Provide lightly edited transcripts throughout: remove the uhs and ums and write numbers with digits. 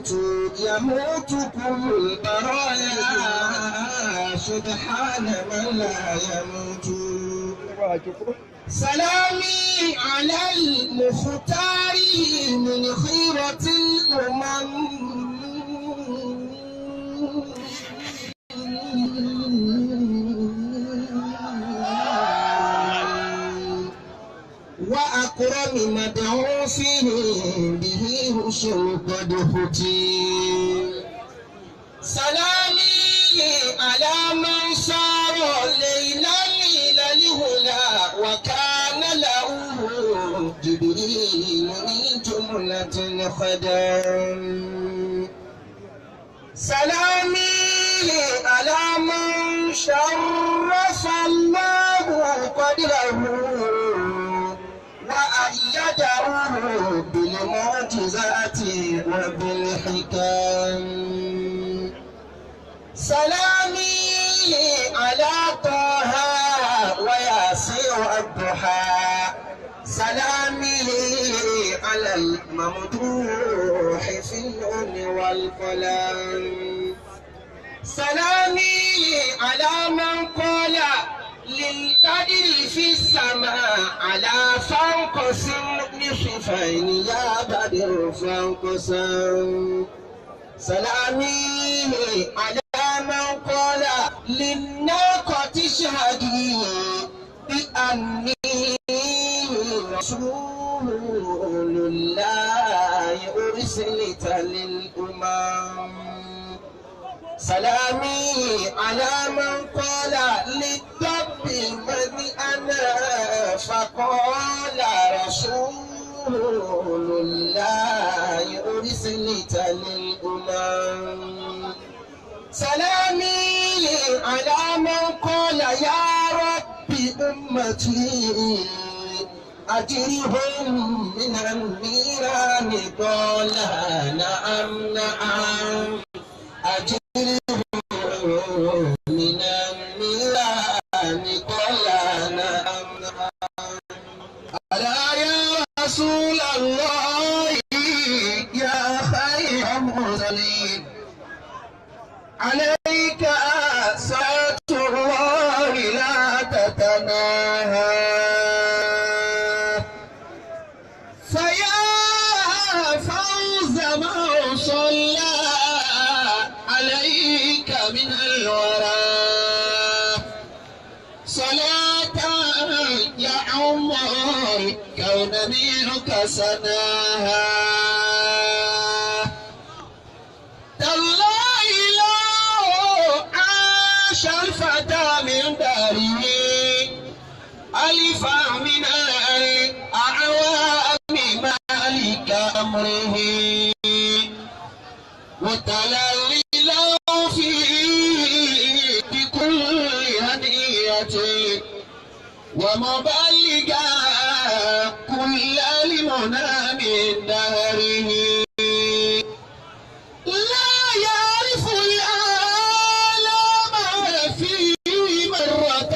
يموت يموت كل البرايا سبحان من لا يموت. سلامي على المختار من خيرة الأمم وأكرم مبعوث به رسل قد ختم. سلامي على من صار ليلا إلى الهدى وكان له جبريل من جملة الخدم. سلامي على من شرف الله قدره وأيده بالمعجزات وبالحكم. سلامي على طه وياسر الضحى. سلامي على الممدوح في النون والقلم. سلامي على من قال للقدر في السماء على فانقسم نصفين يا بدر فانقسم. سلامي على من قال للناقة اشهدي بأني رسول الله أرسلت للأمم. سلامي على من قال للدب من أنا فقال رسول الله أرسلت للأمم. سلامي على من قال يا رب أمتي أجرهم من النيران قال نعم نعم أجرهم من النيران قال نعم نعم. ألا يا رسول الله يا خير المرسلين عليك صلاة الله لا تتناهى. فيا فوز من صلى عليك من الورى صلاة يا عمر كون منك سناها. تالله لو عاش الفتى من داره ألفا من الأعوام مالك أمره وتللل فيه بكل هدية ومبلغا كل المنى من دهره. لا يعرف الآلام فيه مرة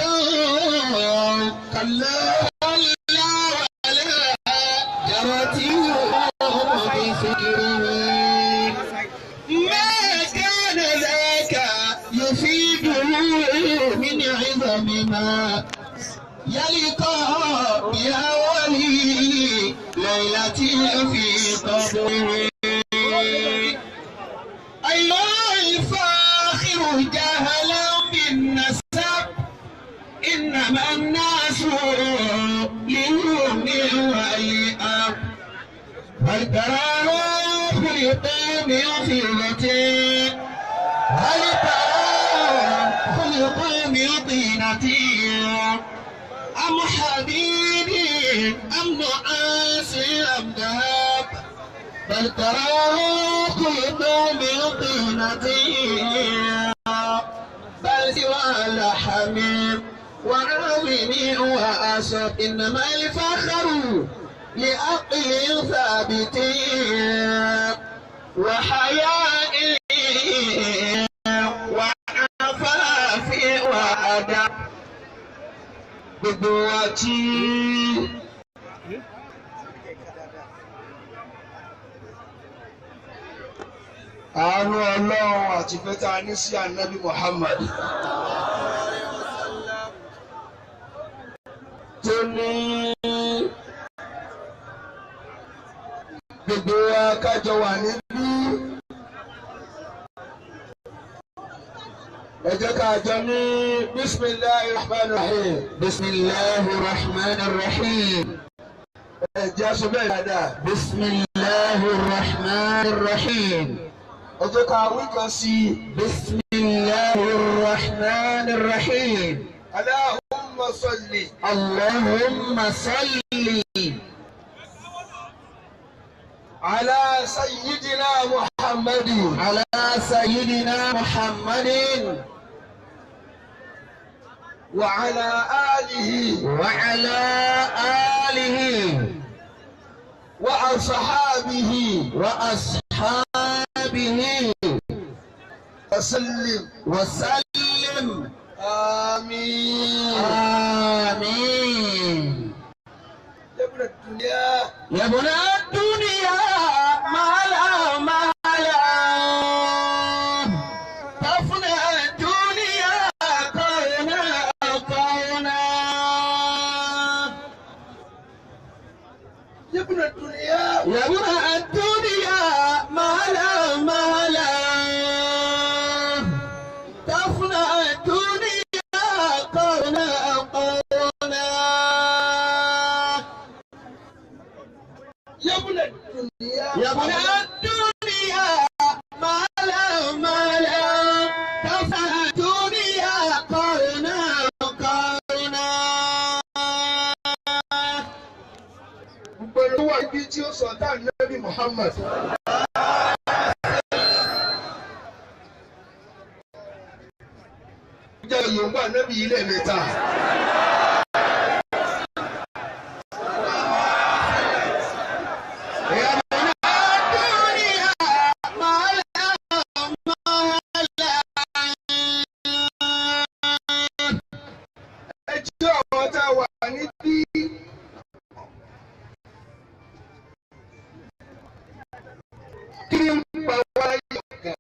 كلا كلا ولا جرت بفكره. ما كان ذاك يفيده من عظم ما يلقى بأول ليلة في قبره. أيها الفاخر جهلا بالنسب إنما الناس للأم والأب. هل تراه خلقوا من فضة هل تراه خلقوا من طينة أم حديد أم نعاس أم ذهب بل تراه خلقوا من طينة بل سوى لحم وعظم وأسد. إنما الفخر لعقل ثابت وحياء وعفاف وأدب. Gbogbo wa tí Àánú Ọlọ́run àti fẹ́ta ní sí Ànábì Muhammad. Tó ní gbogbo wa kájọ wà níbí. Ẹ jẹ́ ká jọ ní Bismillahir Rahmanir Rahim. Bismillahir Rahmanir Rahim. Ẹ jẹ́ aṣọ bẹ́ẹ̀ dáadáa. Bismillahir Rahmanir Rahim. Ẹ jẹ́ ká wí kan sí i. Bismillahir Rahmanir Rahim. Allahumma salli. Allahumma salli. Ala sayyidina Muhammadin. Ala sayyidina Muhammadin. Wa ala alihi. Wa ala alihi. Wa ashabihi. Wa ashabihi. Wa sallim. Wa sallim. Àmín. Àmín. Ya ibna dunya. Ya ibna dunya mala mala. Tafna dunya qawna qawna. Ya ibna dunya. Ya ibna dunya mala mala. Tafna dunya qawna qawna. Ya ibna dunya. Ya ibna dunya mala mala. Tafna dunya qawna qawna. Gbogbo wà níbi tí ó sọ tá Ànábì Muhammad. Jẹ́ Yorùbá Ànábì yìí lẹ́ẹ̀mẹ́ta. Ya ibna dunya mala mala. Ẹ jẹ́ àwọn tá a wà níbí. Kí ni ń pa wá láyé ọ̀gá?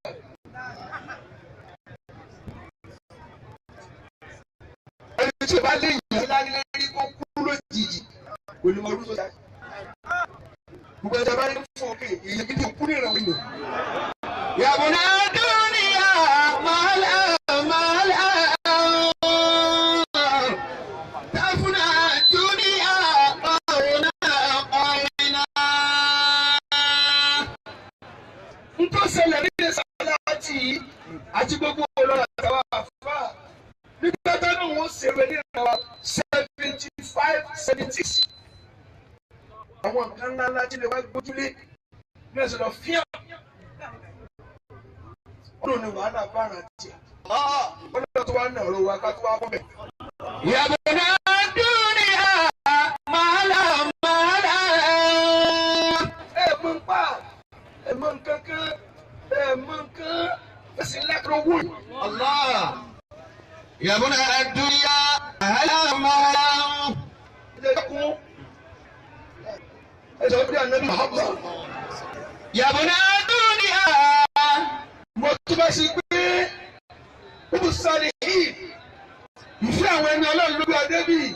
Ẹni tí o bá lè yàn láyé kó kú lójijì kò ní mọ ọdún tó dá. Gbogbo ẹja bá ní fún òkè èyí kí ni òkú ní ìrànwọ́ ìlú. Ya ibna dunya mala mala. Tafna dunya qawna qawna. N tó ṣẹlẹ̀ nílé sáláàtì yìí àti gbogbo olórí àtàwọn àfáà nígbà tó ní òun ṣèrè ní ìrànwọ́ 75 76. Àwọn nǹkan ńlá ńlá tí lè wá gbójúlé ní ẹ̀sìn lọ fíà. Ọlọ́run ni wàhálà bá ara tiẹ̀. Ọlọ́run tó wá ní ọ̀rọ̀ wa ká tó wá bọ́ bẹ̀. Ya ibna dunya mala mala. Ẹ mọ̀ ń pa, ẹ mọ̀ nǹkan kan, ẹ mọ̀ nǹkan, ẹ sì lẹ́kọ̀ọ́ wò yìí. Allah. Ya ibna dunya mala mala. Ẹ jẹ́ kún. Ẹ sọ pé Ànábì Muhammad. Ya ibna dunya. Mo tún bá sí pé ó sáré yìí. Ìfẹ́ àwọn ẹni Ọlọ́run ló gbé adé bíi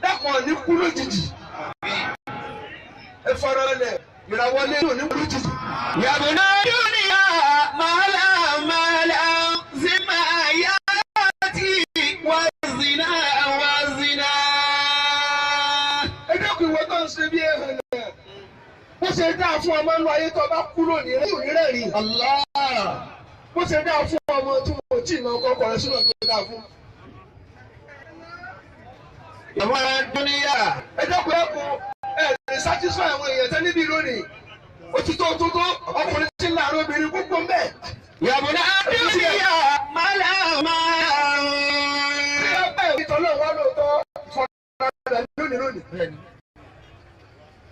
dákun ní kú lójijì. Ẹ fara lẹ̀ ìràwọlé ní kú lójijì. Ya ibna dunya mala mala. Zima yati wa zina wa zina. Ẹ dẹ́kun ìwọ tó ń ṣe bí ẹ̀hàn náà. Bó ṣe dáa fún ọmọ inú ayé tó bá kú lónìí rẹ̀ yóò ní rẹ̀rìn. Allah. Bó ṣe dáa fún ọmọ tí mo tí ì máa kọ́kọ́ rẹ̀ sínú ọ̀gbìn dáa fún. Ya ibna dunya. Ẹ dẹ́kun ẹkun ẹ lè satisfy àwọn èèyàn tẹ́ níbí lónìí. Òtítọ́ òtótó ọkùnrin tí ń láàárọ̀ obìnrin púpọ̀ ń bẹ̀. Ya ibna dunya mala mala. Ṣé ẹ bá ìwé ìtọ́ náà wá lóòótọ́ ìfọ̀nà lónìí lónìí?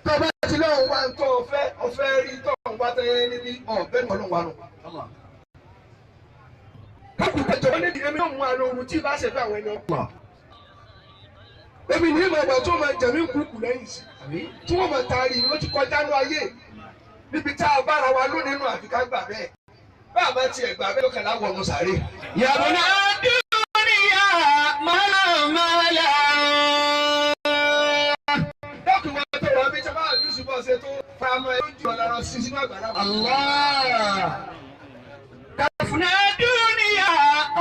Tọ́ba ti lọ́hùn wá ń tọ́ ọ̀fẹ́ ọ̀fẹ́ rí tọ́ ọ̀hún wá tẹ́yẹ níbí ọ̀bẹ́ ní ọlọ́run wa nù. Káàkiri ìjọba níbi èmi náà mú àlọ́ ohun tí ì bá ṣe fẹ́ àwọn ẹni ọ̀pọ̀. Èmi ní ìmọ̀ ìgbà tó máa jẹ̀mí kúkú lẹ́yìn sí. Tí wọ́n máa taari ló ti kọjá ní ayé. Níbi tá a bára wa lónìí nù àfi ká gbà bẹ́ẹ̀. Bàbá tiẹ̀ gbà bẹ́ẹ̀ lọ́kàn láwọ̀ ọ̀nù sàárè. Yabuna dúníyà mọ́lá mọ́lá. Dákun wọn tó wọ́n bí sábà bí ṣùgbọ́n ṣe tó faramọ́ ẹ lójú ọ̀la lọ sí sínú àgbàlá. Allah. Kàfùnà dúníyà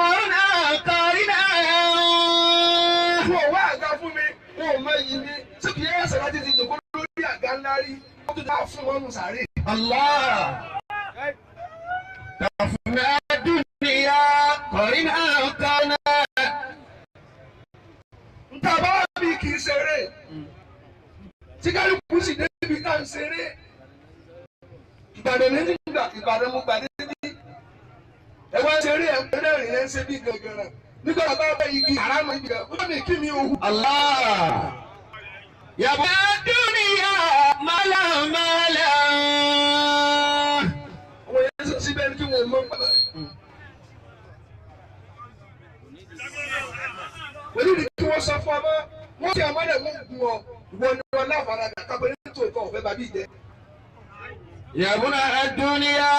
ọ̀rùnà kọ̀rìnà. Wọn ò wá àga fún mi, wọn ò mọ iyì mi. Tí kì í yẹ ẹsẹ̀ láti ti jòkó lórí àga ńlá rí, wọ́n tún dá fún wọn nù sàárè. Allah. Kàfùnà dúníyà kọ̀rìnà kọ̀rìnà. Nta bá wà bí kì í ṣeré. Tí kálukú sì débi ká ń ṣeré. Ìbàdàn ní nígbà Ìbàdàn mo gbà débi. Ẹ wá ṣeré ẹ̀ ń rẹ́rìn ẹ̀ ń ṣe bí gàngàrà. Nígbà bá bá igi àrámọ̀ ibi kan, ó ní kí mi ò hù. Allah. Yabuna dúníyà mọ́lá mọ́lá. Àwọn yẹn sọ síbẹ̀ ní kí wọ́n mọ̀ nípa rẹ̀. Pẹ̀lú ìdí tí wọ́n sọ fún ọmọ, wọ́n fi àmọ́lẹ̀ mú gun ọ, ìwọ ni wọn láfaradà kábọ̀ ní tòótọ́ ọ̀fẹ́ bàbí ìjẹ́. Yabuna dúníyà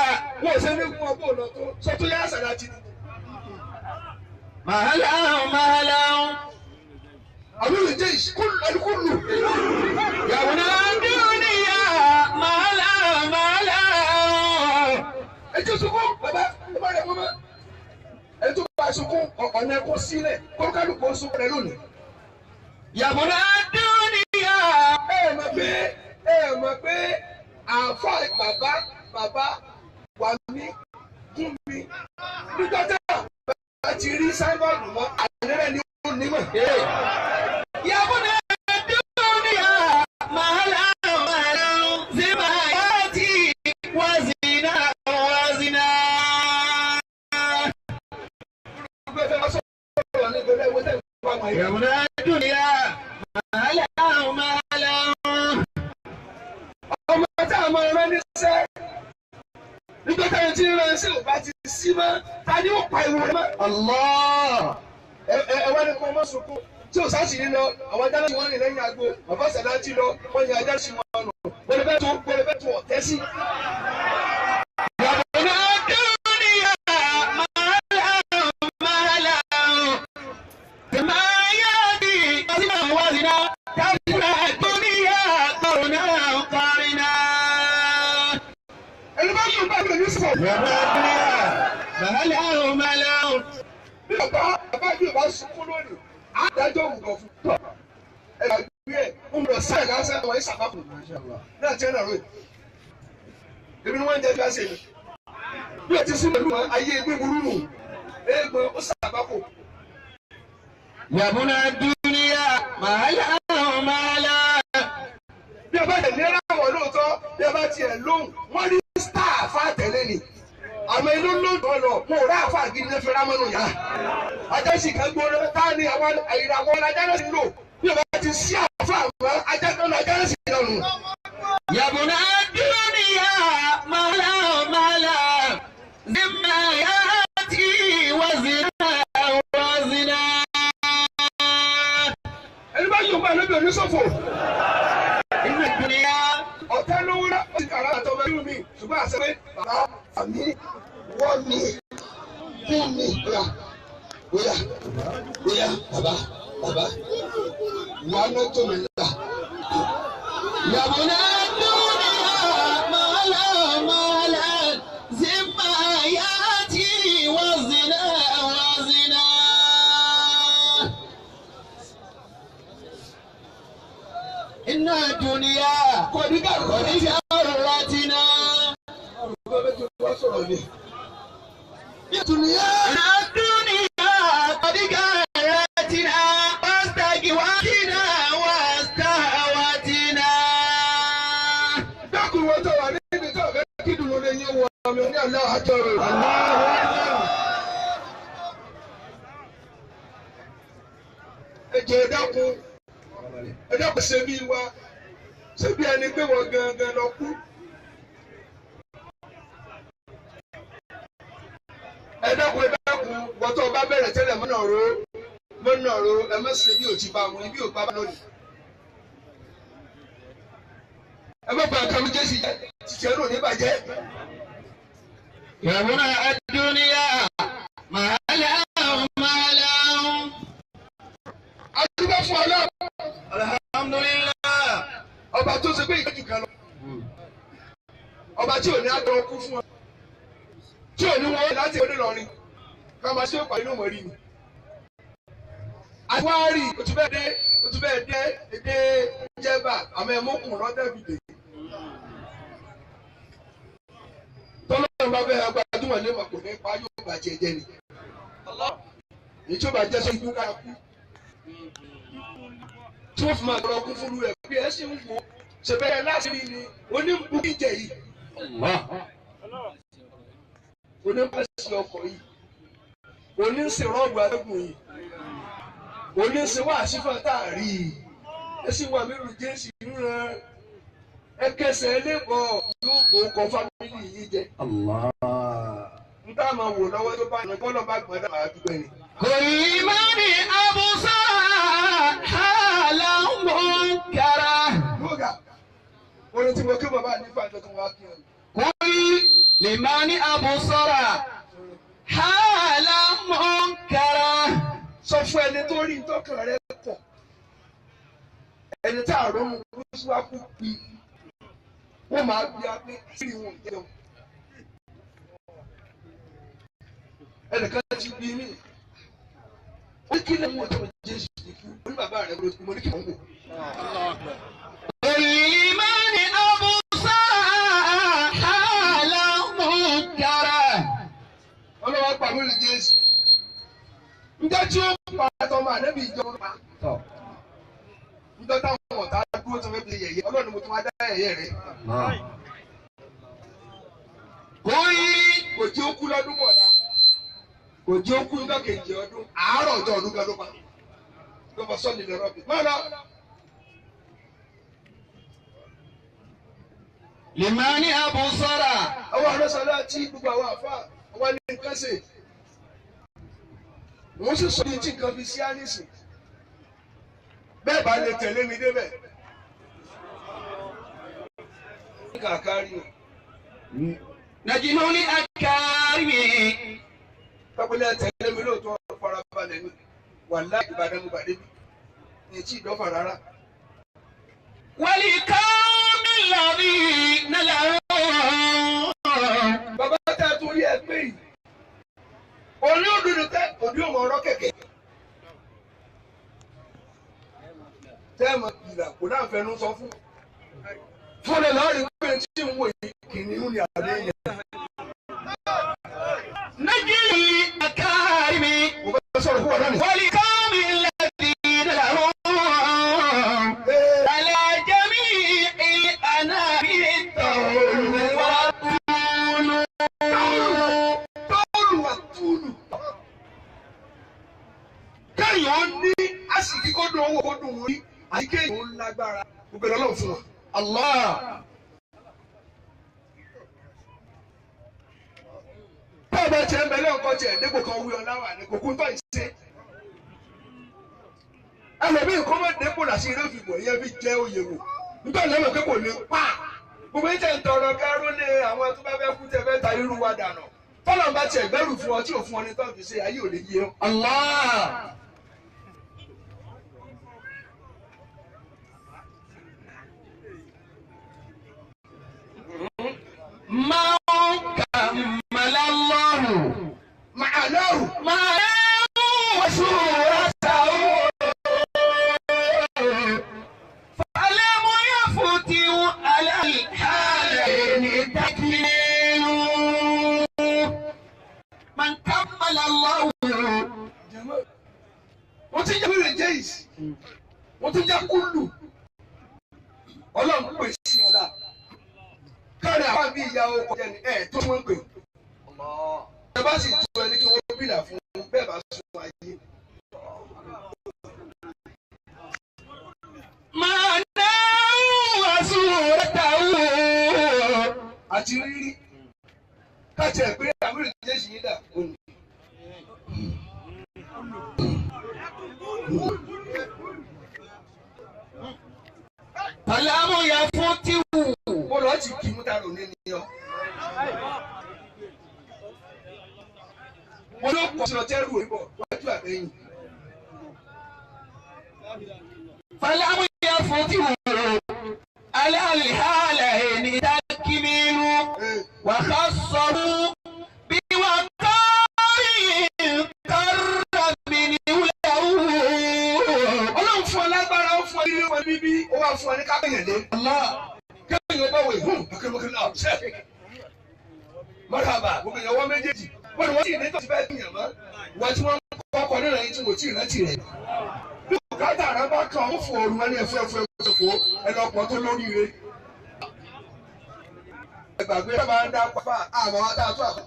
Wọ́n ò ṣe ní gun ọ bó lọ tó, sọ tó yá àṣàlá ti ni. mọ́lá mọ́lá. Àbúrò jẹ́ ìṣkúlù. Yabuna dúníyà mọ́lá mọ́lá. Ẹ jẹ́ sunkún, bàbá, ẹ má rẹ̀ wọ́n mọ́. Ẹ tó bá sunkún, ọ̀nà ẹ̀kọ́ sílẹ̀, kọ́lùkálùkù ó sunkún rẹ̀ lónìí. Yabuna dúníyà. Ẹ mọ̀ pé ẹ mọ̀ pé àáfà bàbá bàbá wà mí gún mi nígbà tí bàbá ti rí sáíbọ̀dù mọ́ àdẹ́rẹ́ ni ó nímọ̀. Yabuna dúníyà mọ́lá mọ́lá. Zima yati wazina wazina. Gbogbo ẹgbẹ́ wa sọ̀rọ̀ ní ìgbẹ́lẹ́ ìwé tẹ̀ ń wá wọn yìí. Yabuna dúníyà mọ́lá mọ́lá. Ọmọ tá a máa rán níṣẹ́ nígbà táwọn tí ń rán ṣe ò bá ti sí mọ́ ta ni ó pa ìwọ rẹ mọ́. Allah. Ẹ ẹ wá ní kó ọmọ sunkún tí ò sáà sì ní lọ àwọn ajá tí wọ́n rìn lẹ́yìn agbo bàbá sàdá ti lọ wọ́n yan ajá sí wọn nù wọ́n lè fẹ́ tó ọ̀tẹ́ sí. Yabuna dúníyà mọ́lá mọ́lá. Zima yati wazina wazina. Yabuna dúníyà kọ̀rọ̀nà kọ̀rìnà. Ẹni bá yóò bá mi ní sọ. Yabuna dúníyà mọ́lá mọ́lá. Bí bàbá bàbá yóò bá sunkún lónìí adájọ́ ògùn fún tọ́ ẹ gbàgbé ẹ ń lọ sáì lásán àwọn ìsàbàkù náà tiẹ̀ náà ròyìn. Èmi ni wọ́n ń jẹ́ bí a ṣe mi. Bí o ti sún pẹ̀lú wọn ayé egbé burú nù eégbọn ó sàbàkù. Yabuna dúníyà mọ́lá mọ́lá. Bí a bá tẹ̀lé ráwọ̀ lóòótọ́ bí a bá tiẹ̀ lóhùn wọ́n rí star àfa tẹ̀lé ni. Àmọ́ inú lóòótọ́ lọ mo rà àfa gidi ní fẹ́ràn mọ́nù yá. Ajá sì kan gbóná tá ni àwọn ìràwọ̀ ajá náà sì ń lò. Bí o bá ti sí àfa àmọ́ ajá kan lọ ajá náà sì lọ́rùn. Yabuna dúníyà mọ́lá mọ́lá. Zima yati wazina wazina. Ẹni bá yóò bá lóbi oníṣòfò. Inna dúníyà. Ọ̀tá lówó náà ó ti kàrà àtọmọ irú mi ṣùgbọ́n àṣẹ pé bàbá àmì wọ́n mi kún mi. Oya oya oya bàbá bàbá wà á tó mi là. Yabuna dúníyà mọ́lá mọ́lá. Zima yati wazina wazina. Inna dúníyà. Kò ní ká kò ní Kọ̀díjà ọ̀rọ̀tìnà. Bàbá tó wá sọ̀rọ̀ ni. Ìtùnúyà. Inna dúníyà kọ̀díjà ọ̀rọ̀tìnà. Wàstàgìwátìnà wàstàwátìnà. Dákun wọn tó wà níbi tó fẹ́ kí dùnú lè yín wọ ọmọ ní àlọ́ àjọ rẹ̀. Ẹ jẹ́ ẹ dákun ẹ dákun ṣe bí wa ṣe bí ẹni pé wọ́n gangan lọ kú. Ẹ dákun ẹ dákun wọ́n tó bá bẹ̀rẹ̀ tẹ́lẹ̀ mọ́nà ro mọ́nà ro ẹ má ṣe bí ò ti bá wọn ibi ò bá lónìí. Ẹ má bàa kàmú jésì jẹ tìtì ẹnu ò ní bàjẹ́. يا الدنيا مهلا مهلا. A dúpẹ́ fún Ọlọ́run. Alhamdulillah. Ọba tó ṣe pé ìgbẹ́jù kan lọ. Ọba tí ò ní àgbọn kú fún ọ. Tí ò ní wọ́n láti Onílọrin. Ká máa ṣe ìpàdé lómọ rí ni. Àtiwárì òtún bẹ́ẹ̀ dé òtún bẹ́ẹ̀ dé èdè jẹ́bà àmọ́ ẹ̀mọ́kùn lọ́dẹ̀bìdè. Tọ́lọ́run bá fẹ́ gbajúmọ̀ lé mọ̀ kò ní pa yóò bàjẹ́ jẹ́ ni. Èyí tí ó bá jẹ́ sọ ikú ká kú. Tí wọ́n fi máa tọrọ kún fún rẹ̀ pé ẹ sì ń wò ṣe bẹ́ẹ̀ láti rí ni onímbù ìjẹ yìí. Onímbàṣẹ ọkọ̀ yìí. Oníṣe rọ́ọ̀bù adẹ́gùn yìí. Oníṣe wà sífà tá a rí i. Ẹ sì wà mí rù Jésù ríran. Ẹ kẹsẹ̀ lébọ̀ yóò bò kọ fámìlì yìí jẹ. N tá máa wò lọ́wọ́ tó bá yàn bọ́lọ́ bá gbọ́dọ̀ máa dúpẹ́ ni. كل من أبصر حالا منكرا. Lóga, orin tí mo kí bàbá nípa àjọ tó wá kí ọ. كل لمن أبصر حالا منكرا. Sọ fún ẹni tó rí ntọ́kàn rẹ pọ̀. Ẹni tá àrùn mú kúrúsù wá kú pi. Wọ́n máa bí a pé àṣírí wọn ò jẹun. Ẹnìkan ti bí mí. Ó ní kí lè mú ọjọ́ Jésù ti kú. Ó ní bàbá rẹ̀ ló ti kú. Mo ní kí wọ́n wò. كل لمن أبصر حالا منكرا. Ọlọ́wọ́ pa mí lè Jésù. Njẹ́ tí ó pa àtọmọ ànábì ìjọba pa. Njẹ́ táwọn ọ̀tá dúró tó fẹ́ fi yẹ̀yẹ́. Ọlọ́run mo tún wá dá yẹ̀yẹ́ rẹ̀. كل Kò jẹ́ ó kú lọ́dún bọ̀dá. Kò jẹ́ ó kú nígbà kejì ọdún. Àárọ̀ ọjọ́ ọdún gan ló pa. Ló fọ sọ́ọ̀lì lọ́rọ̀ bí. Má lọ. لمن أبصر Àwọn àlọ́sọ̀lá tí gbogbo àwọn àfa àwọn ní nǹkan ṣe. Wọ́n sì sọ ní tí nǹkan fi sí ánísì. Bẹ́ẹ̀ bá lè tẹ̀lé mi débẹ̀. Ní kàkárí o. نجم لأكارم. Pápẹ́lẹ́ tẹ̀lé mi lóòótọ́ farabalẹ̀ ni. Wàláhì Ìbàdàn mo bàdé bí. Ní tí ìdọ́fà rárá. ولقوم الذين لهم Bàbá tá a torí ẹ pé yìí. Òní òdòdó tẹ òní òmò ọ̀rọ̀ kẹ̀kẹ́. Tẹ́ ẹ mọ̀ ìlà kò náà fẹnu sọ fún. Fúnlẹ̀ lọ́ọ̀rì pé tí ń wò yìí kìnìún ni àbí èèyàn. نجم لأكارم. Mo fẹ́ sọ̀rọ̀ fún ọ̀dọ́ mi. ولقوم الذين لهم Ee, على جميع الأنام الطول والطول. Tọ́ọ̀lù wà túlù. Kéèyàn ní àsìkí kó dùn owó kó dùn orí àti kéèyàn ó lágbára gbogbo ẹ̀rọ lọ́wọ́ fún wa. الله. Bẹ́ẹ̀ bá tiẹ̀ ń bẹ lẹ́ọ̀kọ́ tiẹ̀ dépò kan wí ọ̀la wà ní kòkó tó ìṣe. Ẹlòmíì kọ́ mọ́ dépò làṣẹ eré òfìbò yẹn fi jẹ́ oyè wò. Nígbà náà mọ̀ pé kò lè pa. Gbogbo yín tẹ̀ ń tọrọ káró lé àwọn tó bá fẹ́ kú tẹ fẹ́ ta irú wa dànù. Tọ́lọ̀ bá tiẹ̀ gbẹ́rù fún ọ tí ò fún ọ ní tó fi ṣe ayé ò lè yé ọ. الله. ما كمل الله Màálàrù ما وسورته فلم يفتئ على الحالين تكميل من كمل الله. Wọ́n ti jẹ́ wíwèé jẹ́yìí. Wọ́n tún jẹ́ kúlù. Ọlọ́run pè sí ọ̀la. Káàrí àwọn àbí ìyá ọkọ̀ jẹ́ ni ẹ̀ tó wọ́n ń pè. Ẹ bá sì tu ẹni kí wọ́n bìlà fún un bẹ́ẹ̀ bá sún ayé. معناه وسورته. Àti rírí. Káàtì ẹ̀ pé àwọn èrè jẹ́sì yín dà òní. فلم يفتئ Mo lọ ti kì í mú ta lò ní ni ọ. Mo ló kọ́ sí ọtí ẹrù òyìnbó wájú àbẹ́yìn. فلم يفته على الحالين تكميل وخصه بوقار قرب منه له. Ọlọ́run fún ọ lágbára, ó fún ọ nílé wọn bíbí, ó wá fún ọ ní kápẹ́yìn lé. Kéèyàn bá wẹ̀ hùn akérèmọ́kẹ́ náà ṣe. Mọ́tàbà gbogbo ìyàwó méjèèjì. Wọ́n ní wọ́n sì ní tó ti fẹ́ gbìyànjú mọ́. Wọ́n tí wọ́n kọ́kọ́ nínú ẹ̀yìn tí mo tí ì rántí rẹ̀. Bí bùkátà rẹ bá kàn ó fò ooru wọn ní ẹ̀fọ́ ẹ̀fọ́ ẹ̀fọ́ ẹlọ́pọ̀ tó lóríire. Ẹgbàgbé ẹ máa ń dá pápá àmọ́ wá tá a tó àpá.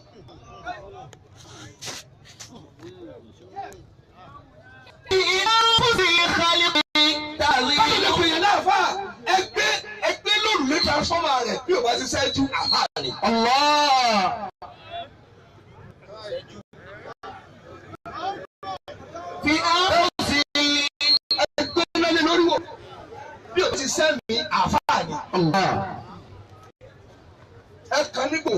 في أنفس الخلق Báwo lè تعظيم pè yẹn láàfáà? Ẹgbẹ́ ẹgbẹ́ lórùlé transformer rẹ̀ bí ò bá ti ṣẹ́jú àfáà ni. الله في أنفس Ẹgbẹ́ lọ́lẹ̀ lórí wò bí ò ti sẹ́mi àfáà ni. الله Ẹ kàn nígbò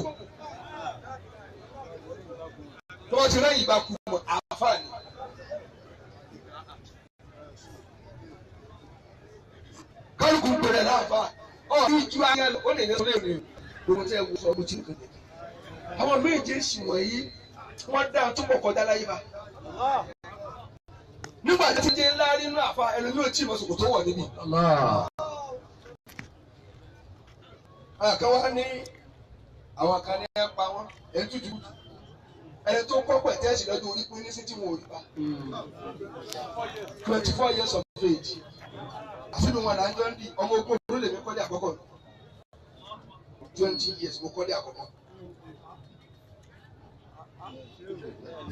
tí wọ́n ti rẹ́yìn bá kú mọ́ àfáà ni. Kálukú gbèrè láàfáà ọ̀ ní ìjú ayé lọ ó lè ní sọ́lé rè gbogbo tí ẹ wò sọ ọdún tí nìkan jẹ. Àwọn méje sì wọ̀nyí wọ́n dá tó pọ̀ kọjá láyé bá. Nígbà tí jẹ́ ńlá nínú àfa ẹlòmíì ò tí ì mọ sòkò tó wọ̀ níbí. الله Àwọn kan wá ní àwọn kan ní ẹ pa wọn ẹ tútù ẹni tó kọ́ pẹ̀tẹ́sì lọ́jọ́ orí pín ní sí tí wọn ò rí pa 24 years of age àfihàn wọn là ń jọ ń di ọmọ ogun ọdún lèmi kọ́lé àkọ́kọ́ 20 years mo kọ́lé àkọ́kọ́.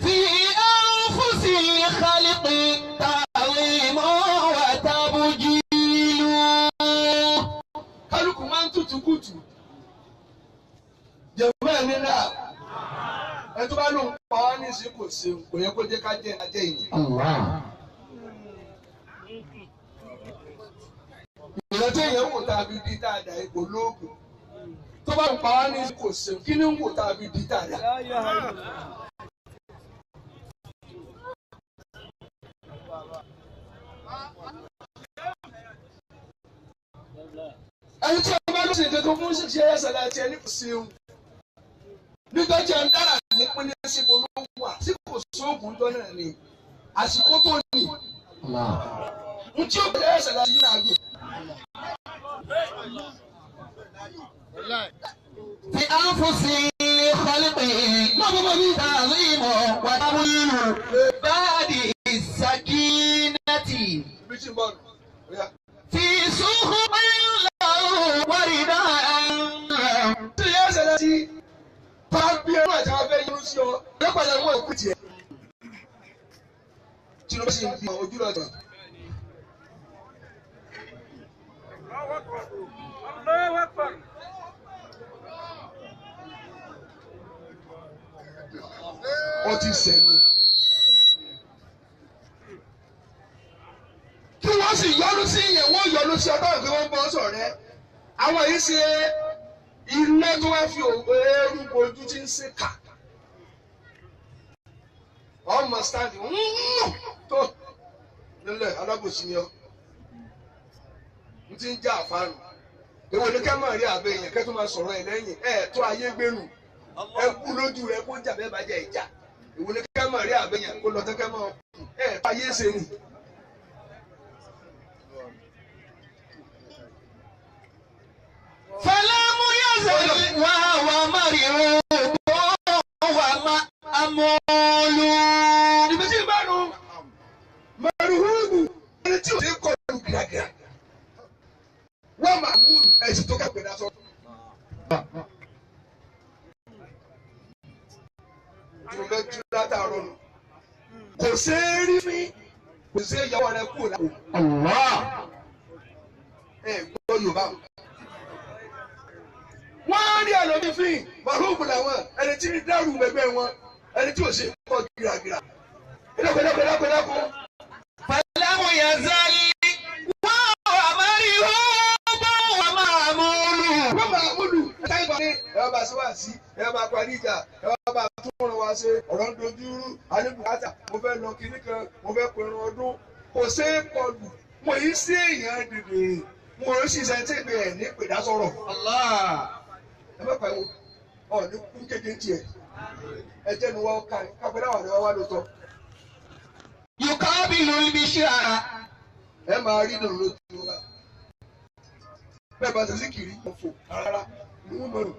في أنفس الخلق تعظيم وتبجيل Kálukú máa ń tutù kùtù jẹ̀mọ́ ẹ̀ nílá ẹ tó bá lóun pa wá ní ìsìn kò ṣeun kò yẹ kó jẹ́ ká jẹ́ ajẹ́ ìyẹn. الله Ìrántí èèyàn wò tá a fi di tá a dà ipò lóògùn tó bá ń pa wá ní kò ṣeun kí ni ń wò tá a fi di tá a dà. Ẹni tí wọn bá lọ sí nǹkan fún ṣíṣe ẹsẹ̀ láti ẹni kò ṣeun nígbà tí ẹ ń dára ní pínlẹ̀ síbo ló wà tí kò sóògùn jọ náà ni àsìkò tó ní الله n tí ó bẹ̀rẹ̀ ẹsẹ̀ láti yíra àgbò. في أنفس الخلق تعظيم وتبجيل بعد السكينة Ibi tí ń bọ̀ nù. Ó yá. في سخط له ورداء Tí ìyá ẹsẹ̀ láti bá bí ẹnu àti àwọn afẹ́ yọrù sí ọ lọ́pàá ìwọ̀n òkú tiẹ̀. Tinubu sì ń bí ojú lọ́jọ́. Ó ti sẹ̀nu. Kí wọ́n sì yọnu sí ìyẹn, wọ́n yọnu sí ọdọ́ ìgbé wọn bọ́ sọ̀rẹ́. Àwọn yìí ṣe iná tó wá fi eérú bojú tí ń ṣe kà. Ọmọ stand tó nílẹ̀ alábòsí ni ọ. N ti ń já àfáànù. Èwo ni ká máa rí àbẹ èèyàn kẹ́ tó máa sọ̀rọ̀ ẹ̀ lẹ́yìn ẹ̀ tó ayé gbénu. Ẹ kú lójú rẹ kó jà bẹ́ẹ̀ bá jẹ́ ìjà. Èwo ni ká máa rí àbẹ èèyàn kó lọ tẹ́kẹ́ máa kú ẹ̀ tó ayé ṣe ni. فلم يزل وهو مريض ومأمول Ibi tí ìbá nu Mẹ̀rùhúrù ẹni tí ò sí kọ lu gìràgìrà. Wọ́n máa mú ẹ̀sìn tó kàgbé náà sọ. Tí mo fẹ́ tú látàárọ̀ nù. Kò ṣeé rí mi, kò ṣeé yọwọ́ rẹ kúrò lápò. الله Ẹ gbọ́ Yorùbá o. Wọ́n á rí àlọ́bí fín, màrúùbù làwọn ẹni tí ń dárú gbẹgbẹ́ wọn, ẹni tí ò ṣe kọ gìràgìrà. Ẹ̀dàkọ̀. فلم يزل وهو مريض ومأمول Wọ́n máa múlù ẹ̀ka ìgbà ní ẹ bá ṣe wá sí ẹ bá parí ìjà ẹ bá bá tún ràn wá ṣe ọ̀rọ̀ ń dojú rú alébùkátà mo fẹ́ lọ kinní kan mo fẹ́ pinnu ọdún kò ṣeé kọlù mo yí sí èèyàn dìde mo rí ṣiṣẹ́ tí ìpè ẹ̀ ní pèdá sọ̀rọ̀. Ẹ má pariwo ọ̀ ní kú kéde tiẹ̀ ẹ jẹ́ nu wọ́n ká kápẹ́ láwọn àdéhùn wá lóòótọ́. يقابل البشرى Ẹ máa rí dùn lójú wa bẹ́ẹ̀ bá ṣe sí kiri ọ̀fọ̀ rárá ni wọ́n mọ̀ nù.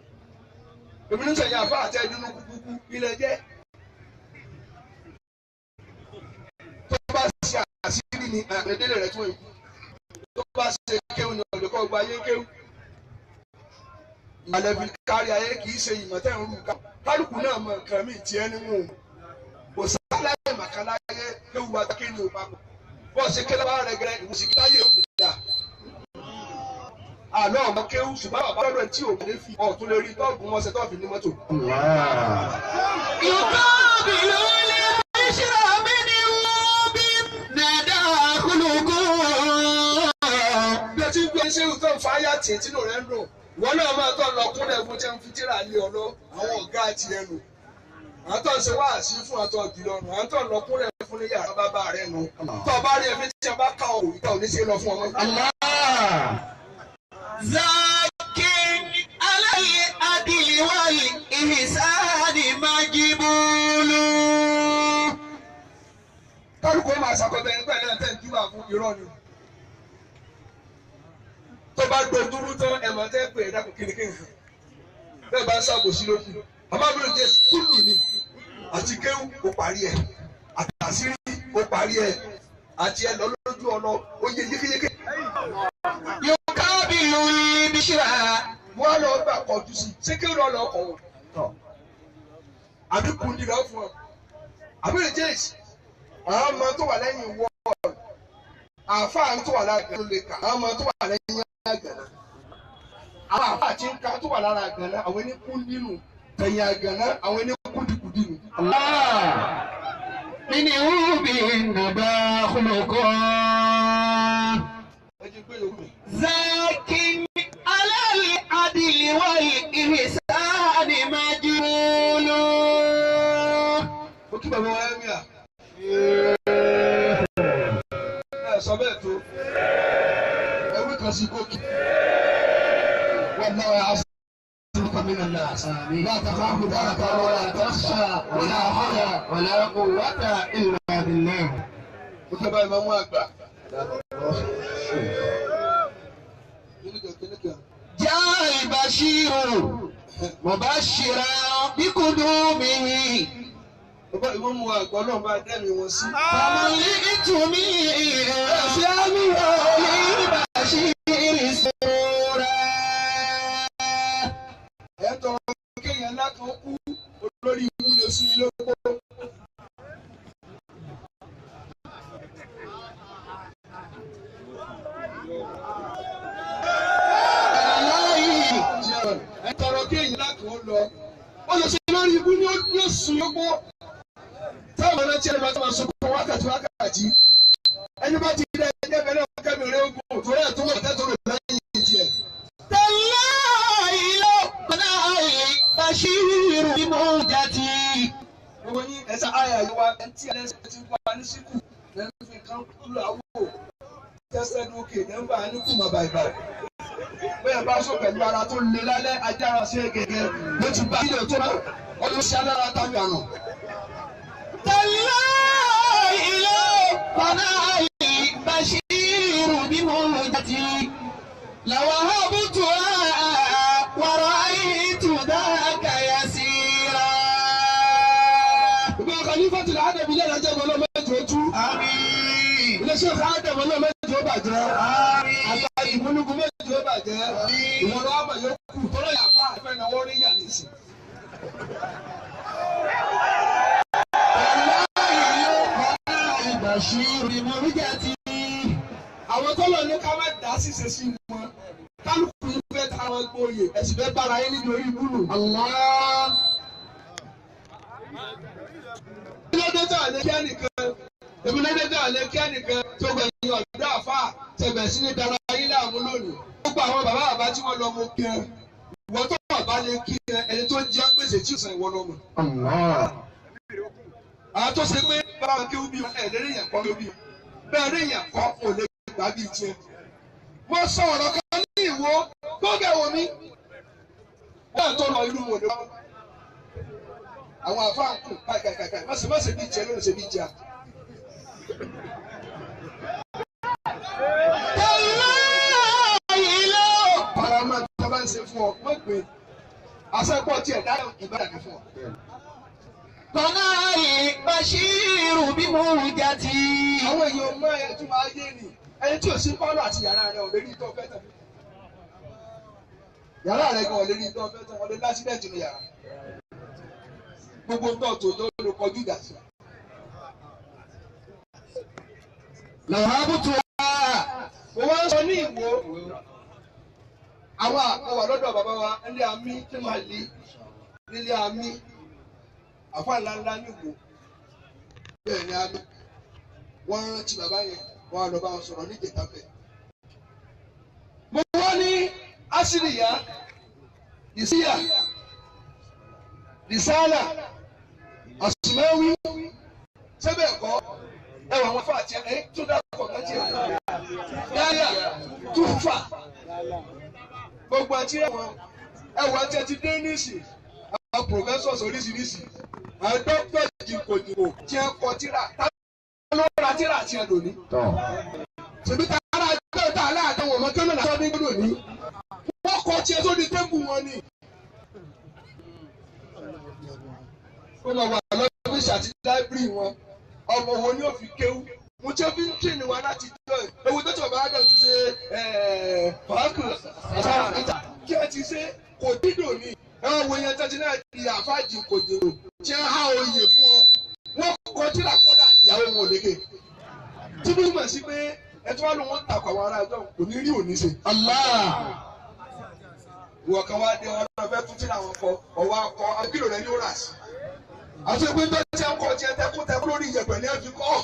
Èmi ní sẹ̀yìn àfa àti ẹ̀dínú kúkú ilẹ̀ jẹ́. Tó bá ṣe àṣírí ni àgbẹ̀dẹ́lẹ̀ rẹ̀ tún ikú. Tó bá ṣe kéwù ni ọ̀dọ́kọ̀ gba ayé kéwù. Ìmọ̀lẹ́bí kárí ayé kì í ṣe ìmọ̀tẹ́ ń rú ká. Kálukú náà mọ nǹkan míì tiẹ́ nínú òun. Kò sáláyé màkàláyé kéwù wa kéwù ò papọ̀. Bọ́ọ̀ ṣe kéwù rẹ̀ gẹ́rẹ́ ìwòsí káyé òfin dà. Àlọ́ ọmọ kéwù ṣùgbọ́n bàbá lọ́dọ̀ tí ò ní fi ọ̀tún lè rí tọ́ọ̀gù wọn ṣe tọ́ọ̀fì ní mọ́tò. يقابل البشرى منه بالندى خلقه. Bí o ti ń gbé ṣé tó ń fa ayá tì tínú rẹ̀ ń dùn, ìwọ náà máa tọ́ lọ kúnlẹ̀ fún tí ń fi tíra lé ọ lọ àwọn ọ̀gá àti ẹnu. Àwọn tó ń ṣe wáàsí fún àtọ̀ jùlọ nù, àwọn tó ń lọ kúnlẹ̀ fún ní yàrá bàbá rẹ̀ nù. Tó o bá rí ẹbí tí a bá ká ọ ìta ò ní ṣe lọ fún ọmọ. زاك على العدل والإحسان مجبول. Kálukú ó máa ṣàkóso ẹni pẹ̀lú ẹ̀ tẹ̀ ń júbà fún irọ́ ni. Tó bá dojúrú tán ẹ̀ máa tẹ́ pé ẹ̀dá kò kékeré hàn. Bẹ́ẹ̀ bá ń ṣàbòsí lókù. Àmọ́ àbúrò jẹ́ kúlù ni. Àti kéwù kò parí ẹ̀. Àtàsírí kò parí ẹ̀. Àti ẹ̀ lọ lójú ọ̀nà ó yẹ yékéyéké. يقابل البشرى. Wọ́n á lọ gbà kọjú sí i. Ṣé kéwù lọ lọ kọ̀ wọ́n? Àbí kùndì lọ fún ọ. Àbúrò jẹ́ àwọn ọmọ tó wà lẹ́yìn wọ́ọ̀lù. Àáfàá tó wà lára àgànná ló lè kà. Àwọn ọmọ tó wà lẹ́yìn àgànná. Àwọn àáfàá tí ń ka tó wà lára àgànná àwọn ẹni kú nínú. Tẹ̀yìn àgànná àwọn ẹni kúdìkúdì nù. منه بالندى خلقه. Ẹ jẹ́ gbé yòókù. زاك على العدل والإحسان مجبول. Ó kí bàbá wa ẹ́míà. Ẹ sọ bẹ́ẹ̀ tó. Ẹwí kan sí kókì. Wọ́n náà á sí kọ́mínà náà. لا تخاف دركا ولا تخشى ولا حول ولا قوة إلا بالله. Ó kí bàbá ìmọ̀mú àgbà. Kíníkan kíníkan. جاء البشير مبشرا بقدومه. Bàbá ìmọ̀mú àgbà náà máa dẹ́mi wọn sí. فملئت من للبشير سرورا. Ẹ tọrọ kéèyàn ńlá kan kú olórí ikú lè sún ilé kó. Ẹ tọrọ kéèyàn ńlá kan lọ. Ó lọ sí lórí ikú ní ó sún ilé kó. Táwọn ọ̀nà tí ẹni bá ti máa sunkún wákàtí wákàtí. Ẹni bá ti dá ẹjẹ́ bẹ́ẹ̀ náà kẹ́mi rẹ̀ ogun torí ẹ̀ tó wọ̀ tẹ́tọ̀ rẹ̀ lẹ́yìn tiẹ̀. تالله لو كان البشير بموجتي. Gbogbo yín ẹsẹ àyà yìí wá ẹni tí ẹlẹsẹ ti wá ní síkù lẹnu fi kan kúlù àwò tẹsẹ lókè nẹ́mbà ní kùmọ̀ bàìbàì. Bẹ́ẹ̀ bá sọ pẹ̀lú ara tó le lálẹ́ ajára sí gẹ́gẹ́ ló ti bá ilé tó bá ọdún sí alára tàbí àná. تالله لو كان البشير بموجتي لوهبتها ورأيت ذاك يسيرا. Ìgbà Khalifa ti Adam ilé ìdájọ́ ìgbà ọlọ́mọ ẹ̀jọ̀ tú. آمين. Iléeṣẹ́ Adam ọlọ́mọ ẹ̀jọ̀ bàjẹ́. آمين. Àgbà ìmúlùkù mẹ́jọ bàjẹ́. Ìwọ̀n àmọ̀ yóò kù tọ́lọ́ yà fà ẹ̀fẹ́ náà wọ́n rí yà nísìn. تالله لو كان البشير بموجتي. Àwọn tọ́lọ̀ ní ká má dá ṣíṣe sí wọn. Kálukú yìí fẹ́ ta wọn gboyè ẹ̀sìn fẹ́ bára yín níbi orí ibùnú. الله. Èmi ló dé tà lé kí ẹnìkan èmi ló dé tà lé kí ẹnìkan tó gbẹ̀yìn ọ̀dọ́ àfà tẹ̀bẹ̀ sí ní dara yín láàmú lónìí. Gbogbo àwọn bàbá bàbá tí wọ́n lọ mo kí ẹ. Ìwọ tó wà bá lè kí ẹni tó jẹ́ gbèsè tí ò san ìwọ lọ́mọ. Àwọn tó ṣe pé báwa kéwú bí ẹ lérí yẹn kọ́ kéwú bí bẹ́ẹ̀ rí yẹn kọ́ ò lè gbà bí tiẹ̀. Mo sọ ọ̀rọ̀ kan ní Ìwó gbọ́dọ̀ wò mí. Wọ́n tó lọ irú wọn lè wá. Àwọn àfáà ń kù káìkáìkáì má ṣe má ṣe bí tiẹ̀ lónìí ṣe bí jẹ́. Parama tí a bá ń ṣe fún ọ, mọ̀ pé àṣẹ́pọ̀ tiẹ̀ dáhùn ìbára ní fún ọ. Tọ́láì Bashiru bí mo jà tí. Àwọn èèyàn mọ ẹ tún máa yé ni ẹni tí ò sí pálọ̀ àti yàrá rẹ̀ ò lè rí ìtọ́ fẹ́ tán. Yàrá rẹ̀ gan ò lè rí ìtọ́ fẹ́ tán, wọ́n lè lásìdẹ̀ntì ní yàrá. Gbogbo ń tọ́ tòótọ́ ló kọjú ìjà sí. Lọ́hábùtù wá. Mo wá ń sọ ní Ìwó, àwọn àkọwà lọ́dọ̀ bàbá wa nílé àmì tí màá lé nílé àmì àfa ńláńlá ní Ìwó. Bẹ́ẹ̀ ni àmì wọ́n rántí bàbá yẹn, wọ́n á lọ bá wọn sọ̀rọ̀ ní ìjẹta bẹ́ẹ̀. Mo wá ní Asiriya, Ìsíyà, Rìsálà, Àsùnmẹ́wí, sẹ́bẹ̀ kọ́ ẹwà àwọn afọ àti ẹ̀ tó dákọ̀ kan tiẹ̀. Dáyà, Túfà, gbogbo àti ẹ̀wọ̀n ẹ̀wọ̀n àti ẹ̀tí Dẹ́nísì, àwọn professors oríṣiríṣi, àwọn doctors jìnkòjìnkò tí ẹ kọ tíra, tá ló ra tíra àti ẹ̀ lónìí. Ṣèbí tá a rà gbé tá a láàdánwò ọmọ kí ló nà sọ́dún lónìí. Wọ́n kọ tiẹ̀ sórí tébù wọn ni. Ó lọ wà lọ́fíìsì àti láìbírì wọn. Ọmọ wo ni ó fi kéwú? Mo ṣe fi ń tìrìn wa láti jọ ẹ̀. Ewu tó ti bàbá Adam ti ṣe fàákù àtàrà kí ẹ ti ṣe kò dídò ní. Ẹ wọ́n wo yẹn tẹ́tí náà di àfáàjì kò dèrò tí ẹ há oyè fún wọn. Wọ́n kọ tíra kọ́dà ìyàwó wọn ò lékè. Tí bí mọ̀ sí pé ẹ tí wọ́n lò wọ́n takò àwọn ará ẹjọ́ kò ní rí òní ṣe. Ìwọ kan wá dé ọlọ́run fẹ́ tún tíra wọn kọ ọwọ́ akọ akílò rẹ ní ó rà sí. Àti pé tó ti ń kọ tiẹ̀ tẹkútẹkú lórí ìyẹ̀pẹ̀ ní ẹ fi kọ́.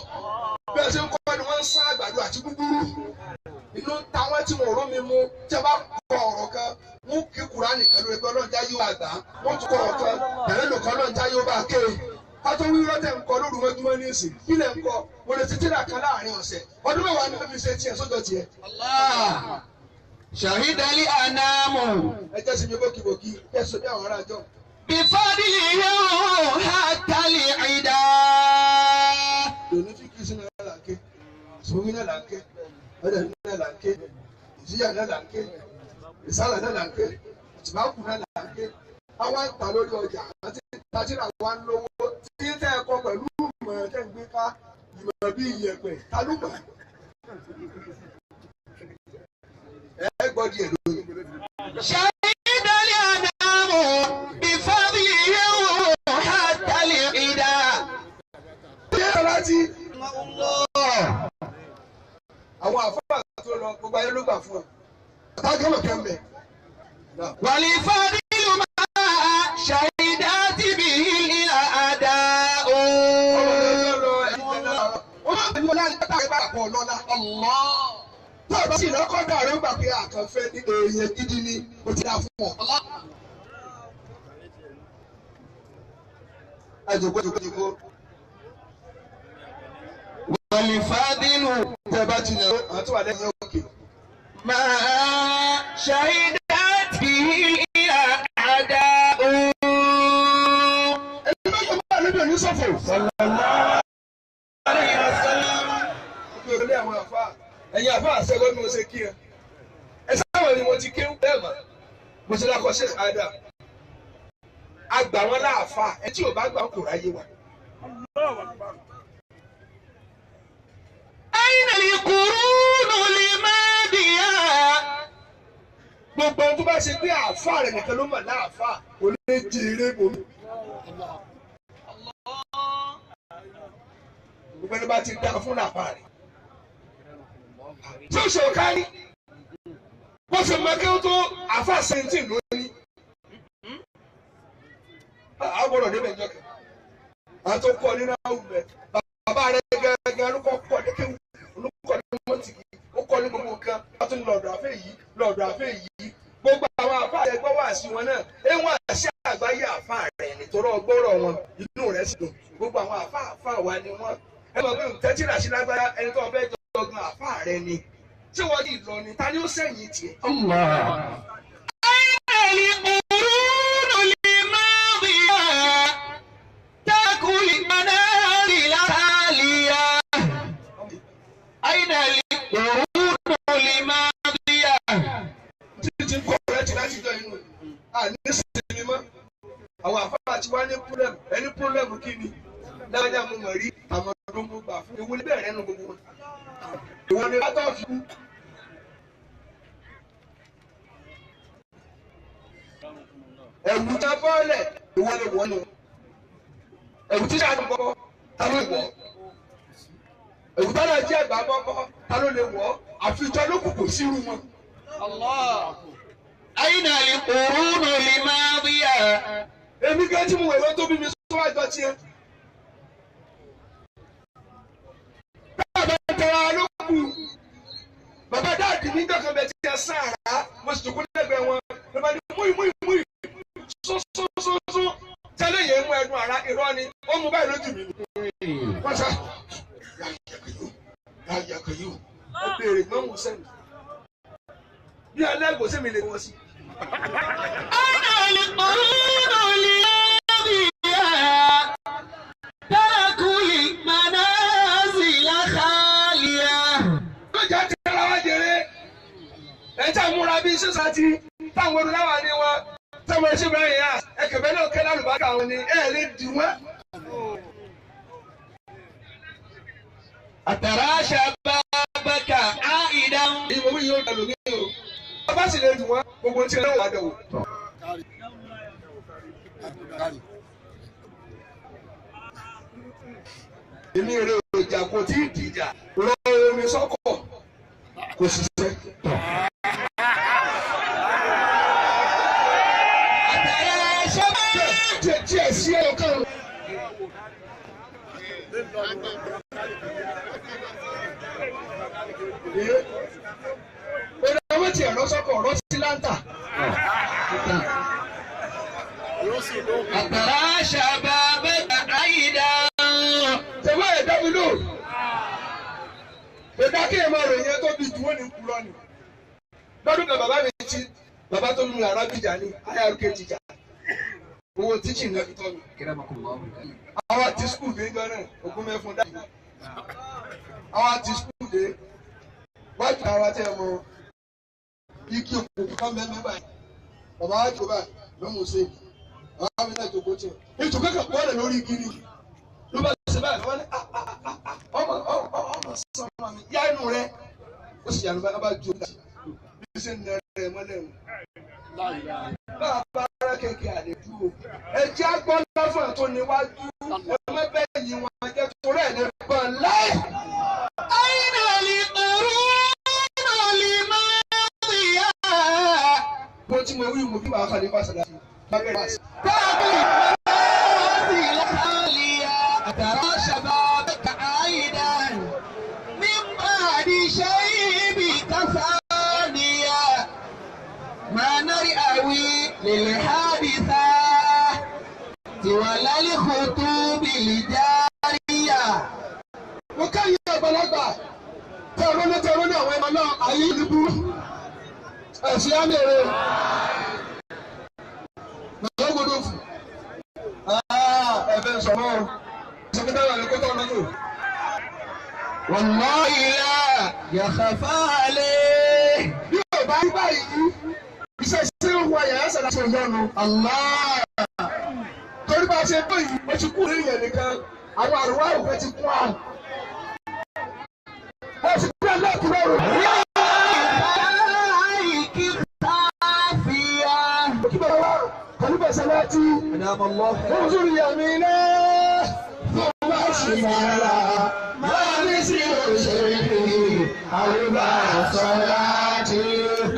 Bí ẹ ṣe ń kọ́ ni wọ́n ń sán àgbàdo àti gúgúrú. Inú ń ta wọ́n tí wọ́n ró mi mú. Tí a bá kọ ọ̀rọ̀ kan, wọ́n kí Kùránì kan lórí pé Ọlọ́run já yóò àgbà. Wọ́n tún kọ ọ̀rọ̀ kan, tẹ̀lé lòkan Ọlọ́run já yóò bá ké. Ká tó wí rọ́tẹ̀ ń kọ lóru mọ́júmọ́ ní ìsìn. Kí lẹ̀ ń kọ? Mo lè ti tíra kan láàrin ọ̀sẹ̀. Ọdún mẹ́wàá ni wọ́n fi ṣe tiẹ̀ sọ́jọ́ tiẹ̀. Ṣàhídàlí ànámù. Ẹ jẹ́ sinmi bókibòkí, kẹ́ sọ bí àwọn ará àjọ. Bifadlihi hatta al-ida. Lòní fi kí sínú náà là ń ké, sùnmí náà là ń ké, ọ̀dẹ̀ náà là ń ké, ìsíyà náà là ń ké, ìsálà náà là ń ké, tìmákù náà là ń ké. Àwa ń ta lórí ọjà àti tajìrà wa ń lówó tí tẹ́ ẹ kọ pẹ̀lú ìmọ̀ tẹ́ ń gbé ká ìmọ̀ bí iyẹ̀pẹ̀ ta ló mọ̀? Ẹ gbọ́ díẹ̀ lónìí. Ṣàhídàlí ànámù. Bifadlihi hatta al-ida. Ṣé ọlá ti àwọn àfáà tó lọ gbogbo ayé ló gbà fún ọ? Tágọ́mọ̀ kẹ́mbẹ̀. Wal-fadlu ma shahidat bihi al-a'da'u. Tó o bá sì lọ́kọ́dà rẹ̀ gbà pé àkànfẹ́ ní èèyàn gidi ni o ti dá fún ọ. Ẹ jòkó jòkó jòkó. Wal-fadlu Tẹ́ ẹ bá ti nà àwọn tó wà lẹ́yìn òkè. ma shahidat bihi al-a'da'u. Ẹni bá yọ bá lóbi òní sọ̀fò. Ìpè àwọn àfáà. Ẹ̀yin àfáà àṣẹgbọ́n mi ò ṣe kí ẹ. Ẹ sáwọn ni mo ti kéwú bẹ́ẹ̀ mọ̀. Mo ti dákọ̀ Sheikh Adam. A gbà wọ́n láàfáà. Ẹ tí ò bá gbà kò ráyé wa. Ayna al-qurun al-madiya. Gbogbo ohun tó bá ṣe pé àáfàá rẹ̀ nìkan ló mọ̀ láàfáà kò lè jèrè bòmí. Gbogbo ẹni bá ti dá fún làáfàá rẹ̀. Tí ó ṣe ọ̀ká ní, bó ṣe mọ kí ó tó àáfàá sẹ́ńtì lónìí. A gbọ́dọ̀ débẹ̀ ìjọ kan. Àwọn tó kọ́ nínú àwùjọ bàbá rẹ̀ gẹ́gẹ́ ló kọ́ kọ́ ní kéwù, ló kọ́ ní mọ́tìkì, ó kọ́ ní gbogbo nǹkan. Wọ́n tún lọ́dọ̀ àfẹ́ yìí, lọ́dọ̀ àfẹ́ yìí. Gbogbo àwọn àfáà ẹgbẹ́ wà sí wọn Gbọ́rọ̀ wọn inú rẹ̀ sì dùn. Gbogbo àwọn àfáàfáà wa ni wọ́n. Ẹ mọ̀ pé tẹ́tí rà sí lágbára ẹni tó fẹ́ jọgbọ́n àfáà rẹ ni. Ṣé wọ́n yìí lọ ni? Ta ni ó sẹ́yìn tiẹ̀? أين القرون الماضية تأكل المنازل العالية أين القرون الماضية Títí kọ̀ rẹ̀ ti láti jọ inú. Àní sinmi mọ́. Àwọn àfáà ti wá ní púrẹ́mù. Ẹni púrẹ́mù kí ni? Lágbájá mo mọ̀ rí àwọn ọdún mo gbà fún. Ewu ní bẹ̀rẹ̀ nù gbogbo wọn. Ìwọ ni látọ̀ fi kú. Ẹ̀wù tá a bọ́ọ̀lẹ̀ ìwọ ni wọ́n nù. Ẹ̀wù tí sáà ń bọ́ ta ló wọ̀? Ẹ̀wù tá náà jẹ́ àgbà bọ́kọ́ ta ló lè wọ̀? Àfijọ́ ló kù kò sírú wọn. أين القرون الماضية Èmi gan tí mo wẹ̀ ló tó bí mi sọ́wọ́ àjọ tiẹ̀. Bàbá tẹ̀ra ló kù. Bàbá dáàdì mi kankan bẹ̀ tí ẹ sán àrá, mo sì jókòó lẹ́gbẹ̀ẹ́ wọn. Bàbá ní múì múì múì sún sún sún sún. Tẹ́lẹ̀ yẹn mú ẹnu àrá irọ́ ni, ó mú báyìí lójú mi. Wọ́n sá, yáyà kàyó, ẹ béèrè mọ́mú sẹ́ni. Bí aláìgbòsí mi lè wọ́n sí. أين القرون الماضية تأكل المنازل خالية Lọ́jà ti ara wa jèrè. Ẹ tí a múra bíi sísá ti táwọn olùdáwà ni wọn táwọn ẹṣin bẹ́ẹ̀ yẹn à ẹkẹ̀bẹ́ náà kẹ́ lálùbákà wọn ni ẹ lè dì wọ́n. أترى شبابك عائدا Ìmọ̀ wí yóò dàlú ní o. Bàbá sì lè dì wọ́n gbogbo tí ẹ lọ́wọ́ àdẹ̀wò. Èmi rè òjà kò tí ì dìjà rọ omi sọ́kọ̀ kò sì ṣe. أترى شبابك Díẹ̀ díẹ̀ sí ẹyọ kan. Ó dá wọ́n ti ẹ̀rọ sọ́kọ̀ ọ̀rọ̀ sí láńtà. أترى شبابك عائدا Tẹ̀wọ́ ẹ̀ dá mi lò. Ìdá kí ẹ máa ròyìn ẹ tó bí juwọ́ ní kúrọ́ ni. Lọ́dún kan bàbá mi ti bàbá tó lu arábìjà ní IRK teacher. Owó tíṣì náà fi tọ́ mi. Àwa ti skul dé gan náà, ogún mẹ́fún dájú. Àwa ti skul dé. Wájú ara tẹ́ ẹ mọ igi òkùnkùn kan bẹ́ẹ̀ báyìí. Bàbá wa jò báyìí lọ́mú sí i. Bàbá mi náà jòkó tiẹ̀. Ètò kẹ́kẹ́ bọ́ọ̀lù lórí igi ni. Ló bá ṣe báyìí wọ́n ní ọmọ ọmọ sọmọ mi yá inú rẹ. Ó sì yàrá bá ju ọ̀gá. Bí ṣe ń nà rẹ̀ mọ́lẹ̀ o. Bàbá ara kẹ̀kẹ́ àlejò o. Ẹ jẹ́ agbọ́n lọ́fọ̀n tó níwájú. Ẹ má bẹ́ẹ̀ yí wọn jẹ́ torí ẹ̀ lè bọ̀ láì. أين القرون الماضية Mo tí mo wí mo bí wàá kàlẹ́ fásitì láti bá bẹ̀rẹ̀ wá sí. تأكل المنازل خالية أترى شبابك عائدا من بعد شيبك ثانية ما نرأوي للحادثة ولا الخطوب الجارية Mo káyé àgbàlagbà tẹ̀rọ ní tẹ̀rọ ní àwọn ẹ̀mọ náà ayé ìdìbò ẹ̀sìn àmì èrè. Bàbá gbọdọ̀ fù. Ẹ fẹ́ sọ̀rọ̀ o. Sọ̀kítà wà ní kótó ọ̀nà tó. والله لا يخفى عليه Bí o bá rí báyìí, iṣẹ́ ṣé ń wọ yàrá sàlá ṣe yọnu. الله Torí bá a ṣe bó yìí, ó ti kú ní ìyẹn nìkan. Àwọn àrùwá òfin ti kún wa. Wọ́n ti kú ẹlẹ́kùnrin rò. كافية Kí bàbá wa, pẹ̀lú bẹ̀sẹ̀ láti. أنعم الله انظر يمينا ثم شمالا ما مثل شيء أربع صلات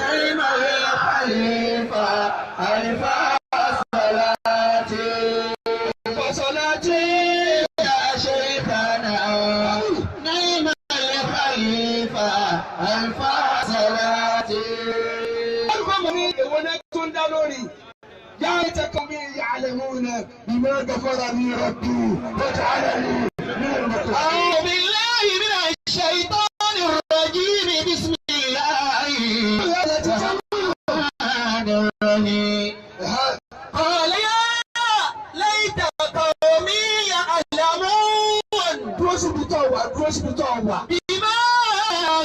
نعم الخليفة ألف صلاة فصلاة يا شيخنا نعم الخليفة ألف صلاة Olùkọ́ mọ̀ ní èwo náà tó ń dá lórí. Yá ìtẹ́kọ̀ọ́ mi ya'lamuna bima غفر لي ربي وجعلني من المكرمين. أعوذ بالله من الشيطان الرجيم بسم الله الرحمن الرحيم. قال يا ليت قومي يعلمون. Dúró síbi tó wà, dúró síbi tó wà. بما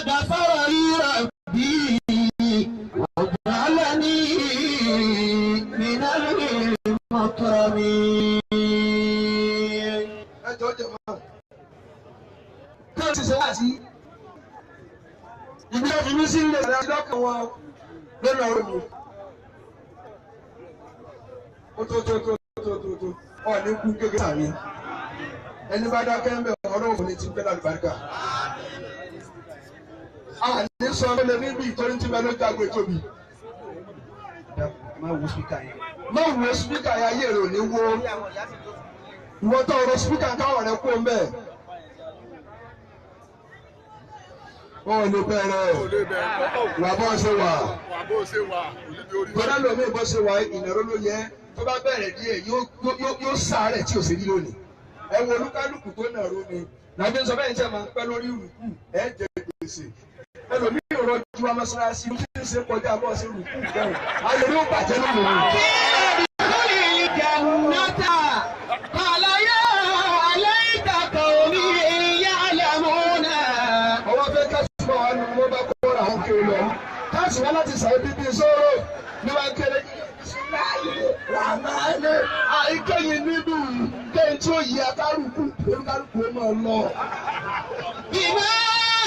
غفر لي ربي وجعلني من المكرمين. Ẹ jọ̀ọ́ jẹ̀ mọ́. Kí ló ti ṣe wá sí? Ìbí tó fi mí sí ilé ìlànà lọ́kàn wọn lórí ọ̀rọ̀ mi. Ó tó tó tó tó tó tó ọ̀ ní kú kékeré sàmì. Ẹni bá dákẹ́ ń bẹ̀ ọ̀rọ̀ òfin ní ti pẹ́ lálùbáríkà. A ní sọ ọ́ lé níbi ìtọ́ni tí bẹ́ẹ̀ lójú agbo ìtóbi. Má wo spíkà yẹn. Má wo spíkà yẹn, ayé rẹ̀ ò ní wó. Ìwọ tó ọ̀rọ̀ spíkà káwọn rẹ̀ kó ń bẹ̀. Wọ́n ò lè bẹ̀rẹ̀ wà bọ́ ṣe wà. Tọ́lá lomi bọ́ ṣe wà ìnáró ló yẹ tó bá bẹ̀rẹ̀ díẹ̀ yóò sáré tí ò sí rí lónìí. Ẹ wo olúkálùkù tó nàró ni. Làbí sọ bẹ́ẹ̀ ní sẹ́ máa ń pẹ́ lórí ìrùkù ẹ̀ jẹ gbèsè. Ẹlòmíì rọ ju amásárásí ló ti ń ṣe kọjá bọ́ ṣe rùkù bẹ́ẹ̀. Ayọ̀ yóò bàjẹ́ lónìí. ادخل الجنة قال يا ليت قومي يعلمون. Ọwọ́ fẹ́ káṣíwá wa ni wọ́n bá kó ra àwọn kiri lọ. Káṣíwá láti sàré bíbí sóró ní wọ́n kéré. Ràmánì àìkẹ́yìn nínú kẹ́yìn tí ó yí akárùkù olúkálùkù ó máa lọ. بما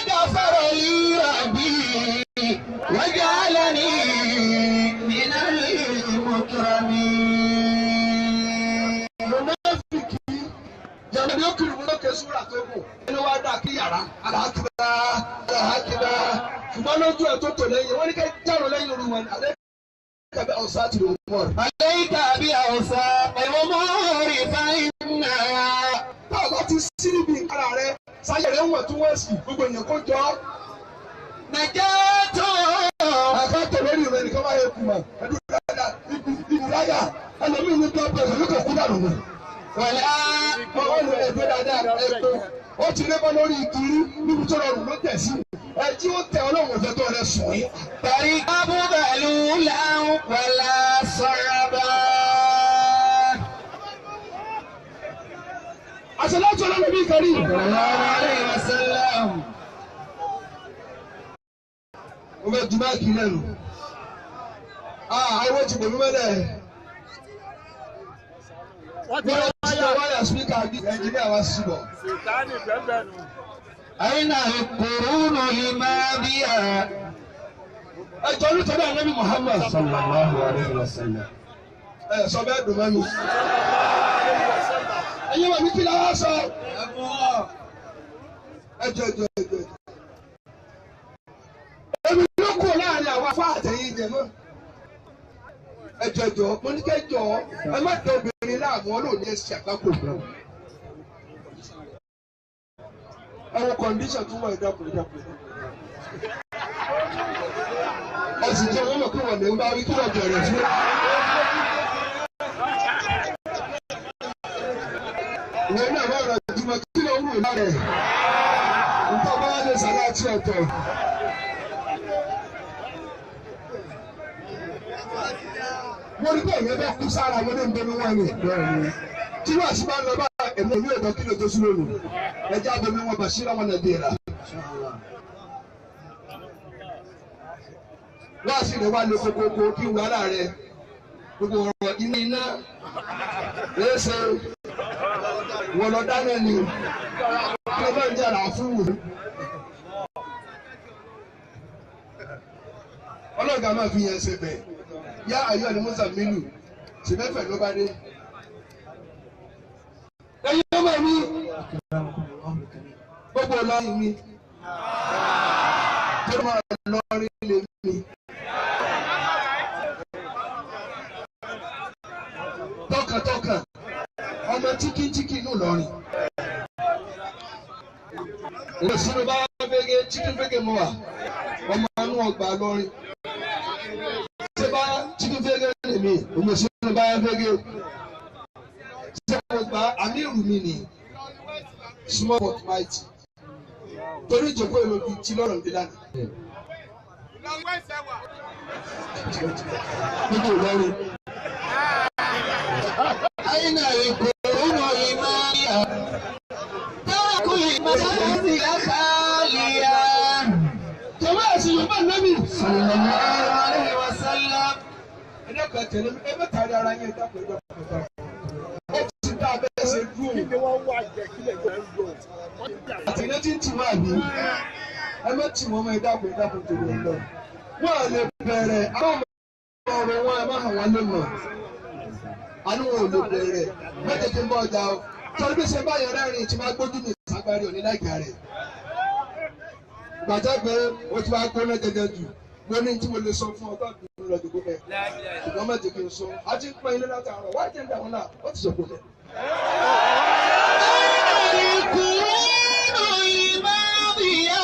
غفر لي ربي وجعلني من المكرمين. Mọ̀nàfìkì jàǹdà ó kiri mú lókè súrà tó kù. Ẹni wá dà kí yàrá aláàkìbá aláàkìbá. Ṣùgbọ́n lójú ẹ̀ tó tò lẹ́yìn, wọ́n ní ká járò lẹ́yìn oru wọn. Àlẹ́ kàbẹ́ ọ̀sán àti òmùọ̀. عليك بأوساط الأمور فإنها Báwo bá ti sí níbi ara rẹ, sáyẹ̀ rẹ̀ ń wọ̀ tún wọ́n sì gbogbo èèyàn kó jọ. نجاة. Àkàtọ̀ lórí rẹ̀ nìkan máa yẹ kùmà. Ẹdún dáadáa, ibi ìráyà, ẹlòmíì ní blood pressure ló kàn kú dànù nù. ولا Ọwọ́ ló ẹgbẹ́ dáadáa ẹgbẹ́. Ó ti rébọ́ lórí ìkiri níbi tó rọrùn ló tẹ̀ sí. Ẹ tí ó tẹ ọlọ́run ọ̀fẹ́ tó rẹ sùn yín. تركب ذلولا ولا صعبا. Àṣẹ láti ọlọ́run bí kárí. صلى الله عليه وسلم. Mo fẹ́ ju báàgì lẹ́nu. Àwọn ti bòmí mọ́lẹ̀. Wọ́n ti Wọ́n lọ ti lọ wáyà spíkà bí ẹnjìníà wa sí bọ̀. Sètáni bẹ́ẹ̀ nù. أين القرون الماضية؟ Ẹ jọ nítorí Ànábì Muhammad. صلى الله عليه وسلم. Ẹ sọ bẹ́ẹ̀ dùn mọ́nu. Ẹyin wà ní kí la wá sọ. Ẹ jọ jọ jọ. Èmi ló kù láàrin àwọn afá àtẹ̀yìn jẹ̀mọ́. Ẹ jọ jọ, mo ní kẹ́ jọ, ẹ má dẹ obìnrin láàmú ọlọ́ọ̀ni ẹ̀sìn àgbákò. Ẹ wo kọ̀ǹdíṣàn tó wà ìdákùn ìdákùn. Ẹ sì jẹ́ wọ́n mọ̀ kí wọ́n lè ń bá wí kí wọ́n bẹ̀rẹ̀ fún. Ìwé náà bá rẹ̀ jùmọ̀ kí ló ń wù lára ẹ̀. Nǹkan bá wà lè sàrà àti ọ̀tọ̀. Mo rí pé ìyẹn bá kú sára mo ní nbẹnu wọn ni. Tí wọ́n sì bá ń lọ bá èmi ìlú ẹ̀dọ́ kí ló tó sí lónìí. Ẹjẹ́ abẹ́mi wọn bà síra wọn nàbí rà. Wọ́n sì lè wá lo kokoko kí wàhálà rẹ̀ gbogbo ọ̀rọ̀ iná iná léṣe wọ́n lọ dáná ni kí ló bá ń jàrà fún wù. Ọlọ́gàá máa fi yẹn ṣe bẹ̀ yá ayọ́ ni Musa mílù ṣèbẹ́fẹ̀ ló bá dé. Ẹyin ọmọ mi gbogbo ọlọ́rin mi tó máa lọrin lè mi. Tọkàntọkàn ọmọ tíkítíkí inú lọrin. Òsínú bá fẹ́gẹ́ tíkí fẹ́gẹ́ mọ́ wa ọmọ inú ọgbà lọrin. Ṣé bá tíkí fẹ́gẹ́ lè mi? Òsínú bá fẹ́gẹ́. Ṣé mo gbà àmì ìrù mi nì small but mighty torí ìjòkó èlò bíi ti lọ́rọ̀ nílá ni. Níbo lọ́rùn? أين القرون الماضية تركوا المنازل خالية Jọ̀wọ́ ẹ̀sìn Yorùbá nẹ́bì. صلى الله عليه وسلم Ẹ dẹ́kun tẹ̀lé mi, ẹ mẹ́ta rí ara yín ẹ dákun ẹ dákun ẹ dákun. Ó ti dá abẹ́rẹ́ ṣe dúró. Kí ni wọ́n wá jẹ kílẹ̀ jẹ́ ń lò? Wọ́n ti dà. Àtẹ̀lé tí ń tì wọ́n àbí. Ẹ má tì wọ́n mọ́ ẹ dákun ẹ dákun torí ẹ lọ. Wọ́n à lè bẹ̀rẹ̀ àwọn ọmọ ọ̀rọ̀ wọn ẹ má hàn wọ́n lé mọ̀. Àánú wọn ò lè bẹ̀rẹ̀ mẹ́tẹ̀ẹ̀tẹ̀ ń bọ̀ ọjà o. Torí bí ṣe bá yẹn rẹ́rìn tí máa gbójú mi ságbárí òní láìka rẹ̀. Gbàjá pé o ti wá gbóná jẹjẹ jù. Mo ní tí mo lè sọ fún ọ tó àbí lọ dìbò bẹ́ẹ̀. Ṣùgbọ́n má jẹ́ kí n sọ. A ti ń pọn ilé látàárọ̀. Wá jẹ́ ń dà wọ́n náà. Ó ti sọ̀kò bẹ́ẹ̀. أين القرون الماضية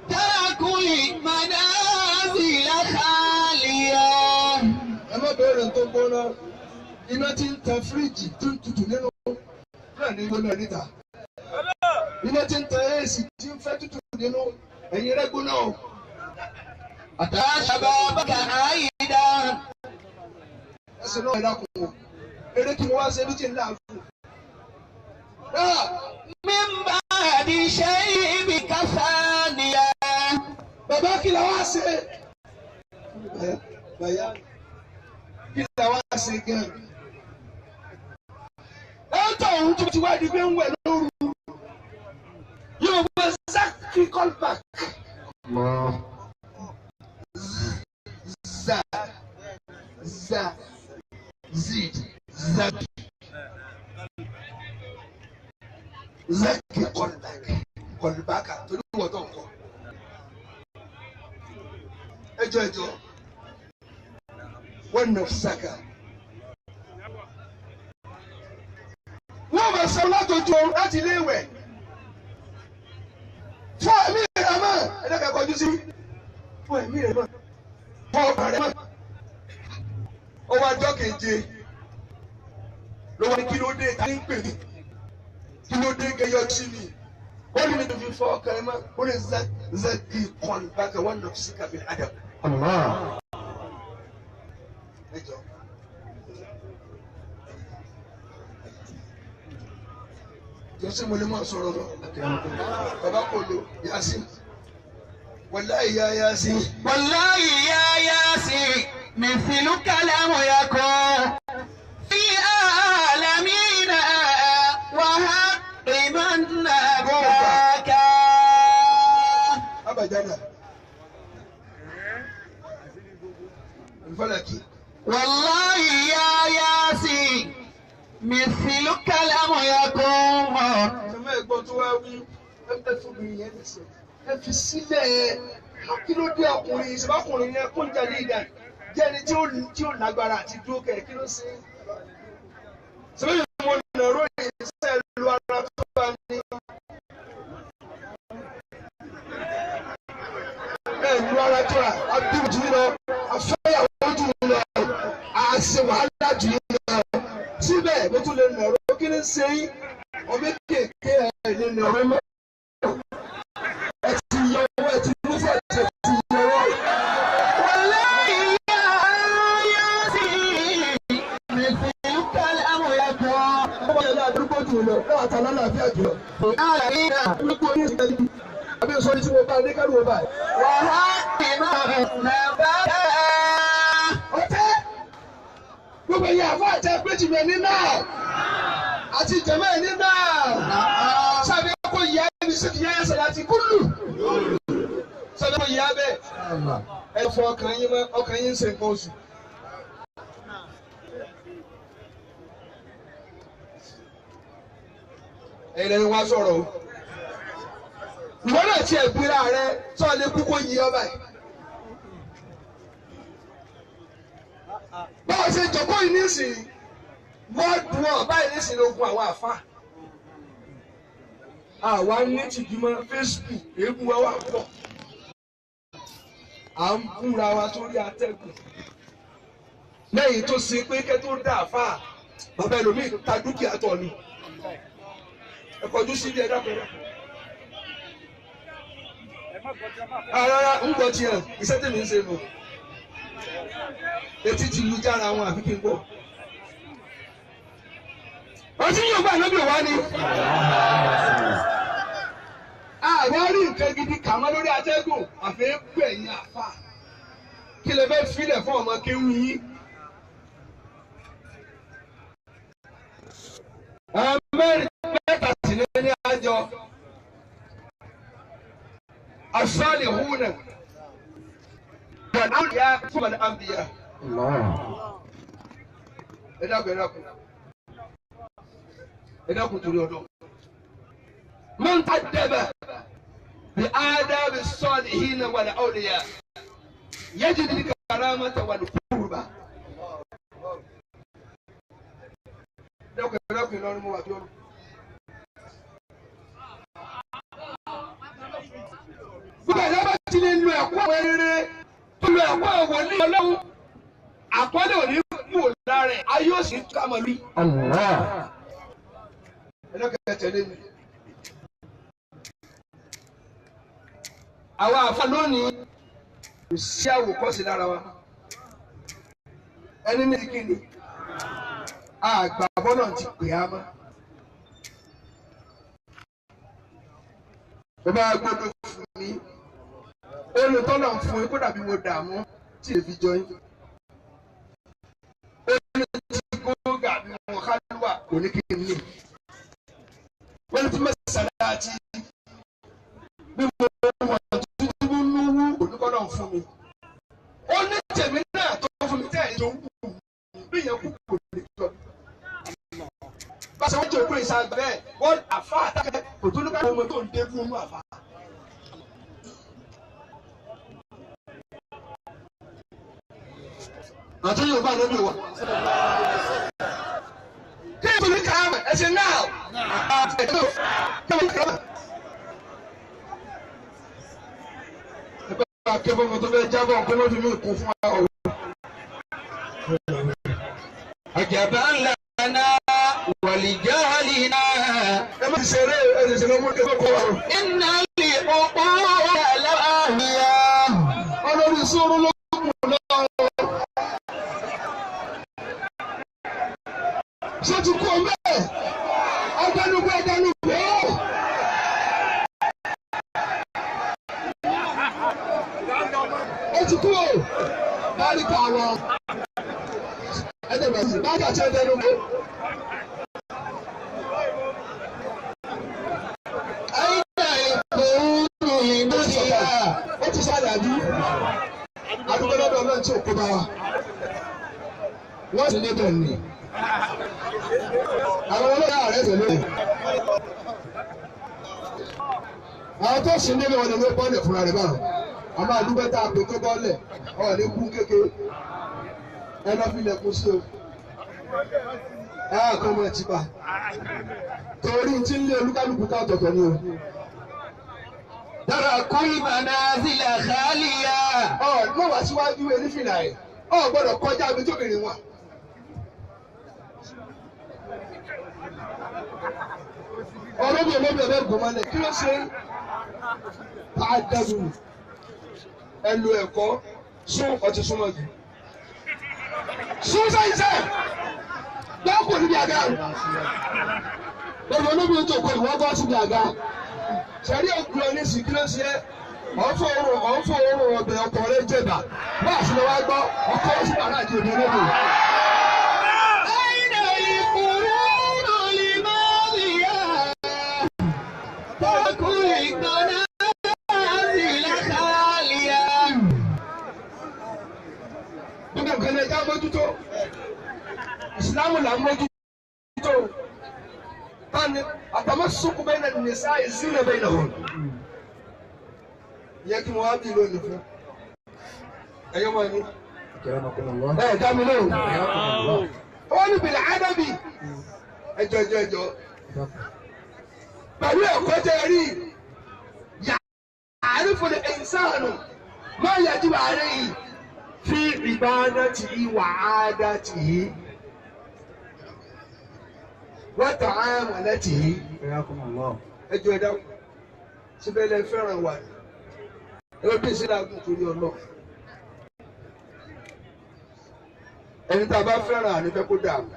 تركوا المنازل خالية Ẹ má bẹ̀rẹ̀ tó gbóná. Iná ti ń tan fíríjì tó ń tutù nínú náà ní gbóná níta. Iná ti ń tan AC tí ń fẹ́ tutù nínú ẹ̀yìn rẹ̀ gbóná o. أتى شبابك عيدا Ẹsẹ̀ náà ẹ̀dá kùn o. Eré kí mo wá ṣe lójú ńlá fún. Náà من بعد شيبك ثانية bàbá kí la wá ṣe? Bàyá kí la wá ṣe gan? Ẹ tọ̀ òun tó ti wá di pé ń wẹ̀ lóru. Yóò wọ Zaki call back. Za za zid zaki zaki call back call back torí wọ́n tó ń kọ́. Ẹjọ́ ẹjọ́ wọ́n nà saka. Wọ́n bá sọ látọjú oorun láti ilé ìwẹ̀. Fún ẹ̀mí rẹ̀ mọ́ ẹ̀dá kọjú sí. Fún ẹ̀mí rẹ̀ mọ́ fún ọkàn rẹ̀ mọ́. Ó wá jọ́ keje ló wá ní kí ló dé ta ní pè mí kí ló dé gẹyọ sí mi. Ó ní mi tó fi fọ ọkàn rẹ̀ mọ́ ó ní zaki kọ́ni bákan wọ́n nà sí kàbí adam. Ẹjọ́. Jọ́sí mo lè máa sọ̀rọ̀ lọ. Bàbá kò lo Yasin. Wàláhì ya Yasin. والله يا ياسين مثلك لم يكن في عالمنا وحق من نباك Abàjádà. Ìfọlẹ́kì. والله يا ياسين مثلك لم يكن Sọmọ ẹ̀gbọ́n tó wá wí ẹ fún mi yẹn lẹ́sẹ̀. Ẹ fi sílẹ̀ kí ló dé ọkùnrin ìṣèbákùnrin yẹn kó ń jalè ìdá. Jẹ́ ẹni tí ó lágbára àti dúró kẹ̀ kí ló ṣe. Sọmọ mo nàró ìṣe lu ara tó bá ní. Ẹ lu ara tó rà, abíwò jù yín lọ, afẹ́yàwó jù yín lọ, àṣẹ wàhálà jù yín lọ. Síbẹ̀ mo tún lè nàró kí ni ṣe yín? Ọmọ kéèké ẹ lè nàró mọ́. Ẹ ti yọ ọwọ́ ẹ ti mú fún ẹ ti yọ ọwọ́. والله يا ياسين مثلك لم يكن Ọmọ yẹn ládùúgbò jù lọ, náà àtàlọ́ làáfíà jù lọ. في عالمنا Gbogbo ní ìgbà yìí, àbí sọ ní tí mo bá ní kẹ́rù ọba. وحق من نباك Ọtẹ́ gbogbo ẹ̀yin àfọ àti ẹgbẹ́jìmẹ̀ ní náà àti jẹ̀mẹ́ ní náà. Sábẹ́ kò yá ẹbí sí ti yá ẹsẹ̀ láti kúlù. Sábẹ́ kò yá bẹ́ẹ̀. Ẹ fọ ọkàn yín mọ́, ọkàn yín ń ṣe nǹkan oṣù. Ẹ̀yin lẹ́nu wá sọ̀rọ̀ o. Ìwọ náà tiẹ̀ gbéra rẹ sọ̀rọ̀ lè kú kó yí ọ báyìí. Báwo ṣe jòkó yìí nísìnyí wọ́n dùn ọ́ báyìí nísìnyí ogun àwọn àfa. Àwa ní tìjúmọ́ Facebook èébú wa wà pọ̀. À ń búra wa sórí atẹ́gùn. Lẹ́yìn tó ṣe pé kẹ́ tó dà fà Bàbá ẹlòmíì ta dúkìá tọ̀ ni. Ẹ kọjú sí ibi ẹ̀dá pẹ̀lú. Rárá ń gbọ́ tiẹ̀, iṣẹ́ tèmi ń ṣe nù. Etí ti lu jára wọn àfi kí n gbọ́. Ọtí yóò gbà lóbi wá ni. Àwọn rí nǹkan gidi kà mọ́ lórí atẹ́gùn àfi ń pè yín àfà. Kí lè fẹ́ filẹ̀ fún ọmọ kéwú yín? Àwọn mẹ́rin mẹ́ta sì ní ní àjọ. As-salihuna wal-awliya thumma al-anbiya. Ẹ dákun, ẹ dákun. Ẹ dákun torí ọdún. Man ta'addaba bi adabi as-salihina wal-awliya yajid al-karamata wal-qurba. Ẹ dákun, ẹ dákun, Ìlọrin mo wà tí ó rù. Gbogbo ẹ̀dá bá ti lè lo ẹ̀kọ́ àwọn eré tó lo ẹ̀kọ́ àwọn wòlíì Ọlọ́run, àkọọ́lẹ̀ òní kú lára ẹ̀, ayé ò sì ká mọ̀ lórí. Ẹ lọ́kẹ́ tẹ̀lé mi. Àwa àfa lónìí kò sí àwòkọ́ṣe lára wa. Ẹni ní kíni àgbà bọ́lọ̀ ti pè á mọ́. Bàbá gbọ́dọ̀ fún mi. Olùtọ́lọ̀ ń fún yín kó dàbí mo dààmú tí èmi jọ yín. Olùtí gógà bí mo kálúwà kò ní kí n ní. Wọ́n ti mẹ́sàlá àti bí mo wọ̀ tuntun núwú kò ní kọ́ náà fún mi. Ó ní tèmi náà tó fún mi tẹ́ ẹ̀ tó ń wù mí bí yẹn kú kò ní jọ. Báṣọ wọ́n jẹ́ òkú ìsàgbà bẹ́ẹ̀ wọ́n àfa àtàkẹ́ kò tó ní ká ọmọ tó ń dé fún un àfa. Àti Yorùbá ló bí wa. Kí ni tòlí kàá ẹ ṣe náà? Ẹ bá a ké fún mi tó fẹ́ jábọ̀ kó ló fi mí kún fún wa o. عجبا لنا ولجهلنا Ẹ má ti ṣeré ẹ ti ṣeré ọmọdé fẹ́ kọ́ wa o. إن العقول لواهية Olórí sóró ló kù lọ́wọ́. Ṣé ti kú ọmọ ẹ̀? Ọgbẹ́nugbọ́ ẹ̀dánùgbọ́. Ó ti kú o. Báyìí kà wọ́n. Ẹ̀dẹ̀gbẹ̀sì báyìí kà ṣe ẹ̀dẹ̀nugbọ́. أين القرون المضية Ó ti ṣàdájú. Adúgbò lọ́dọ̀ náà tí ò kó bá wa. Wọ́n sì níbẹ̀ ni. Àwọn olóyè ààrẹ tẹ̀lé. Àwọn tó sì níbẹ̀ wọn ni ló bọ́ọ̀lẹ̀ fúnra rẹ̀ báwọn. A máa dúpẹ́ tá a pè tó bọ́ọ̀lẹ̀. Ọ̀ ní kú kékeré. Ẹ lọ́ fi ilẹ̀kùn sí o. Ẹ á kọ́ ọmọ ẹ̀ ti pa. Torí tí ń lé olúkálùkù ká ọ̀tọ̀ọ̀tọ̀ ni o. تركوا المنازل خالية Ọ̀ mọ̀ wá síwájú enífìlà ẹ̀. Ọ̀ gbọ́dọ̀ kọjá ibi tóbìnrin wà. Ọlọ́bì olóbì ọbẹ̀ gùn mọ́lẹ̀ kí ló ṣe tá a dẹ́nu ẹ lu ẹ̀kọ́ sún ọtí súnmọ́ jù. Sún sẹ́yìn sẹ́yìn dákò níbi àga. Bẹ́ẹ̀ni olóbì ojú òkú ìwọ́n bọ́ síbi àga. Sẹ̀rí ògùn ọ ní sí kí ló ṣe é? Ọ̀n fọ oorun ọbẹ̀ ọkọ̀ rẹ jẹ̀bà. Bá a sì lọ wá gbọ́ ọkọ̀ ó sì bàrà àti òde olóbì. أين القرون الماضية تركوا المنازل خالية Gbogbo nǹkan ní ẹja mójútó. Ìsìlámù là ń mójútó. Báni àtàwọn sùkú bẹ́ẹ̀ náà nìsa ìsúná bẹ́ẹ̀ náà hàn. Ìyẹn kí mo wá bí lónìí fún. Ẹyọ́ mọ̀ ní. Ẹ dá mi lóhùn. Ó ní bìlẹ̀ ádámì. Ẹjọ́ ẹjọ́ ẹjọ́. Pẹ̀lú ẹ̀kọ́ tẹ rí. Yàrá fún ìsánù. Má yàjú àárẹ̀ yìí fi ìbádàtì wà ádàtì. Wọ́n tà á mọ̀lẹ́tì yìí. Ẹjọ́ ẹ̀dá síbẹ̀ lẹ fẹ́ràn wà ní. Ẹgbẹ́ bí ìsìlẹ̀ àgùn torí ọlọ́. Ẹni tá a bá fẹ́ràn ànífẹ́ kó dààmú.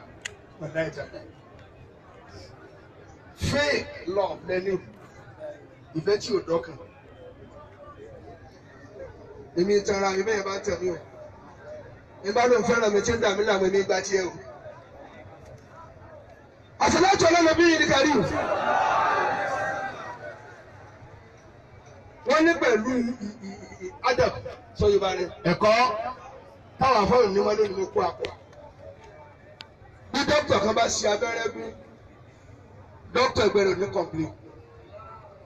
Ọ̀nà ìjàmbá. Fake love lẹ́ni ìfẹ́ tí ò dọ́kàn. Èmi tara mi bẹ́ẹ̀ bá tẹ̀ mí o. Èmi bá lóun fẹ́ràn mi tí ń dà mí láàmú èmi gba tiẹ̀ o. Àṣàlátù ọlọ́lọ́ bí yìí kárí o. Wọ́n ní pẹ̀lú Adam sọ Yorùbá rẹ̀. Ẹ̀kọ́ táwọn afọ́rùn ní wọn lónìí mo kó àpò. Bí dókítà kan bá ṣe abẹ́rẹ́ gún, dókítà ẹgbẹ́ rẹ̀ ò ní kọ̀m̀plé.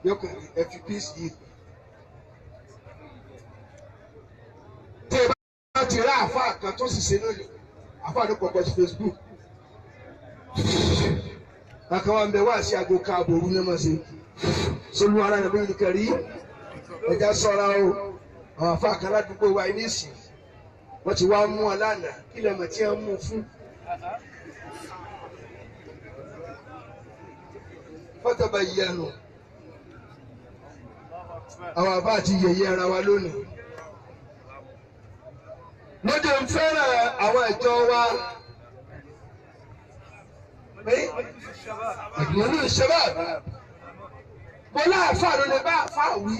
Yóò kàn ní ẹ fi píìsì yìí. Tí ẹ bá ti rá àfáà kan tó sì ṣe lónìí, àfáà ló kọ̀ọ̀kan sí Facebook. Bákan wà ń bẹ wá sí aago káàbọ̀ òru ní ọmọ sí. Solú ara rẹ̀ lóyún kẹrí. Ẹja sọ́ra o. Àwọn àfáà kan ládùúgbò wa ní ìsìn. Wọ́n ti wá mú ọ lánàá. Kí lẹ mọ̀ tí wọ́n mú un fún? Fọ́tọ̀bà yẹnu. Àwọn àbá àti yẹ̀yẹ́ ara wa lónìí. Lóde ń fẹ́ràn àwọn ìjọ wa. Ìgbìmọ̀ ìṣẹ́bà. Mo láàfáà ló lè bá àfáà wí.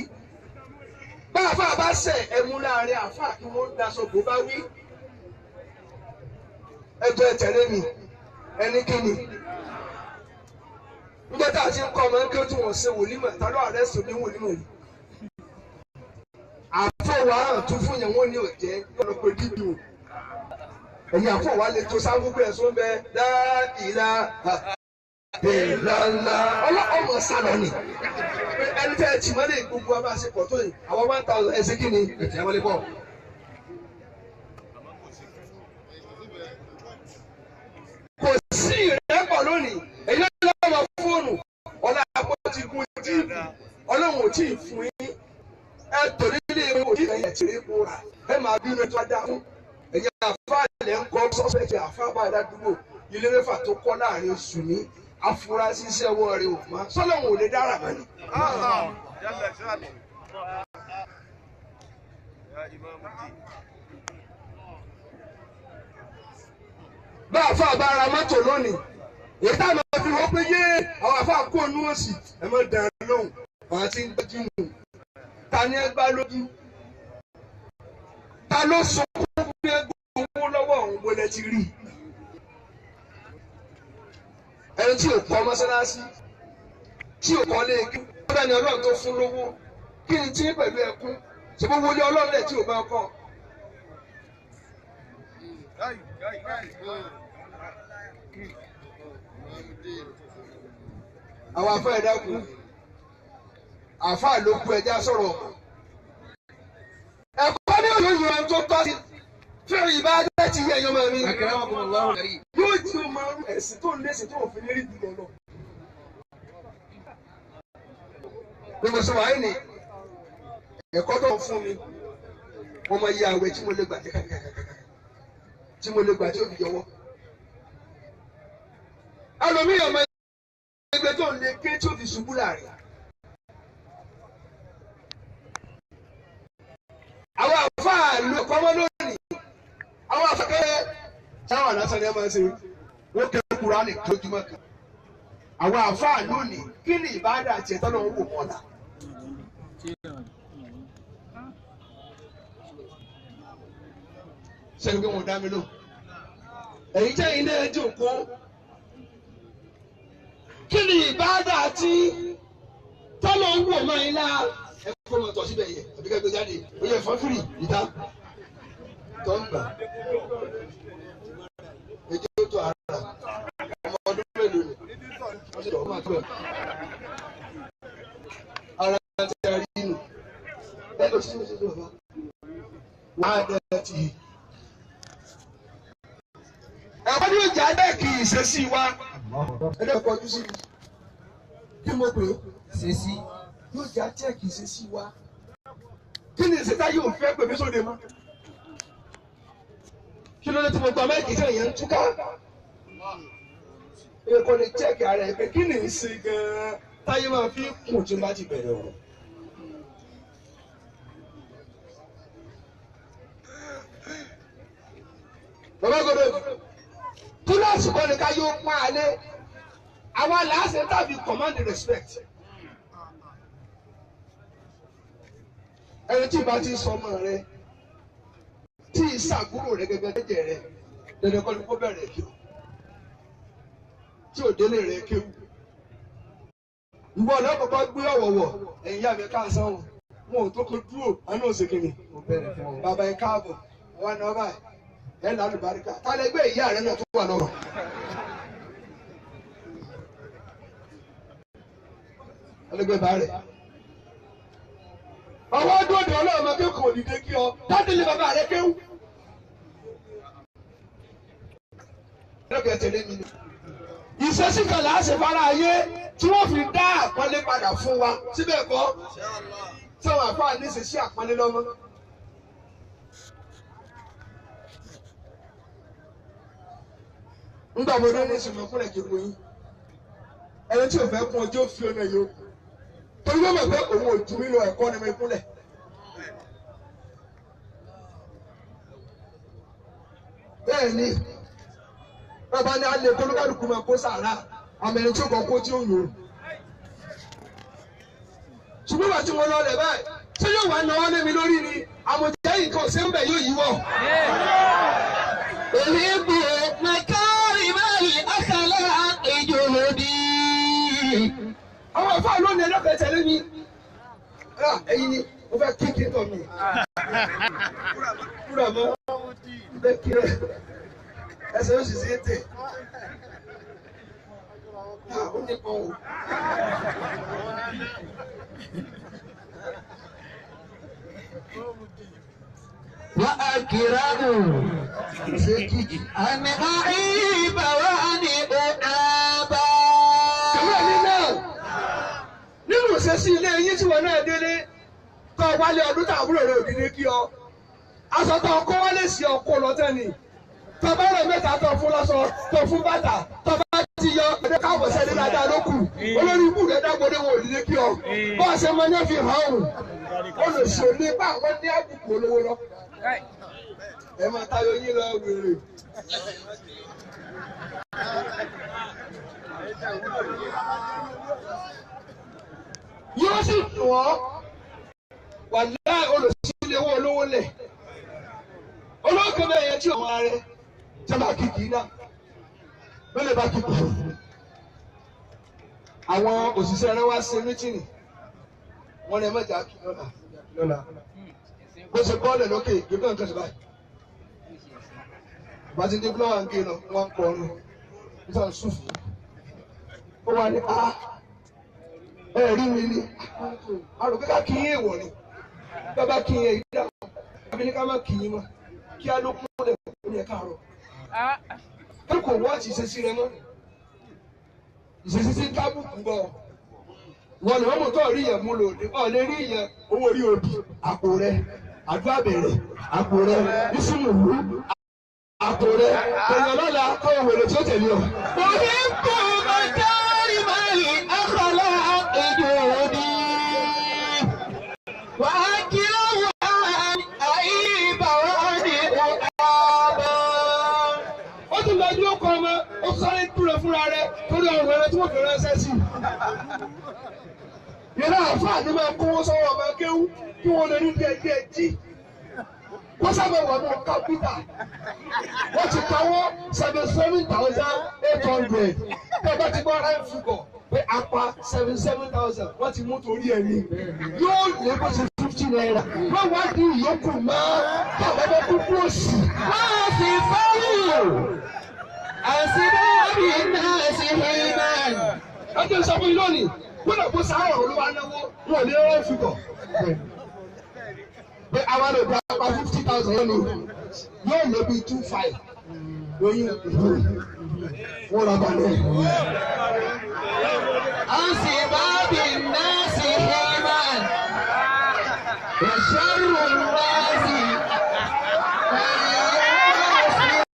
Bá àfáà bá ṣẹ̀ ẹmu láàrin àfáà kí wọ́n daṣọ bò bá wí. Ẹjọ́ ẹ tẹ̀lé mi, ẹni kí ni? Níjọ́ tá a ti ń kọ́ ọmọ kí ó tún wọ́n ṣe wòlímọ̀, ta ló àrẹ́sì ní wòlímọ̀ yìí? Àfọwọ́ àrùn tún fún yẹn wọ́n ní òjẹ́ lọ́nà pé dídì o. Ẹ̀yin àfọwọ́ alẹ́ tó sáfúgbó ẹ̀sùn bẹ́ẹ̀ dáìlà ìlànà ọlọ́mọ sálọ ni. Ẹni tẹ́ ẹ tì mọ́lẹ̀ gbogbo wa bá ṣe pọ̀ tó yìí, àwọn 1000 ẹ̀sìn kí ni? Ẹ̀tì ẹ̀ wọlé pọ̀. Kò sí ìrẹ́pọ̀ lónìí, èyí lọ́wọ́ fóònù ọ̀la àpò ti gun jíìpù ọlọ́run ò tí ì fún yín. Ẹ tò nílé ìwé òtí ẹ̀yẹ tí ì kóra ẹ máa bínú ẹ tó dá fún. Ẹ̀yin àfáàlẹ̀ ń kọ́ sọ́sẹ̀tì àfáàbà aládùúgbò ilé mẹ́fà tó kọ́ láàrin oṣù ní afurasí iṣẹ́ ọwọ́ rẹ̀ ò mọ́ sọ́lọ́run ò lè dára mọ́ ni. Bá àfáà bá ra mọ́tò lónìí, èyí táwọn máa fi wọ́n pé yé àwọn àfáà kó onú òsì ẹ má dàn án lóhùn àwọn tí ń gbájú nù. Ta ni ẹ gbá lójú? Ta ló sọ fún pé owó lọ́wọ́ òun bó lẹ ti rí? Ẹni tí ò kọ́ mọ́sálásí, tí ò kọ́ léèké, ó dání ọlọ́run tó fún lówó, kí ni tí pẹ̀lú ẹkún? Ṣé bó wọlé ọlọ́run lẹ̀ tí ò bá kọ́? Àwọn afá ẹ̀dá kú, àfáà ló kú ẹja sọ̀rọ̀ ọ̀mọ̀. Ẹ̀kọ́ ní òye yóò tó tọ́ sí fẹ́rẹ̀ ìbáradá ti yẹ ẹ̀yọ́ máa mi. Yóò jí o máa ń ẹ̀sìn tó ń lẹ́sìn tó òfin lérí jùlọ lọ. Gbogbo sọ wáyé ni ẹ̀kọ́ tó ń fún mi, mo máa yẹ àwẹ̀ tí mo lè gbà kàkàkàkà tí mo lè gbà tí ó fi yọwọ́. Ẹlòmíràn máa ẹgbẹ́ tó ń lè ké tí ó fi ṣubú láàrin. Àwọn àfáà ló kọ́mọ́ lónìí. Àwọn afẹ́kẹ́ táwọn àlásán ni ẹ máa ń ṣe. Wọ́n kẹ́ Kúránì lójúmọ́ kan. Àwọn àfáà lónìí kí ni ìbáàdà àti ẹ̀tọ́ náà ń wò mọ́lá? Sẹ́ni pé wọ́n dá mi lò. Ẹ̀yin jẹ́ ilé ẹjọ́ kó. Kí ni ìbáàdà àti tọ́lọ̀ ń wò mọ́ ilá? Ẹ kó mọ̀ tọ̀ síbẹ̀ yẹ, àbí ká gbé jáde. Ó yẹ fọ́fírì ìta. Tọ́ ń gbà. Ejò tó ara. Ọmọ ọdún mélòó ni? Wọ́n sì lọ́ọ́ máa tó ẹ̀. Ara ti rí inú. Ẹ lọ sí oṣù tó bàbá. Wàá dẹ́ ti. Ẹ̀kọ́ ní ìjà dẹ́ kì í ṣe sí wa. Ẹ dẹ́ kọjú sí mi. Kí mo pè é? Ṣe sí. Yóò já jẹ́ kì í ṣe sí wa. Kí ni ìṣẹ́ta yóò fẹ́ pè mí sóde mọ́? Kí ló dé tí mo gba máìkì tí èèyàn ń túká? Ẹ kò lè chẹ́ẹ̀kì ara ẹ pé kí ni ń ṣe gan-an táyé máa fi kùn tí n bá ti bẹ̀rẹ̀ ọ̀rọ̀. Bàbá gbọdọ̀ túláàsì kọ́ ni ká yóò pọ́n alẹ́ àwa làásẹ̀ tàbí command respect. Ẹni tí ìbá ti sọ ọmọ rẹ tí ìsàbúrò rẹ gẹ́gẹ́ jẹ́jẹ́ rẹ dandan kọ́ ni kó bẹ̀rẹ̀ kí o tí ò délé rẹ kéwù. Ìwọ ọlọ́kọ̀ọ́kọ́ gbé ọ̀wọ̀wọ̀ ẹ̀yìn yá mi káàsán o wọn ò tó kó dúró àánú òsèkìrì bàbá ẹ káàbọ̀ wọn náà báyìí ẹ lálùbáríkà tálẹ́gbẹ́ ìyá rẹ náà tó wà lọ́rọ̀. Tálẹ́gbẹ́ bá rẹ̀. Ọwọ́ dòdò ọlọ́run kékeré òdìdé kí ọ dádìlé bàbá rẹ kéwù. Lọ́kẹ́ tẹ̀lé mi ni. Ìṣesí kan là á ṣe fara ayé tí wọ́n fi dá àpọ́nlé padà fún wa síbẹ̀ kọ́ sáwọn àfáà ní ìṣesí àpọ́nlé lọ́mọ. Ńgbà mo dé ní ìsinmi kúnlẹ̀ kí n wọ̀nyí. Ẹni tí ò fẹ́ kún ọjọ́ fi ọ̀nà yìí ó. Torí wọ́n mọ̀ pé òun ò jù mí lọ ẹ̀kọ́ ni mo kúnlẹ̀. Bẹ́ẹ̀ ni bàbá ní alẹ́ kólúkálùkù máa kó sàrà àmọ́ ẹni tí ó kọ́ kó tí ó yòó. Ṣùgbọ́n bàtí mo lọ rẹ̀ báyìí ṣé yóò wá náwó lé mi lórí ni àmọ̀jẹ́ yìí kan ṣé ń bẹ̀ yóò yíwọ́. أحب مكارم الأخلاق جهدي. Àwọn àfáà lónìí ẹlọ́kẹ́ tẹ̀lé mi. Ẹ̀yin ni mo fẹ́ kí kí tọ̀ mi. Kúrò mọ́ mo fẹ́ kí rẹ̀ ẹsẹ̀ yóò sì ṣe é tẹ̀. Ó nípọn o. وأكره أن أعيب وأن أعاب. Ìwé mi náà nínú ìṣesí ilé yín tí wọn náà délé kọ́ wálé ọdún tàbúrò rẹ̀ òdìdí kí ọ. Aṣọ tó kó wálé sí ọkọ lọ́tẹ̀ ni. Tọ́ba rẹ̀ mẹ́ta tó fún lọ́sọ tó fún bàtà tọ́ba ti yọ ẹ̀dẹ́ káàbọ̀ sẹ́ni dáadáa ló kù. Olórí ibú rẹ̀ dágbọ́dé wọn òdìdí kí ọ. Bọ́ọ̀ ṣe mọ ní fi hàn òun. Olùsòlè bá àwọn ní àbùkù olówó lọ. Ẹ máa tayọ yín lọ wèrè. Yóò sì dùn ọ́ wàláì olùsílẹ̀ owó olówó lẹ̀ olówó kan bẹ́ẹ̀ yẹn tí òun arẹ jọba kìkì náà ló lè bá kìkì. Àwọn òṣìṣẹ́ rẹ wá ṣe mítìnì wọn lè mọ̀jà kì lọ́la lọ́la bó ṣe bọ́ọ̀lù lókè gbẹ́gbẹ́ nǹkan ṣe báyìí bá ti dé búlọ́wà ń gé lọ wọn ń kọrin nígbà sùfù ó wà ní a ẹ rí mi ni àròkè ká kí yín èèwọ̀ ni bàbá kí yín èyí dá àbí ní ká má kí yín mọ́ kí á ló kún lẹ̀ kó ní ẹ káàárọ̀ kí kò wọ́ọ̀tì ìṣesí rẹ mọ́ ìṣesí tí ń tábùkù bọ̀ wọ́n lè wọ́n mọ̀ tó rí yẹn mú lò ní ọ̀ lè rí yẹn owó orí òbí àpò rẹ àdúrà bẹ̀rẹ̀ àpò rẹ ìsúnmùlú àpò rẹ èèyàn lọ́la kọ́ òwèrè tí ó tẹ̀lé ọ. أحب مكارم الأخلاق جهدي. وأكره أن أعيب وأن أعاب. Ó tún lọ dúró kọ ọmọ ó tún sáré dúró fúnra rẹ torí ọrùn rẹ tí wọ́n fi ránṣẹ́ sí i. Ìran àfáà ni máa kówó sọ́wọ́ ọmọ kéwú kí wọ́n lè ní díẹ̀ díẹ̀ jí. Wọ́n sábà wà ní kápítà. Wọ́n ti kawọ́ 77,800. Bí ọba ti gbọ́ ráì fúgọ̀ pé apá 77,000 wọ́n ti mú torí ẹ̀ ní. Yóò lé bó ṣe ₦50. Wọ́n wá di ìyókù mọ́ bàbá bá kúkú òsì. وأصفه أسباب الناس حلما. Ẹjọ́ sọ fún yín lónìí, gbọ́dọ̀ kó sàárọ̀ olúwa náwó, wọn ò ní rán fìgọ̀. Pé àwa lè gba apá 50,000 yẹn lò, yóò lé bíi 2,500. Lóyún wọn rà balẹ̀. أسباب الناس حلما. وشر الناس من يصفه.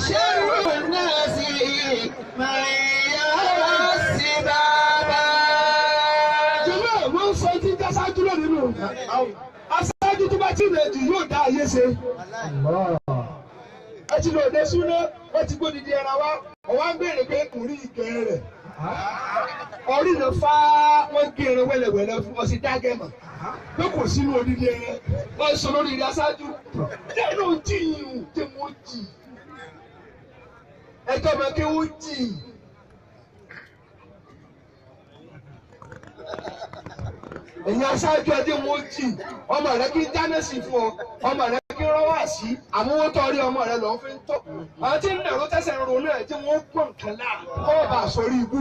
وشر الناس من يهوى السبابا. Jọ̀wọ́ wọ́n sọ tí ń jásájú lónìí nù. Aṣáájú tó bá tí ì rẹ̀ jù yóò dá ayé ṣe. Ẹ ti lò dé súná, wọ́n ti gbódìdí ẹran wá, ọ̀wá ń béèrè pé kò rí ìkẹ́ rẹ̀. Orí rẹ̀ fá wọ́n gé ẹran wẹ́lẹ̀wẹ́lẹ́ fún ọ sí dágẹ̀mọ̀. Pé kò sínú odidi ẹran, wọ́n sọ lórí ilé aṣáájú. Jẹ́nu jìyìn tí mo jì. Ẹjọ́ mi kí wọ́n jì. Ẹ̀yin aṣáájú ẹdín mo jì. Ọmọ rẹ kí dáná sí fún ọ, ọmọ rẹ kí rọ́wà sí, àmúwótọ́ rí ọmọ rẹ lọ́ọ́ fi ń tọ́. Àwọn tí ń dẹ̀rọ tẹ̀sẹ̀ ń ronú ẹ̀ tí wọ́n pọ̀ nǹkan náà kọ́ bá a sọrí ibú.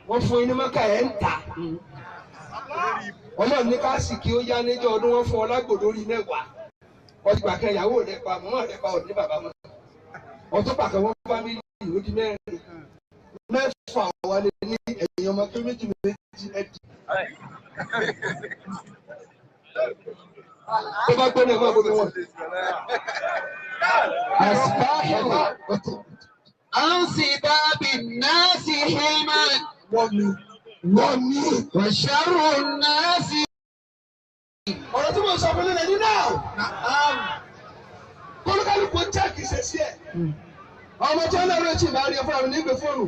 Wọ́n fún yín ní mọ́kà ẹ̀ ń tà. Ọlọ́run ní ká sì kí ó yá níjọ́ ọdún wọn fún ọ lágbòdo orí mẹ́wàá. Ọtí pàkẹ́ ìyàwó rẹ̀ pa mọ́ rẹ̀ pa òní bàbá mọ́. Ọtún pàkẹ́ wọn fámìlì ó di mẹ́rin. Mẹ́fà wálé ní ẹ̀yìn ọmọ kí méjì méjì ẹ̀dì. Tó bá gbóná ẹ̀ máa bomi wọn. أصبح عن سباب الناس حلما Wọ́n mi. Wọ́n mi. وشر الناس Ọ̀rọ̀ tí mo sọ fún nílẹ̀ ní náà. Kólúkálùkù jẹ́ẹ̀kì ṣe sí ẹ̀. Ọmọ tí wọ́n lọ rẹ̀ tì bá rí ẹ fúnra mi nígbè fóònù.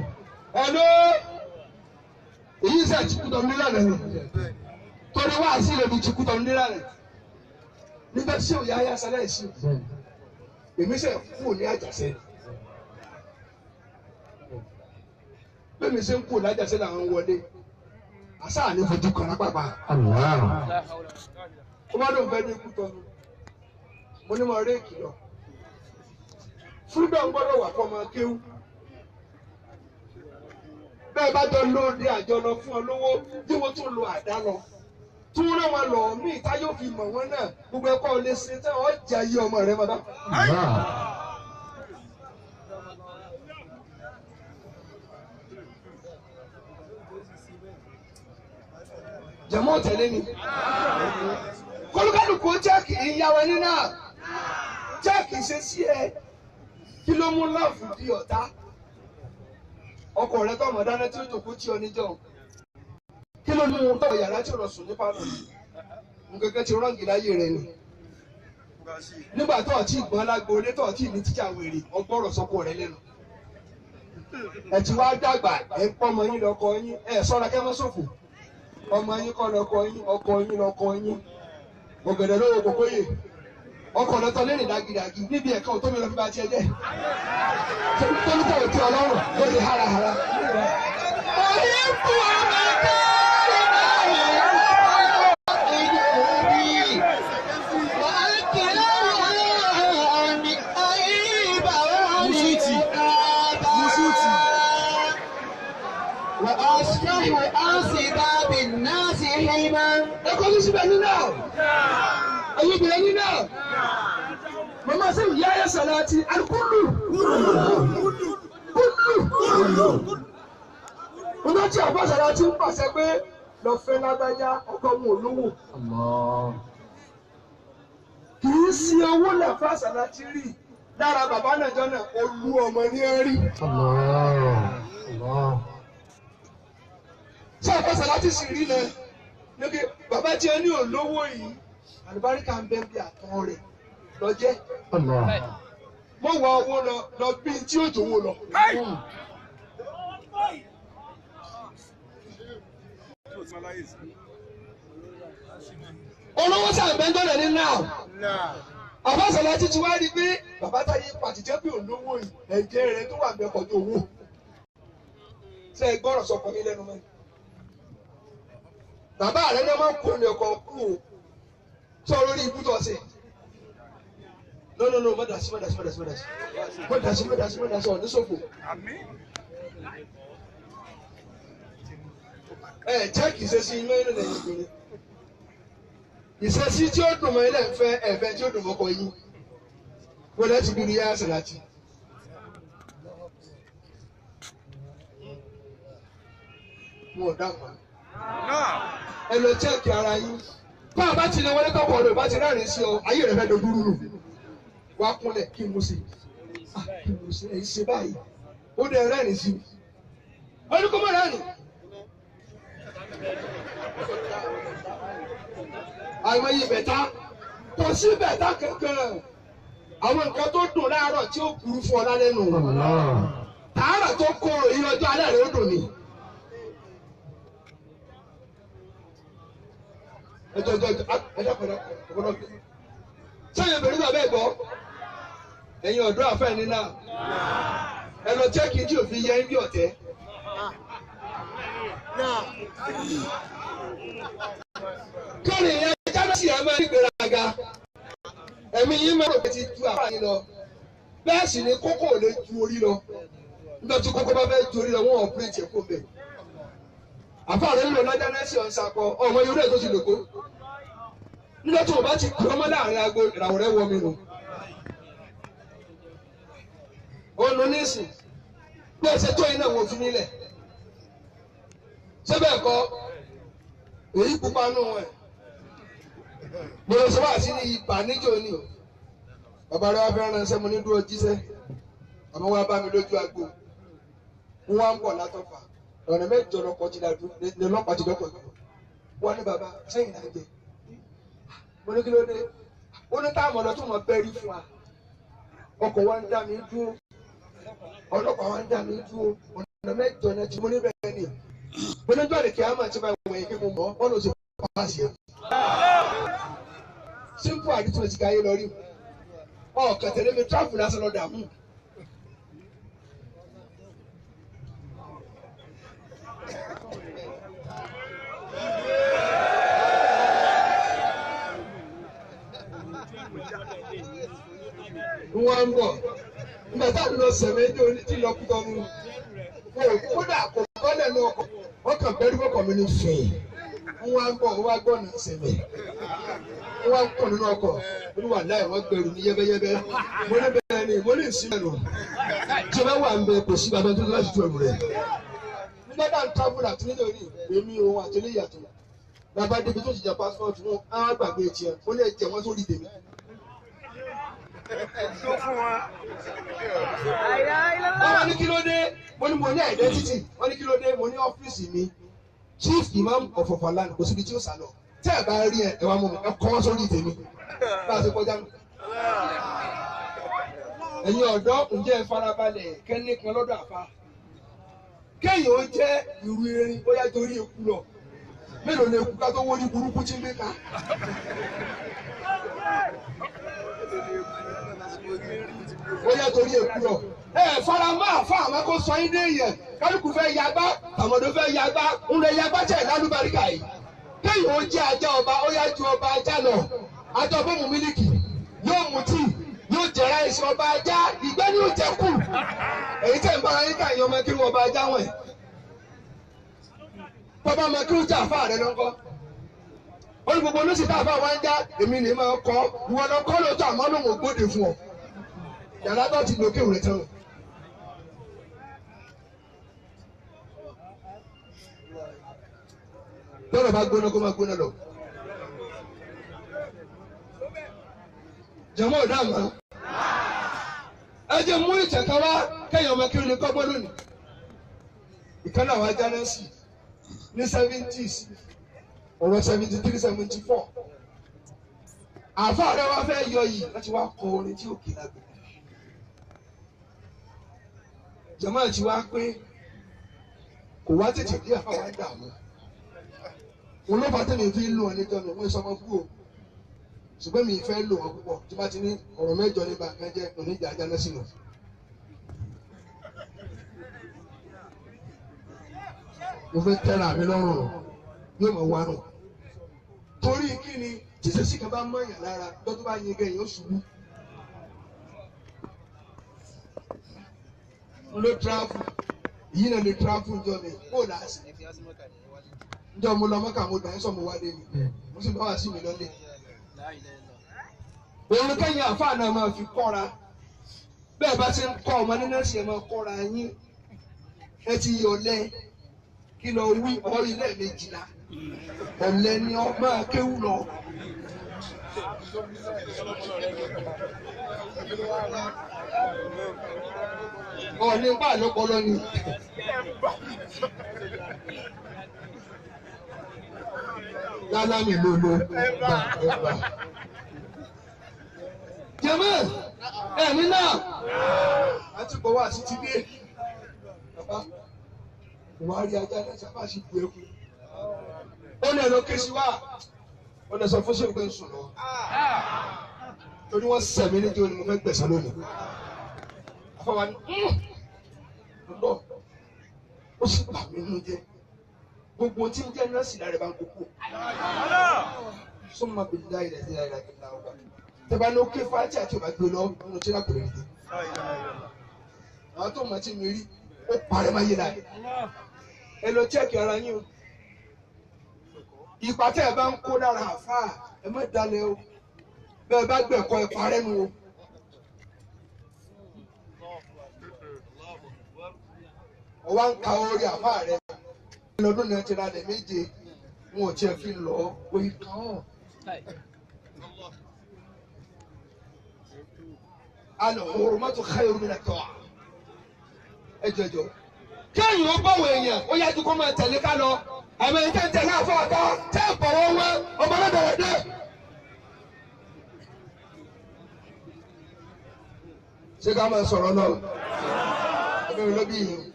Ẹ̀ló èyí sẹ́ ti kú tọ̀ nílànà ni. Torí wá sí ìrèmí ti kú tọ̀ nílànà. Nígbà tí òye ayé aṣálẹ̀ sí. Èmi sẹ́ kú ní àjàṣẹ́. Bẹ́ẹ̀ mi ṣe ń kú lájàṣẹ́ làwọn wọlé. Àṣà ní fojú kan lápapà. Ó bá lóun fẹ́ ní ikú tọ́nu. Mo ní mo réèkì lọ. Freedom gbọ́dọ̀ wà fọmọ kéwú. Bẹ́ẹ̀ bá jọ lóde àjọ lọ fún ọ lówó bí wọ́n tún lo àdá lọ. Tún rán wọn lọ mí ìta yóò fi mọ̀ wọ́n náà. Gbogbo ẹ̀kọ́ lè ṣe tẹ́ ọ jẹ́ ayé ọmọ rẹ mọ́tà. Jẹ̀mọ́ tẹ̀lé mi. Kólúkálùkù jẹ́ẹ̀kì ìyàwó ẹni náà. Jẹ́ẹ̀kì ṣe sí ẹ. Kí ló mú lọ́ọ̀fù di ọ̀tá? Ọkọ rẹ tọmọ dáná tí ó jòkó tí ọ níjọ. Kí ló mú un tọwọ yàrá tí ó lọ sùn ní pálọ̀? Nǹkankan ti rọ́ǹgì láyé rẹ ni. Nígbà tó ọtí ìgbọ́n lágbo ilé tó ọtí ní tíjà wèrè ọgbọ́rọ̀ sọ́kọ rẹ lẹ́nu. Ẹ ti wá dàgbà ẹ ń pọ́nmọ yín lọ́kọ yín ẹ sọ́ra kẹ́ mọ́ ṣòfò. Ọmọ yín kọ́ lọ́kọ yín ọkọ yín lọ́kọ yín. Ọ̀gẹ̀dẹ̀ lówó kòkóyè. Ọkọ̀ rẹ tọ́ lérè dagidagi níbi ẹ̀ka òtómi lọ fi bá tiẹ̀ jẹ́. Tólúkọ̀ òtí ọlọ́run ó di harahara. أحب مكارم الأخلاق وأكره أن أعيب وأن وأصفح عن سباب الناس حلما. Ẹ kọjú síbẹ̀ nínú ẹ̀. Ẹ̀yin obìnrin nínú ẹ̀. Màmá sẹ́yìn ìyá ayé sàlátì alukúlù. Kúlù. Mo tí àbá sàlátì ń pàṣẹ pé lọ fẹ́ lágbájá ọkọ mu olówó. Kì í sí owó làfà sàlátì rí lára bàbá náà jọ náà olú ọmọ ní ẹ rí. Ṣé àbá sàlátì sì rí náà? Lókè bàbá tí ẹ ní olówó yìí, àlùbáríkà ń bẹ bí àtọ̀ rẹ̀ lọ́jẹ́. Mo wá owó lọ lọ bí tí ó jòwó lọ. Olówó sàgbẹ́ńdọ̀ rẹ̀ ní náà. Bàbá Sàlátì ti wá rí i pé bàbá táyé pàtìjẹ́ pé olówó yìí ẹ̀jẹ̀ rẹ̀ tó wà ń bẹ kọjú owó. Ṣé ẹ gbọ́rọ̀ sọkọ yín lẹ́nu mọ́? Bàbá rẹ̀ náà máa ń kó ní ọkọ̀ kú o. Sọ lórí ibú tó ṣe. No no no, mọ̀dàsí mọ̀dàsí mọ̀dàsí mọ̀dàsí mọ̀dàsí mọ̀dàsí mọ̀dàsí ọ̀ ní sọ̀fò. Ẹ jẹ́ kì í ṣe sí inú ilé lẹ́yìn ìgbìnrin. Ìṣesí tí ó dùn mọ́ ilé ń fẹ́ ẹ̀fẹ́ tí ó dùn mọ́kọ yín. Wọ́n lẹ́ ti dúró yá Sàlátì. Mo ò dáhùn. Ẹ lọ chẹ́ẹ̀kì ara yín. Bá a bá ti lè wọlé tọkọ rẹ bá ti rẹ́rìn sí ọ, ayé rẹ fẹ́ dojú rú nù. Wá kúnlẹ̀ kí n mú sí. Kí n mú sí ẹ̀yìn ṣe báyìí. Ó dẹ̀ rẹ́rìn sí. Ó ní kó mọ̀ rẹ́rìn. Àìmọye bẹ̀tá kò sí bẹ̀tá kankan. Àwọn nǹkan tó dùn láàárọ̀ tí ó burú fún ọ lálẹ́ nù. Tààrà tó korò yìí ọjọ́ alẹ́ rẹ̀ ó dùn ni. Ẹjọ́ ẹjọ́ ẹjọ́ ọ̀pọ̀lọpọ̀. Sẹ́yìn obìnrin bàbá ẹ̀ gbọ́. Ẹ̀yin ọ̀dọ́ àfẹ́ ní náà. Ẹ lọ jẹ́ kí n tí òfin yẹ ń bí ọ̀tẹ́. Kí ni ìyẹn jáde ẹ̀ máa ń gbéraga? Ẹ̀mí yín máa ń rò pé ti ju àfáà yín lọ. Bẹ́ẹ̀ sì ni kókó ò lè ju orí lọ. Nígbà tí kókó bá fẹ́ ju orí lọ, wọ́n ọ̀pẹ́rẹ́tì ẹ̀kọ́ bẹ̀. Àfáà rẹ̀ ń lò lọ́jà náà sí ọ̀nsàkọ, ọmọ yorùbá tó ti lò kó. Nígbà tí wọ́n bá ti kú ọmọ láàrin aago, ìràwọ̀ rẹ̀ wọ mi nù. Ònù nísìn, bí ẹ ṣe tó iná wọn fi nílẹ̀. Ṣé bẹ́ẹ̀ kọ́, èyí pupa nù ẹ̀. Mo lọ sọ wá sí ní ibà níjó ni o. Bàbá rẹ̀ wá fẹ́ ránṣẹ́ mo ní dúró jíṣẹ́. Àmọ́ wá bá mi lójú agbo. Wọ́n wá ń bọ̀ látọ̀fà. Ọ̀nà mẹ́jọ lọkọ̀ ti dàdú ní ọlọ́pàá ti dọ́kọ̀ jù. Wọ́n ní bàbá sẹ́yìn náà jẹ. Mo ní kí ló dé? Ó ní táwọn ọ̀dọ́ tó mọ̀ bẹ́rí fún wa. Ọkọ̀ wa ń dá mi dúró. Ọlọ́pàá wa ń dá mi dúró. Ọ̀nà mẹ́jọ náà ti mo ní bẹ́ẹ̀ ni. Mo ní jọ́ọ̀lì kí á mà ti máa wẹ̀yìn kí mo mọ̀ ọ́ ló ṣe pàṣẹ. Simple arithmetic ayé lọ rí. Ọ̀kàn tẹ̀lé mi travel lásán lọ dààmú. Wọ́n ń bọ̀ nígbà tá a lọ sẹ̀mẹ́ ní oní tí lọ kú tọ́nu kódà kò bọ́lẹ̀ ní ọkọ̀ wọ́n kàn bẹ́rù fọkàn mi ní fèè. Wọ́n ń bọ̀ wọ́n gbọ́ ọ̀nà sẹ̀mẹ́ wọ́n ń kọ̀ nínú ọkọ̀ olúwa láì wọ́n gbẹrù ní yẹ́bẹ́yẹ́bẹ́. Mo ní bẹ́ẹ̀ ni mo ní ìsinmi nù tí o bá wà ń bẹ kò sí bàbá tó láti tu ẹrù rẹ̀. Nígbà tá à ń travel àti nítorí èmi òun àti eléyàtọ̀ bàbá débi tó ti jà passport wọn á gbàgbé tiẹ̀ ó lè jẹ wọ́n sórí tèmi. Wọ́n ní kí ló dé? Mo ní mo ní identity. Wọ́n ní kí ló dé? Mo ní ọ́fíìsì mi. Chief Imam of Ofaland kò síbi tí ó sá lọ. Tẹ́ ẹ bá rí ẹ, ẹ wá mú mi, ẹ kọ́ wọ́n sórí tèmi. Bá a ṣe kọjá nù. Ẹ̀yin ọ̀dọ́ ǹjẹ́ ẹ farabalẹ̀ kẹ́ni kan lọ́dọ̀ àfa. Kéèyàn ó jẹ́ ìrù erin bóyá torí eku lọ. Mélòó ni eku ká tó wó ní burúkú tí ń gbé ká? Bóyá torí eku lọ. Ẹ fara mọ́ àfa àwọn kó sọ yín dé yẹn. Kálukú fẹ́ yagbá, tàmọ̀dó fẹ́ yagbá, ń lè yagbá tẹ̀ lálùbáríkà yìí. Kéèyàn ó jẹ́ ajá ọba, ó yá ju ọba ajá lọ. Ajá ọba mu mílíkì, yóò mu tíì, yóò jẹ ráìsì ọba ajá, ìgbẹ́ ni yóò jẹ kù. Èyí tẹ̀ ń bára yín ká ìyẹn ọmọ kí wọ́n ọba ajá wọ̀nyí. Bàbá ọmọ kí wọ́n jẹ́ àfa rẹ lọ́kọ́. Ó ní gbogbo olóṣèlú tá àfa wa ń já, èmi ní máa kọ́, ìwọ lọ kọ́ lóòótọ́ àmọ́ lòun ò gbóde fún ọ. Yàrá tó ti lókè rẹ̀ tán. Lọ́rọ̀ bá gbóná kó máa gbóná lọ. Jọ̀mọ́ ọ̀dọ́ àmọ́. Ẹ jẹ́ mú ìtẹ̀ká wá kẹ́yìn ọmọ kí o lè kọ́gbọ́n lónìí. Ìkan náà wá jánẹ́sì ní 70s, ọ̀rọ̀ 73, 74. Àfáà rẹ̀ wá fẹ́ yọ yìí láti wá kọ orin tí òkè lágbo. Jọ̀mọ́ ti wá pé kò wá tètè dé àfáà wá ń dààmú. Òun ló fà tẹ̀mí fi ń lò wọn níjọ́ mi, wọ́n sọ ọmọ kú o. Ṣùgbọ́n mi fẹ́ lò wọ́n púpọ̀ tí bá ti ní ọ̀rọ̀ mẹ́jọ nípa nǹkan jẹ́ oníjà ajá náà sínú. Mo fẹ́ tẹ́ra mi lọ́rùn yóò mọ̀ wá nù. Torí kí ni tíṣe sí kan bá mọ̀yàn lára lọ́tọ́ bá yin gẹ̀yìn ó ṣubú. Ló tíráfù, yìí náà lè tíráfù jọ mi, kó o là á sí. Njọ́ mo lọ mọ́kà mo gbà ń sọ mo wálé ni, mo sì bá wá sí mi lọ́lé. Òun kẹ́yìn àfáà náà máa fi kọ́ra. Bẹ́ẹ̀ bá ti ń kọ́ ọmọ nínú ẹ̀sìn ẹ̀ máa kọ́ra yín. Ẹ ti yọ̀lẹ́ kí lọ wí ọ̀rí lẹ́ẹ̀mejìlá. Ọ̀lẹ ni ọ máa kéwù lọ. Ọ̀ọ́ni bá lọ́pọlọ ni. Lálámì ló lo gbà ẹgbà. Jẹ̀mọ́ ẹ̀mí náà. Àti bọ̀ wá sí ti dé. Bàbá wà á rí ajá náà sábà sí bu eku. Ó ní ẹ̀rọ ké sí wá. Ó lọ sọ fún ṣé ìgbẹ́ ń sùn lọ. Torí wọ́n sẹ̀mí níjó ni mo fẹ́ gbẹ̀sán lónìí. Afọwọ́ ni lọ ó sì bà mí nínú jẹ́. Gbogbo tí ń jẹ́ nọ́ọ̀sì lára ẹ̀ bá ń kókó. Sọ́mà bí láyé rẹ̀ sí láyé rẹ̀ láwọ́ bá. Tẹ́bá ní ó ké fáńtì àti òbá gbé lọ nínú tí lápò rẹ̀ dé. Àwọn tó mọ̀ tí mi rí ó parẹ́ máa yé láyé. Ẹ lọ chẹ́ẹ̀kì ara yín o. Ìpà tẹ́ ẹ bá ń kó lára àfáà ẹ má dalẹ̀ o. Bẹ́ẹ̀ bá gbẹ̀kọ́ ẹ parẹ́ nu o. Ọwá ń ka orí àfáà rẹ̀. Lọ́dún náà ti ralẹ̀ méje wọn ò tiẹ̀ fi lọ oyin kan hàn. Al-hurmatu khayrun min at-ta'a. Ẹ jọjọ. Kéèyàn ó bọ̀wọ̀ èèyàn ó yájú kó máa tẹ̀lé ká lọ. Àmọ́ ẹni tẹ́ ń tẹ̀lé àfáà ká tẹ́ ń bọ̀wọ̀ wọn ọmọ náà bẹ̀rẹ̀ dé. Ṣé ká máa sọ̀rọ̀ lọ? Ẹgbẹ́ mi ló bí yìí.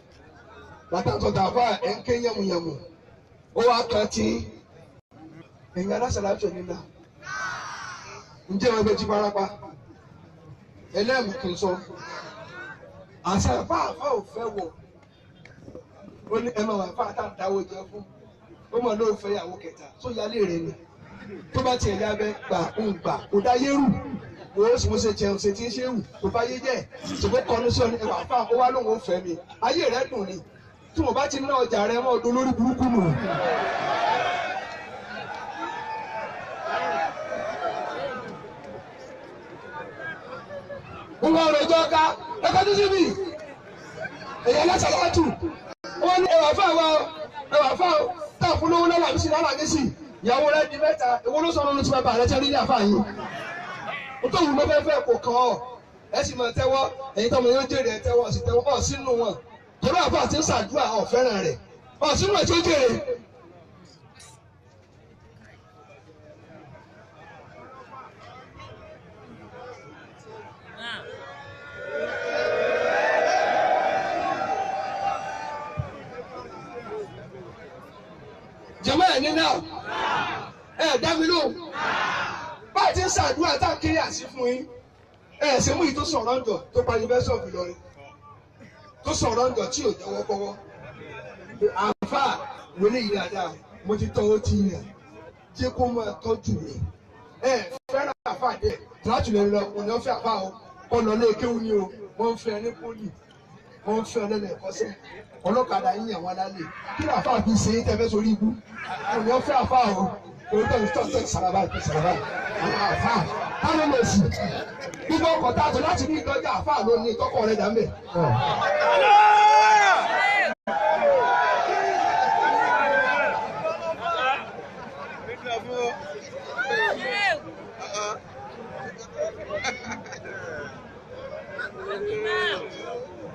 Bàtà tó tà fà ẹ̀ ń ké yẹ̀mùyẹ̀mù. Ó wá kan tí ẹ̀yin alásàlátù nínà. Ǹjẹ́ wọn bẹ ti farapa? Ẹlẹ́mù kì í sọ. Àṣà fáfá ò fẹ́ wọ̀. Ó ní ẹ máa wà fáà tá à ń dáwọ́ jẹ fún. Ó mọ̀ lóò fẹ́ ìyàwó kẹta. Tó yálé rẹ̀ ni. Tó bá tiẹ̀ yá bẹ́ gbà ń gbà kó dá yérù. Wo sì mo ṣe jẹun ṣe tí ń ṣe wù kó bá yé jẹ́. Ṣùgbọ́n kọnu sí ọ ní ẹwà fáà ó wá lóun ò fẹ́ mi. Ayé rẹ̀ dùn ni. Tí mo bá ti ná ọjà rẹ mọ́ ọdún lórí burúkú nù. Mo máa rọjò ká ẹ̀kọ́ tó síbi èyí ẹlẹ́sàlátù wọ́n ní ẹwà fáwọn ẹwà fáwọn tá a fún lówó lálàmísì lálàmísì ìyàwó rẹ di mẹ́ta èwo ló sọ̀rọ̀ lóṣù bàbá rẹ tẹ́ rí ní àfáà yìí. Ó tó wù ló fẹ́ fẹ́ kò kàn ọ́ ẹ sì máa tẹ́wọ́ ẹ̀yin tọ́mọ yóò jèrè ẹ tẹ́wọ́ sì tẹ́wọ́ ọ̀ sínú wọn. Torí àfáà ti ń ṣàdúrà ọ̀ fẹ́ràn rẹ̀ ọ̀ sínú ẹ̀ tí ó jèrè. Jẹ̀mọ́ ẹ̀ ní náà ẹ̀ dá mi lóhùn. Bá a ti ń ṣàdúrà tá a kiri àṣì fún yín ẹ̀ ṣe mú yìí tó sọ̀rọ̀ ń jọ tó pa University of Ìlọrin tó sọ̀rọ̀ ń jọ tí ò jẹ́wọ́ kọ́wọ́. Àǹfà wọlé yìí dáadáa mo ti tọ́ ó ti yàn jẹ́ kó máa tọ́jú mi. Ẹ fẹ́ràn àfà dé tíwájú lè lọ òní ọ̀fẹ́ àfà o kọ́ lọ lé kéwú ni o wọ́n ń fẹ́ ní pólì wọ́n ń fẹ́ lẹ́nu ẹ̀kọ́sẹ́ ọlọ́kadà yín àwọn alálẹ̀ kí ni àfà fi ṣe é tẹ́fẹ́ sórí ibú òní ọ̀fẹ́ àfà o òní tọ́ tọ́ tọ́ sàràbà sàràbà àwọn àfà táwọn lè sùn gbogbo ọkọ̀ tá a tó láti ní ìdọ́jà àfà ló ní ìtọ́kọ̀ rẹ̀ dà mẹ́.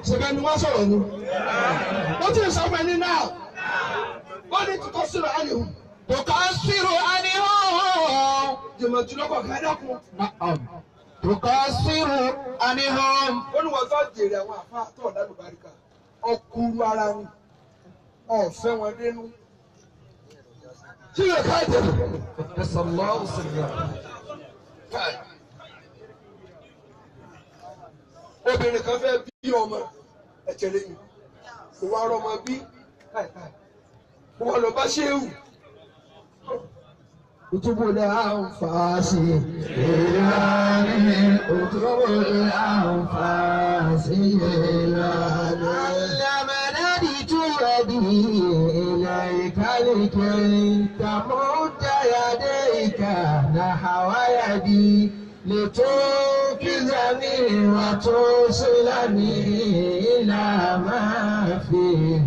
Ṣèbẹ̀ ni wọ́n sọ̀rọ̀ ni. Ó ti sọ fún ẹni náà. Ó ní tukọ̀ sírò àníhù. Tukasiru anihum. Jìmọ̀tì lọ́kọ̀ kí ẹ dákun. Tukasiru anihum. Ó ní wọ́n tó jèrè àwọn àfáà tó lálùbáríkà. Ọkùnrin ara ni. Ọ̀fẹ́ wọn dénú. Tí yóò ká ìdè. Sallallahu sallam. Obìnrin kan fẹ́ bí ọmọ ẹ̀jẹ̀ lẹ́yìn. Kò wá rọmọ bí. Kò wá lọ bá ṣéwù. Òtúbù lẹ́ àǹfààní. Ìlànà òtúbù àǹfààní ìlànà. Àlàmàdàdì يدي إليك لكي تمد يديك نحو يدي لتنقذني وتوصلني إلى ما فيه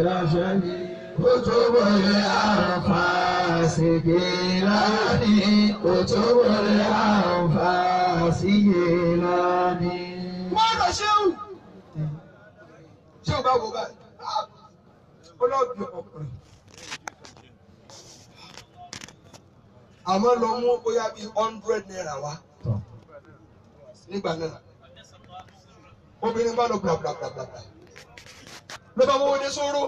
رشدي. كتب الأنفاس جيلاني كتب الأنفاس جيلاني. Wọ́n lọ ṣéwù. Ṣéwù bá wò báyìí. Ọlọ́ọ̀bì ọkùnrin. Àmọ́ lọ mú bóyá bíi ₦100 wá. Nígbà náà. Obìnrin bá lọ bla bla bla bla bla. Ló bá wọ́n dé sóró.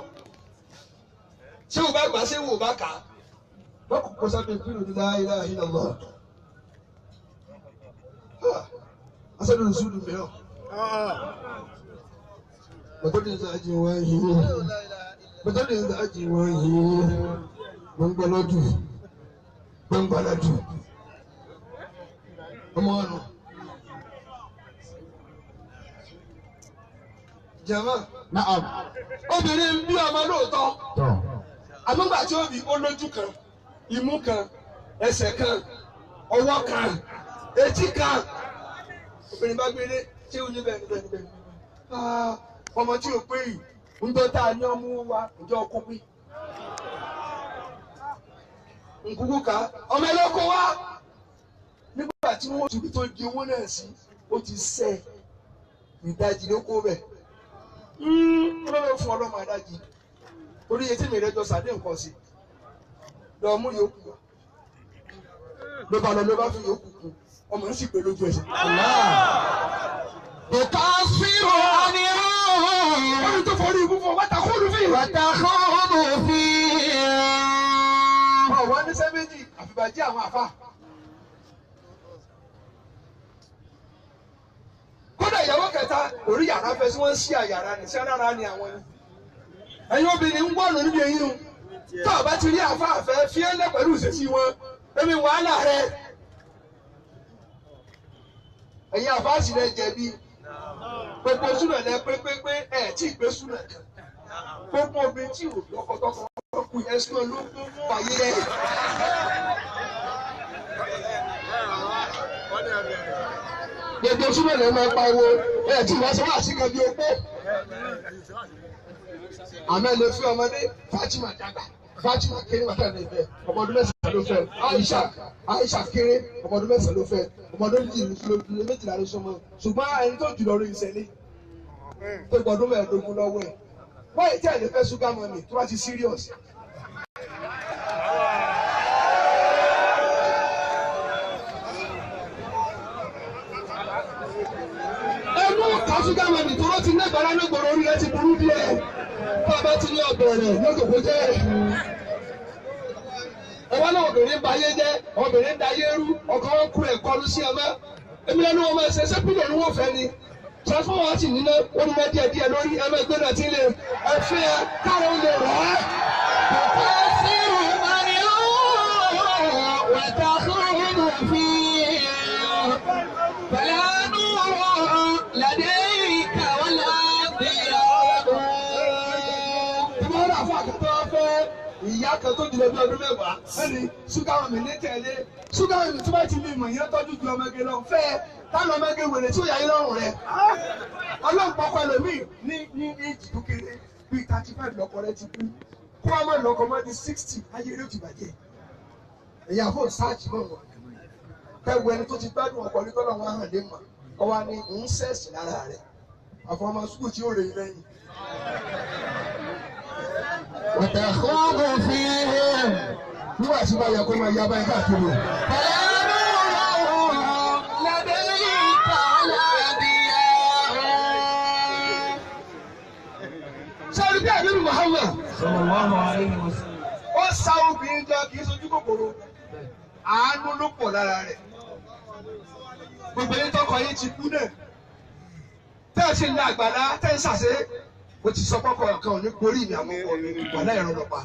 Ṣéwù bá gbà ṣéwù bá kà á. Wọ́n kò kó sábẹ́ ìpínlẹ̀ ní la ilaha illallah. Asẹ́nu ìṣúdù mìíràn. Bàtọ́lì ìdájí wọ́n yìí. Bàtọ́lì ìdájí wọ́n yìí. Gbọ̀ngbọ̀lọ́dù. Gbọ̀ngbọ̀lọ́dù. Ọmọ ọ̀nà. Jàmá. Naam. Obìnrin ń bí ọmọ lóòótọ́. Àmúgbà tí ó bí ó lójú kan, imú kan, ẹsẹ̀ kan, ọwọ́ kan, etí kan. Obìnrin bá gbélé ṣé o ní bẹ́ẹ̀ níbẹ̀ níbẹ̀. Ọmọ tí o pé yìí, ń tọ́ tá a ní ọmú wa, ǹjẹ́ ọkọ pé. Nkúkú ká, ọmọ ẹlẹ́kọ̀ọ́ wa. Nígbà tí wọ́n ti tó di owó náà sí, ó ti sẹ́ ìdajì ló kó bẹ̀. Ọlọ́run fún ọlọ́mọ adájí. Orí etí mi rẹ jọ sàdé nǹkan sí. Lọ mú yòókù wá. Ló bá lọ ló bá fi yòókù kú. Ọmọ ń sì pé lójú ẹsẹ̀. تكفر عنهم Wọ́n ní tó forí ibú fún ọ, wọ́n takú olú fìyà. وتخوض فيهم. Ọ̀wọ́ níṣẹ́ méjì àfìbàjẹ́ àwọn àfa. Kódà ìyàwó kẹta orí yàrá fẹ́ sí wọ́n ń ṣí àyàrá ní sí alára ni àwọn ni. Ẹ̀yin obìnrin ń wọ̀nù níbi eyín o. Tó o bá ti rí àfa àfẹ́ fi ẹ́ lẹ̀ pẹ̀lú ìṣesí wọn. Èmi wàhálà rẹ̀. Ẹ̀yin àfa sì lẹ jẹ̀bi. Gbogbo súnà lẹ pé pé pé ẹ̀ tí ì gbé súnà kan. Gbogbo obìnrin tí ò lọ́kọ̀tọ́kọ̀ kù ẹ̀sùn ló kún fún ayé rẹ̀. Gbogbo súnmọ̀ lè máa pariwo ẹ̀ tí wọ́n sọ wá sí kan bí opó. Àmọ́ ẹ lè fi ọmọdé Fatima dàgbà Fatima kéré wà tẹ̀lé ìfẹ́ ọmọ ọdún mẹ́sàn-án ló fẹ́ Aisha Aisha kéré ọmọ ọdún mẹ́sàn-án ló fẹ́ ọmọ ọdún méjìlá ló sọmọ ṣùgbọ́n ẹni tó jùlọ lórí ìṣẹ̀lẹ̀ tó gbọdún mẹ́ẹ̀ẹ́dógún lọ́wọ́ ẹ̀ wọ́n yìí tí ẹ̀ lè fẹ́ sugar mummy tó bá ti serious. Ẹnu ọ̀ka sugar mummy tó ló ti ní ìgbàlá ní gbòòrò orí rẹ ti burú díẹ̀ tó a bá ti ní ọbẹ̀ rẹ̀ yóò kókó jẹ́. Ẹwọ́n náà obìnrin ń ba ayé jẹ́ obìnrin ń da ayé rú ọkọ wọn kú ẹ̀ kọlu sí ọmọ èmi lẹ́nu wọn máa ṣe ṣé pílò ni wọ́n fẹ́ ni transformer wa sì níná ó ní wọ́n díẹ̀ díẹ̀ lórí ẹ máa gbé náà tí ń lè ẹ fẹ́ ẹ káàró lè rọ̀ ẹ́. تكفر عنهم وتخوض فيهم. فلا نور لديك ولا ضياء. Tí wọ́n rà fún àkàtọ́ fẹ́ ìyá kan tó jùlọ bí ọdún mẹ́wàá ẹni ṣúgà mi ní tẹ̀lé ṣúgà mi tó bá ti lè mọ̀ ìyẹn tọ́jú ju ọmọge lọ fẹ́ táwọn ọmọge wèrè tí ó yà yín lọ́rùn rẹ̀. Ọlọ́run pọkọ ẹlòmíì ní ní éjì tó kéré bíi 35 lọ́kọ rẹ̀ ti kú kó ọmọ lọ́kọ mọ́ di 60 ayé rẹ̀ ó ti bàjẹ́. Ẹ̀yà fóònù sáàjì mọ̀ wọ́n kẹwù ẹni tó ti gbádùn ọkọ ní tọ́lọ́ wọn hàn lé mọ̀ ọwọ́ ni ń sẹ́ẹ̀sì lára rẹ̀ àfọmọ́ sukùl tí ó rè é lẹ́yìn. وتخوض فيهم. Nígbà tí bá yẹ kó máa ya báyìí káàkiri. فلا نور لديك ولا ضياء. Sọ́ọ́rí bí Àbíbí Muhammad Sallallahu alayhi wa sallam. ó sa obìnrin jọ kì í sojú kòkòrò. Àánú ló pọ̀ lára rẹ̀. Gbogbo ẹni tọkọ yín ti kú náà. Tẹ́ ẹ sì ń la àgbàlá tẹ́ ẹ ń sàṣe. Mo ti sọ kọ́kọ́ kan ò ní gorí mi àwọn ọkọ mi wàhálà ẹ̀rọ lọ́pa.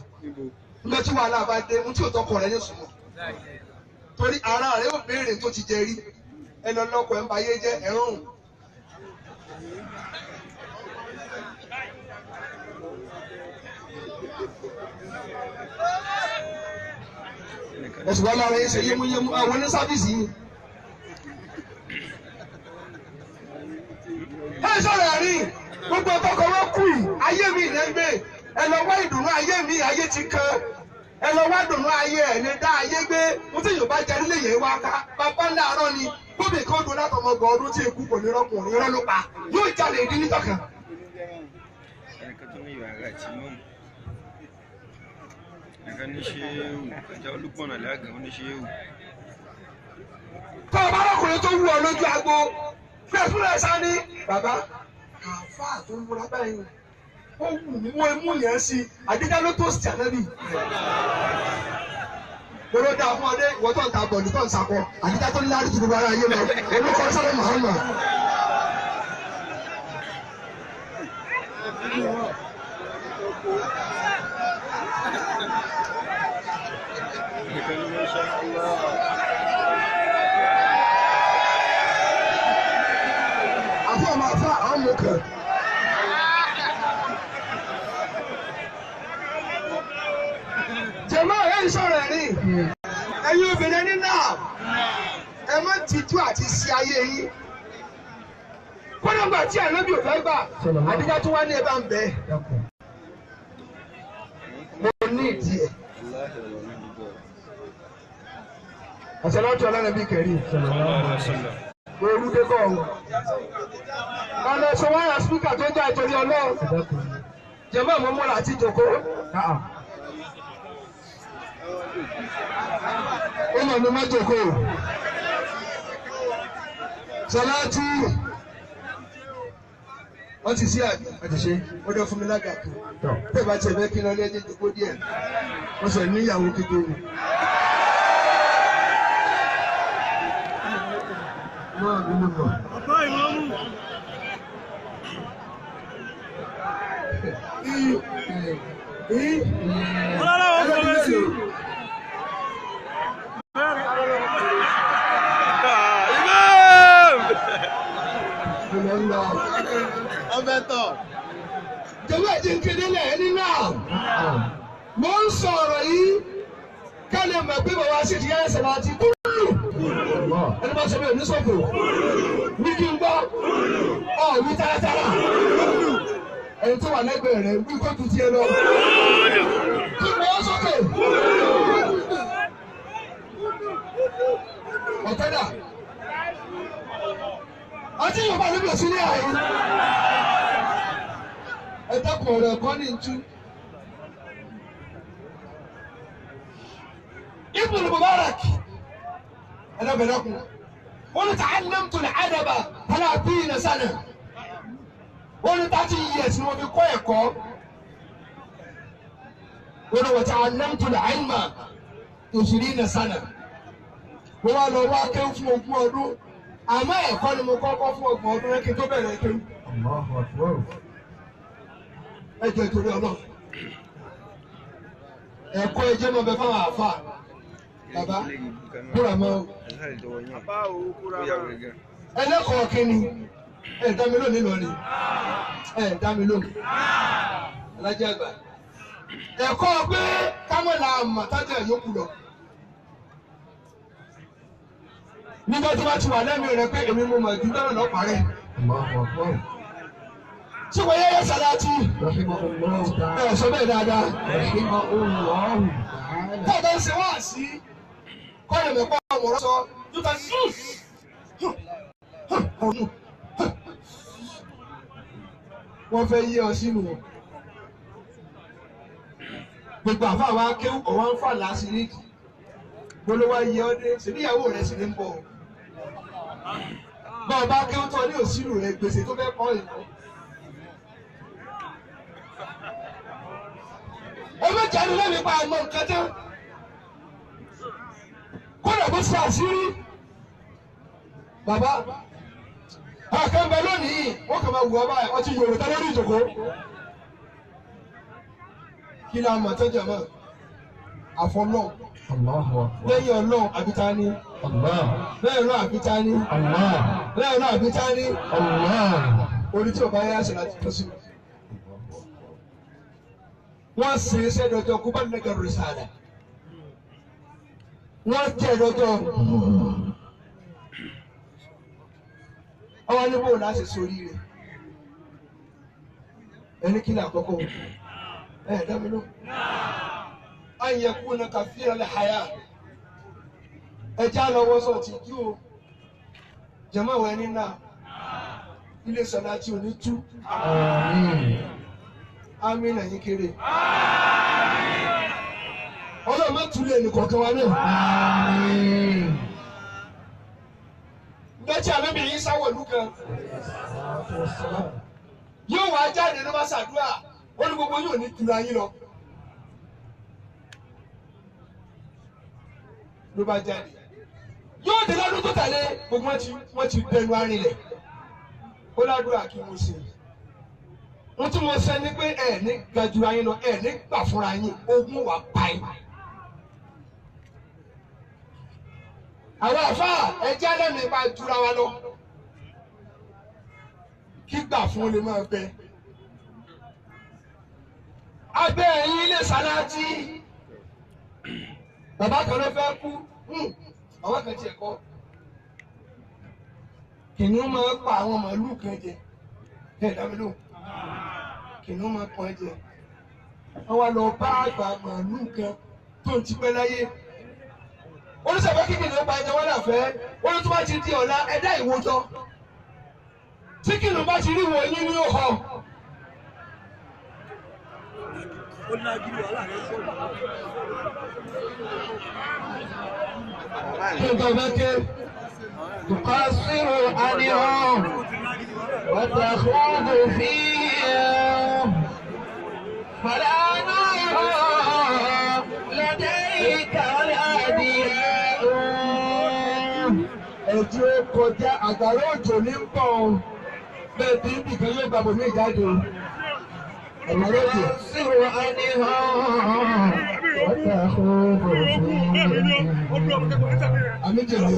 Nígbà tí wàhálà bá dé, ohun tí ò tọkọ rẹ̀ ní sùnmọ̀. Torí ara rẹ̀ ó béèrè tó ti jẹ rí. Ẹni ọlọ́kọ̀ ẹ̀ ń ba ayé jẹ́ ẹ̀rùn. Ẹ̀sùn wàhálà rẹ̀ ń ṣe yémúyémú àwọn ní sáfíìsì yìí. Ẹ sọ̀rọ̀ ẹ̀rín gbogbo ọkọ̀ wọn kù yìí ayé mi ìlẹ̀ ń gbé Ẹ lọ wá ìdùnnú ayé mi, ayé ti kan. Ẹ lọ wá ìdùnnú ayé ẹ̀ ní dá ayé gbé. Mo tí Yorùbá jẹ nílé yẹn wá ká. Bàbá ńlá àárọ̀ ni gómìnà kan dùn látọmọ ọgbọ̀n ọdún tí èkú kò ní rọ́kùnrin rẹ́ ló pa. Yóò jalè ìdí nítọ̀kan. Ẹnìkan tó ní ìwà ara àti mọ́mù. Ẹnìkan ní ṣe é wù. Ẹja olúgbọ̀nà láàgàn ó ní ṣe é wù. Tọ́ ọba arákùnrin tó wù ọ lójú agbo fúlẹ̀ sá ní bàbá àáfàá tó ń múra báyìí ó wù mí wọ́n mú yẹn sí i àdídá ló tó sí ànábì. Lọ́dọ̀ dáa fún ọdẹ ìwọ tó ń ta bọ̀dù tó ń sakọ àdídá tó ń lárí ju gbogbo ara yé lọ olùkọ́ sọ́dọ̀ Muhammad. Ẹnìkan ní Masha Allah. Àfọ ọmọ àfọ àwọn ọmọ kan. Jẹ̀mọ́ ẹ̀ ń sọ̀rọ̀ ẹ̀rín. Ẹ̀yin obìnrin ní náà ẹ má tijú àti sí ayé yín. Kódà tí ànábì ò fẹ́ gbà, àdídá tó wá ní ẹ bá ń bẹ̀. Mo ní ìdí ẹ̀. Àṣàlátù alánàbí kẹrin. Orú dé kọ́ ọ̀hún. Ọ̀nà ẹ̀sọ́ wáyà spíkà tó já ìtorí Ọlọ́run. Jẹ̀mọ́ àmọ́ múra àti ìjòkó. Ó mọ̀ ní mọ́jòkó. Sọláàtì. Wọ́n ti sí àbí? Wọ́n ti ṣe. Ó dán fún mi lága tó. Bẹ́ẹ̀ bá tiẹ̀ fẹ́ kí n lọ lé ẹjẹ́ ìjòkó díẹ̀. Wọ́n sọ níyàwó kékeré. Náà ló ló mọ̀. Jọ̀wọ́ ẹ̀jẹ̀ ń kéde lẹ̀ ẹni náà. Mo ń sọ̀rọ̀ yìí ká lè mọ̀ pé bàbá sì ti yára sọ̀rọ̀ àti kúlù. Ẹni bá sọ bẹ́ẹ̀ ní sọ̀fò. Ní kí n gbọ́, ọ̀ wí táratára. Ẹni tó wà lẹ́gbẹ̀ẹ́ rẹ̀ wí kó tu tiẹ̀ lọ. Kí ni wọ́n sókè? Ọ̀tẹ́dà. Àti Yorùbá níbi òsì ní àyè. Ẹ dákun ọ̀rọ̀ ẹ̀kọ́ ní ntú. Ibn Mubarak ẹ̀dá bẹ̀rẹ̀ kù. Wọ́n ní ta'allamtu al-adaba 30 sana. Wọ́n ní 30 years ni wọ́n fi kọ́ ẹ̀kọ́. Wọ́n ní wa ta'allamtu al-ilma 20 sana. Wọ́n wá lọ wá kéwú fún 20 ọdún. Àmọ́ ẹ̀kọ́ ni mo kọ́kọ́ fún 30 ọdún rẹ́ kí n tó bẹ̀rẹ̀ kéwú. Ẹ jẹ́ ìtorí Ọlọ́run. Ẹ̀kọ́ ẹjẹ́ máa bẹ fáwọn àáfàá. Bàbá kúrà mọ́ o. Ẹlẹ́kọ̀ọ́ kínni ẹ̀ dá mi lónìí lọ́ni ẹ̀ dá mi lónìí. Alájẹ́ àgbà. Ẹ̀kọ́ pé kámọ́là àmọ̀tájà yòókù lọ. Nígbà tí wọ́n ti wà lẹ́mìí rẹ pé èmi mo mọ̀ ju lọ́rọ̀ lọ́pàá rẹ̀. Ṣé wọ́n yẹ́yẹ́ sàlátì? Ẹ sọ bẹ́ẹ̀ dáadáa. Tó o bá ń ṣe wá sí kọ́lẹ̀ mẹ́kọ́ ọmọ sọ yóò ta wọ́n fẹ́ yí ọ sínú wọn. Gbogbo àfa wa kéwù ọ̀wá ń fà lásì nídìí. Gbólówá yí ọ dé, ṣèbí ìyàwó rẹ̀ sì ní ń bọ̀. Bá ọba kéwù tán ní òsínú rẹ̀ gbèsè tó fẹ́ kọ́ ìkọ́. Ẹ má jáde lẹ́nu pa àmọ́ nǹkan tán. Kódà bó ṣe àṣírí. Bàbá, àkàn bẹ lónìí, wọ́n kàn máa wù ọ báyìí, wọ́n ti yòrò tán lórí ìjòkó. Kí ni a mọ̀ tọ́jú ẹ̀ mọ́? Àfọlọ́. Lẹ́yìn Ọlọ́run àbíta ni. Lẹ́yìn Ọlọ́run àbíta ni. Lẹ́yìn Ọlọ́run àbíta ni. Orí tí ò bá yá ṣe láti tọ́ sí mi. Wọ́n ṣe iṣẹ́ dọ́jọ́ kó bá lẹ́gẹ̀ rìsàlẹ̀. Wọ́n jẹ́ dọ́jọ́. Ọwọ́ ní bóòlù láti sórí rẹ̀. Ẹni kí ni àkọ́kọ́? Ẹ dá mi lóhùn. An yakuna kathira al-haya. Ẹ já lọ́wọ́ sọ ti jú o. Jẹ̀mọ́ ìwẹ̀ ní náà. Ilé sọ̀lá tí ò ní tú. Àmín ẹ̀yin kéré. Ọlọ́run má túlẹ̀ nìkọ̀ọ̀kan wa náà. Ǹjẹ́ tí ànábì yín sáwọ̀ ìlú kan? Yóò wá jáde ló bá ṣàdúrà. Ó ní gbogbo yóò ní tura yín lọ. Ló bá jáde. Yóò dé lọ́dún tó tẹ̀lé gbogbo wọn ti dẹnu arinlẹ̀. Ó ládùúrà kí mo ṣe. Ohun tí mo ṣe ni pé ẹ ní gajura yín lọ, ẹ ní gbà fúnra yín, ogun wà pa yín. Àwọn àfáà ẹjẹ́ lẹ́nu ipa jura wa lọ. Kí gbà fún lè máa bẹ. Abẹ́ ẹ̀yin ilé sàláàtì. Bàbá kan ló fẹ́ kú. Àwọn kan tiẹ̀ kọ́. Kìnìún máa pa àwọn màálù kan jẹ. Ẹ dá mi lóhùn. Kìnìún máa pọn jẹ. Wọ́n wá lọ bá àgbà màálù kan tó ń ti pẹ́ láyé. Oníṣègùn kíkì ní ó pa ẹja wọn náà fẹ́. Wọ́n ní tó bá ti di ọ̀la ẹ̀dá ìwòjọ́. Tí kìnìún bá ti rí wọ yín ní ó họ. Kí n tó bá ké. تقصر عنهم وتخوض فيهم فلا نور لديك ولا ضياء. Ẹ̀jú kọjá àgbàrá òjò ní ń bọ̀ ọ́. Bẹ́ẹ̀ bí ibìkan yóò gbàgbọ́ ní ìjáde o. Àgbàrá òjò. تقصر عنهم وتخوض فيهم Àmì jèrè.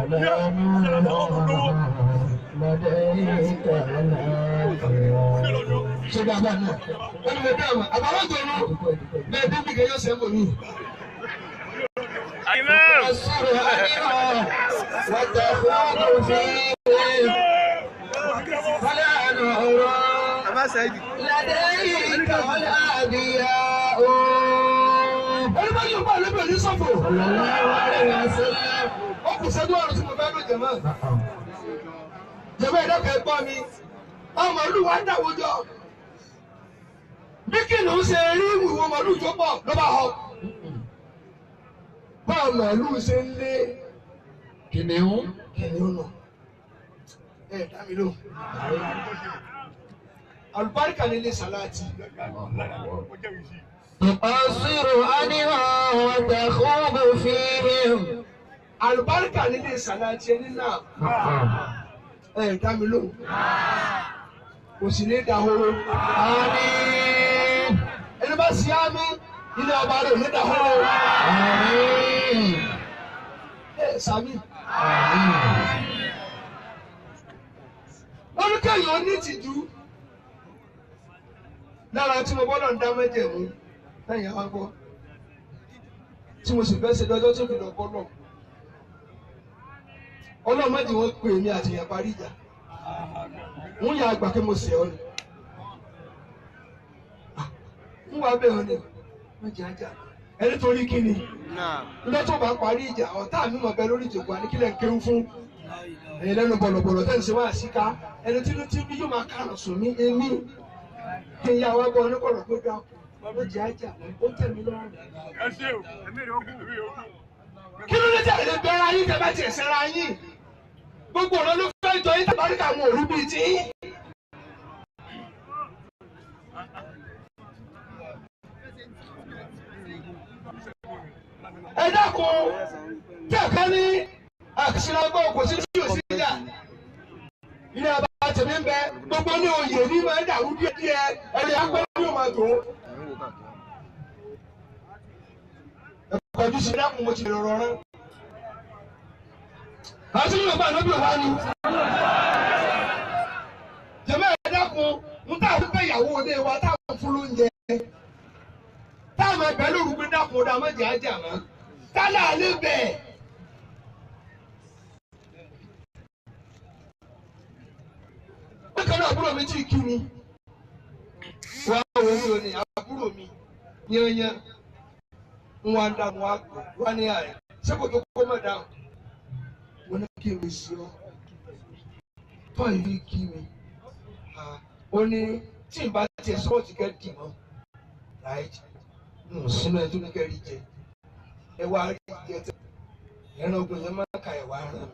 فلا نور لديك ولا ضياء. Ṣé dáadáa náà? Wọ́n ní mo bẹ́ẹ̀ mọ̀. Àgbàrá òjò ní. Bẹ́ẹ̀ bí ibìkan yóò ṣe ń bò mí. تقصر عنهم وتخوض فيهم فلا نور لديك ولا ضياء. Olúbọ̀ yóò bá lóbi òní sọ̀fò. صلى الله عليه وسلم. Ó kù sẹ́dún ọ̀run tí mo fẹ́ lò jẹ̀mọ́. Jẹ̀mọ́ ẹ̀dá kan gbọ́ mi. Ọmọ ìlú wa dáwọ́ jọ. Bí kìnìún ṣe rí ìwò màlúù tó pọ̀ ló bá họ. Báwo màlúù ṣe ń lé Kìnìún. kìnìún nù? Ẹ dá mi lóhùn. Àlùbáríkà ní ilé sàláàtì. تقصر عنهم وتخوض فيهم. Àlùbáríkà ní ilé sàláàtì ẹni náà. Ẹ dá mi lóhùn. Kò sì ní dahoro. آمين. Ẹni bá ṣe ámì, ilé ọba rẹ̀ ò ní dahoro. آمين. Ẹ sàmì. آمين. Wọ́n ní kéèyàn ní ìtìjú. Lára tí mo gbọ́dọ̀ ń dá mẹ́jẹ̀mú lẹ́yìn àwọn gbọ́. Tí mo sì fẹ́ ṣe lọ́jọ́ tó fi lọ bọ́ náà. Ọlọ́run má jẹ́ wọ́n pè mí àti ìyá parí ìjà. Ń yà àgbà pé mo sẹ̀ ọ́ ni. Ń wà bẹ́ẹ̀ ọ́ ni. Má jẹ́ ajá. Ẹni torí kí ni? Nígbà tó bá parí ìjà, ọ̀tá mi mọ̀ bẹ lórí ìjòkó àníkílẹ̀ ń kéwú fún. Ẹ̀yin lẹ́nu bọ̀lọ̀bọ̀lọ̀ tẹ́ ń ṣe wá síká. Ẹni tí inú tí bí yóò máa kárùn sùn mí èmi. Kí n yá wá gbọ́ oníkọ̀rọ̀ pé dákun. Má jẹ́ ajá. Ó tẹ̀ mí lọ́rùn. Kí ló dé tí àlè bẹ́ra yín tẹ́ bá tiẹ̀ sẹ́ra yín? Gbogbo ọ̀rọ̀ ló fẹ́ jọ yín tàbáríkà àwọn òru bíi tí. Ẹ dákun tí ẹ̀ka ní àṣìlágbọ́ kò sí tí ò sí ìjà. Ilé ọba tèmi ń bẹ gbogbo ní oyè ní máa ń dàrú díẹ̀ díẹ̀ ẹni apẹ́ ní òun àtò. Ẹ̀kọ́jú sí dákun mo ti rọrọ rán. Àti Yorùbá ló bí wá ni. Jẹ̀mọ́ ẹ dákun ń tà fún bẹ́yàwó ilé wa táwọn fún lóúnjẹ. Táwọn ẹgbẹ́ lóru pé dákun ọ̀dà mọ̀jẹ̀ ajá mọ́. Tálà lè bẹ̀. Bákan náà àbúrò mi tí ì kí mi. Wọ́n á wọ orí òní àbúrò mi. Yányán ń wá ń dá wọn wá ní àyè. Ṣé kò tó kó mọ̀ dáhùn? Mo ní kí n lè ṣe ọ́. Tọ́ ìlú kí mi. Ó ní tí n bá tiẹ̀ sọ́ọ̀tì kẹ́ dì mọ́. Right? N sínú ẹ tó ní kẹ́ rí jẹ. Ẹ wá rí jẹ tẹ. Ẹran ogun yẹn máa ka ẹ̀wà ara mi.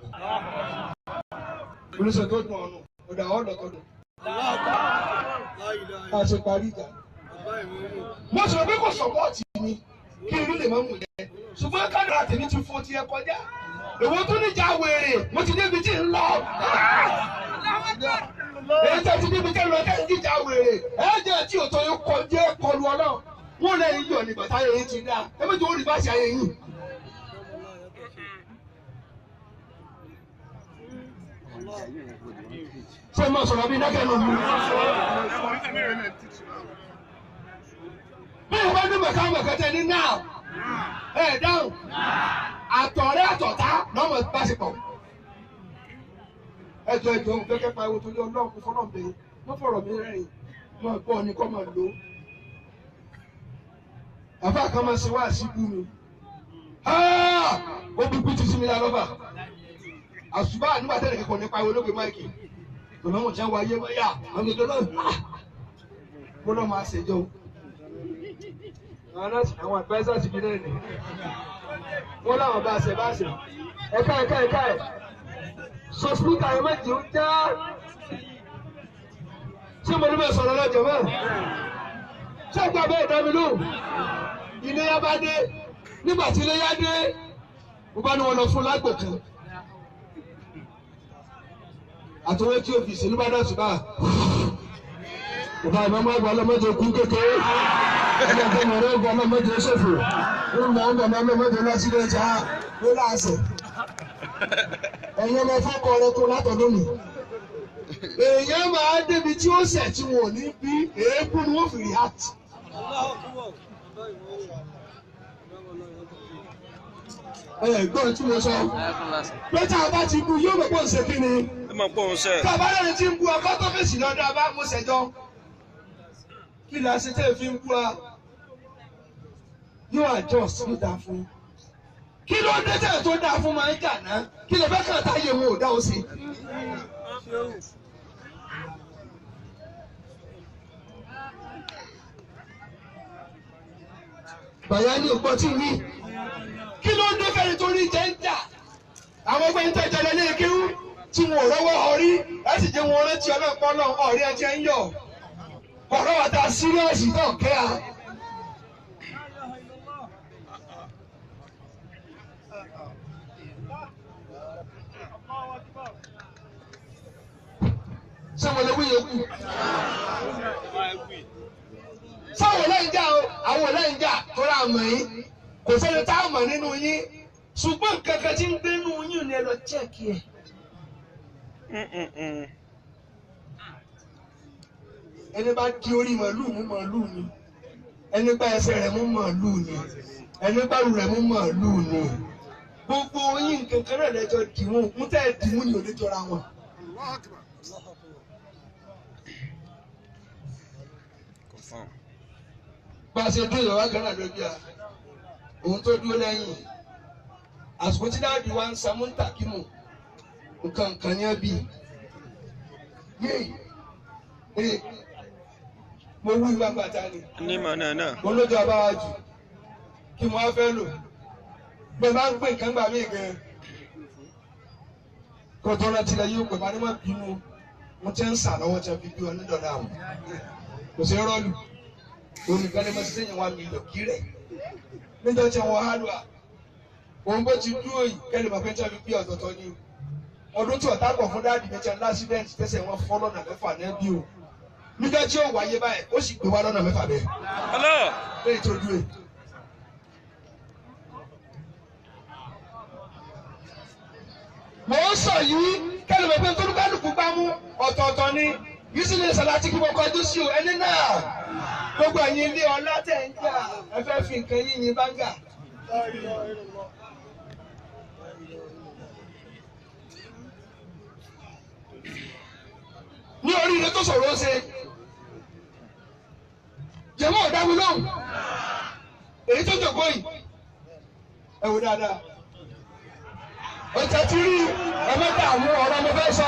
Olùsọ tó dùn ọ̀nù, ọ̀dà ọ̀dọ̀ tó dùn. Bá a ṣe parí ìjà. Mo sọ pé kò sọ̀pọ̀tì mi kí irú lè má mú yẹn. Ṣùgbọ́n kádàrá tèmi ti fo tiẹ̀ kọjá. Èwo tó níjà wèrè, mo ti débi tí ń lọ. Èyí tó ti débi tí ń lọ kẹ́hìn níjà wèrè. Ẹ jẹ́ tí òótọ́ yóò kọjá kọlu ọlọ́run. Wọ́n lẹ́yìn yọ̀ ní bàtà yẹn ti dá. Ẹ méjì ó rí bá ṣe ayé yìí. Ṣé mo sọ̀rọ̀ bí dákẹ́ ló mú? Bí ìwé ní mọ̀kámọ̀kẹ́tẹ́ ní náà, ẹ̀ dáhùn, àtọ̀rẹ́ àtọ̀tá lọ́mọ báṣepọ̀. Ẹjọ́ ẹjọ́ òun fẹ́kẹ́ pariwo torí ọlọ́run kò fọ́nà bẹ̀rẹ̀, wọ́n fọ̀rọ̀ mi rẹ́rìn, mọ̀ gbọ́ ni kọ́ máa lò ó. Àfáà kan máa ṣe wá síbú mi. Ó bí kú ti sí mi lálọ́bà. Àṣùbà nígbà tẹ́lẹ̀ kẹ́kọ̀ọ́ nípa ìwé olóògbé máìkì. Tòlọ́mù tí wọ́n wáyé wáyà, àwọn ètò náà gbọ́dọ̀ máa ṣèjọ. Àwọn advisors bí náà nì. Wọ́n láwọn bá ṣe bá ṣe. Ẹ̀ka ẹ̀ka ẹ̀ka ẹ̀. Sọ spíkà ẹ̀ má jẹun já. Ṣé mo ní bẹ́ẹ̀ sọ̀rọ̀ lọ́jọ́ mọ́? Ṣé ìgbà bẹ́ẹ̀ dá mi lóhùn? Iléyá bá dé. Nígbà tí iléyá dé, mo bá ní wọn lọ fún lágbo kan. Àtọwé tí o fi sí nígbà náà ṣùgbọ́n bàbá ìmọ̀ àgbà ọlọ́mọdé kú kékeré ẹgbẹ́ tó mọ̀ ọ́rọ́ ọgbà ọlọ́mọdé ṣòfò ńgbà ńgbà ọlọ́mọdé lọ́sílẹ̀ ẹja ló láàṣẹ. Ẹ̀yin ọmọ fọ́kọ rẹ kó látọ̀dún mi. Èèyàn máa débi tí ó ṣẹ̀ tí wọn ò ní bí èébú ni wọ́n fi react. Ẹ̀gbọ́n tí mo sọ pé tá a bá ti bu yóò mọ̀ pọ̀ ń ṣe kí ni. Ẹ máa pọ̀ ń ṣe. Tá a bá lẹ́ni tí ń bu ọkọ tó fèsì lọ́dọ̀ abá mo ṣẹjọ́. Kí la ṣe tẹ́ fi ń bú wa? Yóò adjust ló dáa fún. Kí ló dé tẹ̀ tó dáa fún máa ń jà náà? Kí lè fẹ́ kàn táyé wọn ò dá o sí? Bàyá ní ògbọ́n tí ń wí. Kí ló dé fẹ́ni tó rí jẹ́ ń jà? Àwọn ẹgbẹ́ ń tẹ̀jọ́ lọ lé kéwú tí wọn ò rọ́wọ́ ọrí láti jẹ́ wọn rántí ọlọ́pàá náà ọ̀rí ẹ jẹ́ ń yọ̀. Ọ̀rọ̀ wa ta síríọ̀sì náà kẹ́ a. Ṣé mo lè wí yòókù? Sáwọn ọlọ́yin jà o, àwọn ọlọ́yin jà tó rà mọ̀ yín. Kò sẹ́ni tá a mọ̀ nínú yín. Ṣùgbọ́n nǹkan kan tí ń gbénú yín ni ẹ lọ chẹ́ẹ̀kì ẹ̀. Ẹni bá di orí màlúù mú màlúù ni, ẹni bá ẹsẹ̀ rẹ̀ mú màlúù ni, ẹni bá rù rẹ̀ mú màlúù ni. Gbogbo yín nǹkan kan náà lẹ́jọ́ dìmú, mú tẹ́ ẹ dìmú ni ò ní jọra wọn. Confirm. Bá a ṣe dúró ìyàwó kan náà lójú à, òun tó dúró lẹ́yìn. Àsìkò tí dáàdi wa ń samúntà kímù, nǹkan kan yẹn bí. Yéè, ee, mo wú ìwà gbàtà ni. Ní màá náà náà. Mo lójú abáwá jù kí mo wá fẹ́ lò bẹ́ẹ̀ bá ń pè nǹkan gbà mí gan kó tó rántí lẹ yóò pè bá ní má bínú mo ti ń sà lọ́wọ́ tí a fi bí ọ nídọ̀dá àwọn kò sí rọ́ọ̀lù olùkọ́ ní mọ́tí sẹ́yìn wa mílíọ̀nù kí rẹ̀ níjọ́ tí wọ́n há lùwà òun bó ti dúró yìí kẹ́lẹ́ mọ̀ pé tí a fi bí ọ̀tọ̀ọ̀tọ̀ ni o ọdún tí ọ̀tá pọ̀ fún dáàdì mi tí a lásìdẹ́ǹtì tẹ́sẹ̀ wọn fọ́ lọ́nà mẹ́fà náà bí o níjọ́ tí ó wáyé báyìí ó sì gbé wá lọ́nà mẹ́fà bẹ́ẹ̀ Allah. lẹ́yìn tó dúró yìí. Mò ń sọ yìí kẹ́lẹ́ mọ̀ pé tolúkálùkù bá mú ọ̀tọ̀ọ̀tọ̀ ni yìí sì lè sọ̀rọ̀ àti kí mo kọjú sí o ẹni náà gbogbo ẹ̀yin ilé ọlá tẹ̀ ń jà ẹ fẹ́ fi nǹkan yín yin báńgà. Ní oríire tó sọ̀rọ̀ ó ṣe jẹ̀mọ́ ọ̀dá mi lóhùn jòkó yìí ẹ wò dáadáa. Ọjà ti rí ẹ mẹ́ta àwọn ọ̀rọ̀ mo fẹ́ sọ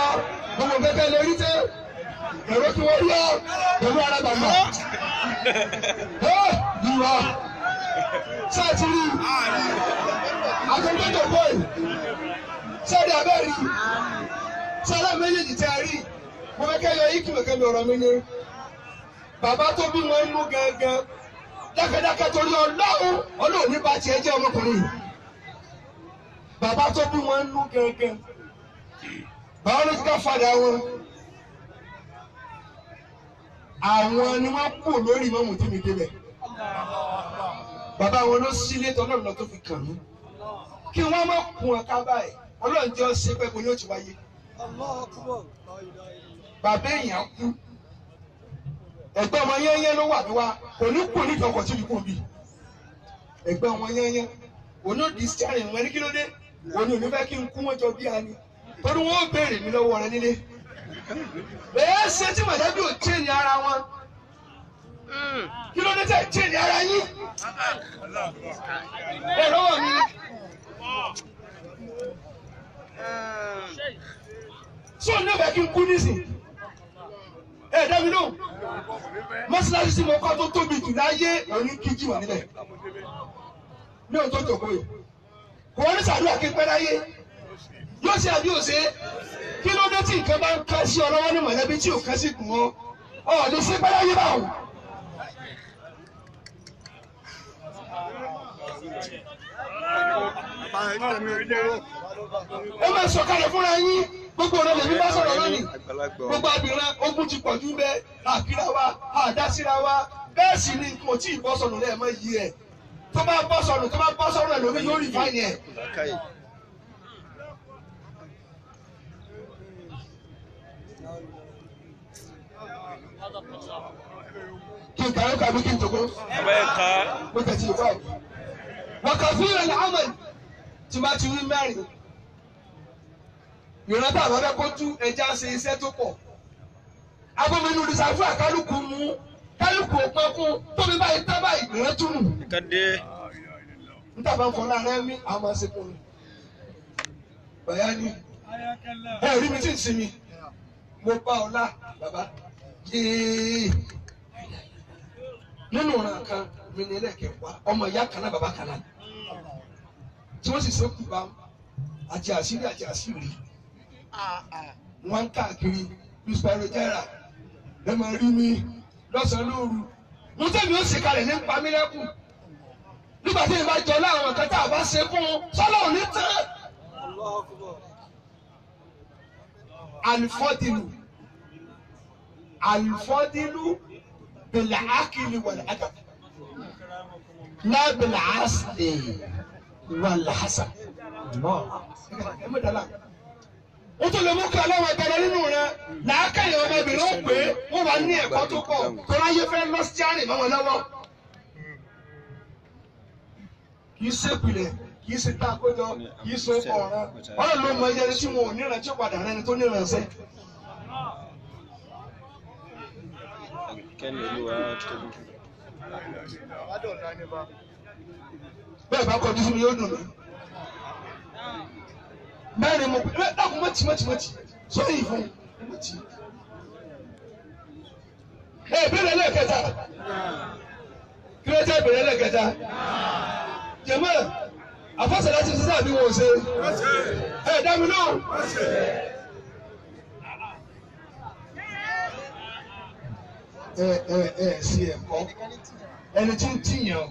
gbogbo kẹ́kẹ́ lè rí tẹ́ èrò tí wọ́n rí ọ pẹ̀lú ara bàbá. Ẹ ìwà ṣé ẹ ti rí àtúntò jòkó yìí ṣé ẹ rí abẹ́ rí ṣé ẹ méjèèjì tẹ́ ẹ rí mo fẹ́ kẹ́ yọ yìí kí kẹ́kẹ́ mi ọ̀rọ̀ mi ni bàbá tó bí wọn nú gangan dákẹ́dákẹ́ torí Ọlọ́run Ọlọ́run ní bá tiẹ̀ jẹ́ ọmọkùnrin yìí. Bàbá tó bí wọn nú gangan biological father wọn àwọn ni wọ́n kú lórí ìmọ̀mù tí mi débẹ̀. Bàbá wọn ló sílé tọ́lọ́run lọ tó fi kàn mí kí wọ́n má kun ọ̀ká báyìí Ọlọ́run jẹ́ ọ̀sẹ̀ pẹ́ kò ní òtún wáyé. Bàbá èèyàn kú ẹ̀gbọ́n ọmọ yẹ́nyẹ́ ló wà ní wa kò ní kú ní ìtọ́kọ̀ tí kò bí ẹ̀gbọ́n ọmọ yẹ́nyẹ́ òní òdì steering wọn ní kí ló dé òní òní fẹ́ kí n kú wọn jọ bí a ni torí wọn ó béèrè mi lọ́wọ́ rẹ nílé bẹ́ẹ̀ ṣe tí mọ̀lẹ́bí ò chain ara wọn kí ló dé tẹ̀ chain ara yín ẹ lọ́wọ́ mi sọ ní ọ̀fẹ́ kí n kú nísìn ẹ dá mi lóhùn mọ́sálásí tí mo kọ́ tó tóbi jù láyé òní kíjì wà níbẹ̀ ní òun tó jòkó yìí kò wọ́n ní sàdúrà kí n pẹ́ láyé yóò ṣe àbí òṣè kí ló dé tí nǹkan bá ń ká sí ọ lọ́wọ́ ní mọ̀lẹ́bí tí ò ká sí kùn ọ́ ọ̀ lè ṣe pẹ́ láyé báwọn. Ẹ máa sọ̀kalẹ̀ fúnra yín gbogbo ọ̀rọ̀ lèmi bá sọ̀rọ̀ lónìí gbogbo abìnrin ogun ti pọ̀jù bẹ́ẹ̀ àkírá wa àdásíra wa bẹ́ẹ̀ sì ni kò tí ì bọ́ sọnù lẹ́ẹ̀mọ́ yìí ẹ̀ tó bá bọ́ sọnù tó bá bọ́ sọnù ẹ̀ lómi yóò rí fáìní ẹ̀. Kí n kàwé kàwé kí n jòkó. Mo tẹ̀sí ìwà ẹ̀. Wọ́n kà fún ìrìnàlẹ̀ àmọ̀ tí bá ti wí mẹ́rin. Ìrántí àwọn abẹ́ kó tú ẹja ṣe iṣẹ́ tó pọ̀. Agbóminú ìsàfù àkálùkù mú kálùkù òpin kún tóbi báyìí tá báyìí ìrántí nù. Níta bá ń fọ láàrin mi, àwọn máa ṣe kún mi. Bàyá ni ẹ rí mi tí ń sinmi. Mo bá ọlá bàbá yéé. Nínú ìran kan mi ní ẹlẹ́kẹ̀wá ọmọ ìyá kan náà bàbá kan náà. Tí wọ́n sì ṣekú bá àti àṣírí àti àṣírí. Wọ́n ń káàkiri bí spirogera ẹ máa rí mi lọ́sàn-án lóru. Mo tẹ̀mí ó sì kalẹ̀ ní pamílẹ́kùn. Nígbà tí ìbá jọ láwọn kan tá a bá ṣe fún un, sọ́lá ò ní tán. Alifọ́dìlù Alifọ́dìlù bìlà ákìlì wàlẹ̀ àdàbà lábìlà àsìlè wàlẹ̀ àṣà. Ó tún lè mú kí ọlọ́wọ́ ẹgbẹ̀rún nínú rẹ làákàyè ọmọbìnrin ó pé wọ́n wà ní ẹ̀kọ́ tó pọ̀ tó ráyé fẹ́ lọ sí àrìn mọ́ wọn lọ́wọ́. Kì í ṣèpìlẹ̀ kì í ṣe tá a kójọ kì í ṣe ọ̀ràn ọ̀ràn ló mọ iye ẹni tí wọn ò níran tí ó padà rẹni tó níran ṣe. Bẹ́ẹ̀ bá kọjú sí mi yóò dùn mí. Mẹ́rin mo pè é dákun mọ́tì mọ́tì mọ́tì sóyè fún mọ́tì. Ẹ ìbéèrè lẹ́ẹ̀kẹta kí ló jẹ́ ìbéèrè lẹ́ẹ̀kẹta? Jẹ̀mọ́ àfọ́sẹ̀lá ti ṣiṣẹ́ àbí wọn ò ṣe? Ẹ dá mi lóhùn. Ẹ ẹ ẹ sí ẹ̀kọ́ ẹni tí ń tìyàn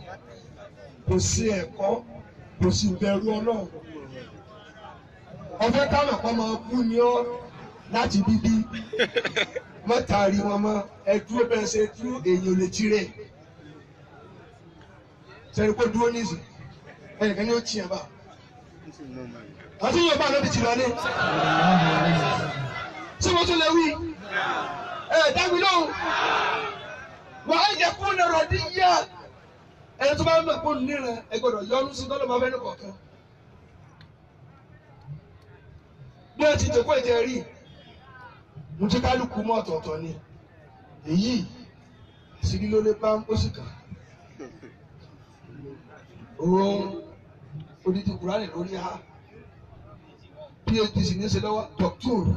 kò sí ẹ̀kọ́ kò sì bẹ̀rù Ọlọ́run. Ọfẹ káwọn kan máa kú ni ọ láti bíbí mọ́tàrí wọn mọ́ ẹ dúró bẹ́ẹ̀ ṣe dúró èèyàn lè tirẹ̀ sẹ́ni kó dúró níìsì ẹnìkan ní ó tiẹ̀ bá àti yóò bá lóbi tì lọ ní. Ṣé mo tún lè wí? Ẹ dábì lóhùn. Wà á yẹ kó lọ́rọ̀ dí yá. Ẹni tó bá ń bẹ̀ kó níran ẹ gbọ́dọ̀ yọnu sí tọ́lọ́ máa fẹ́ ní kọ̀ọ̀kan. Bí ẹ ti jòkó ìjẹ rí, mo ti kálukú mọ́ ọ̀tọ̀ọ̀tọ̀ ni. Èyí àṣírí ló lé bá ó sì kàn. Òun odidi Kùránì lórí ha PhD sì ní í ṣe lọ́wọ́ dọ́kítọ̀rù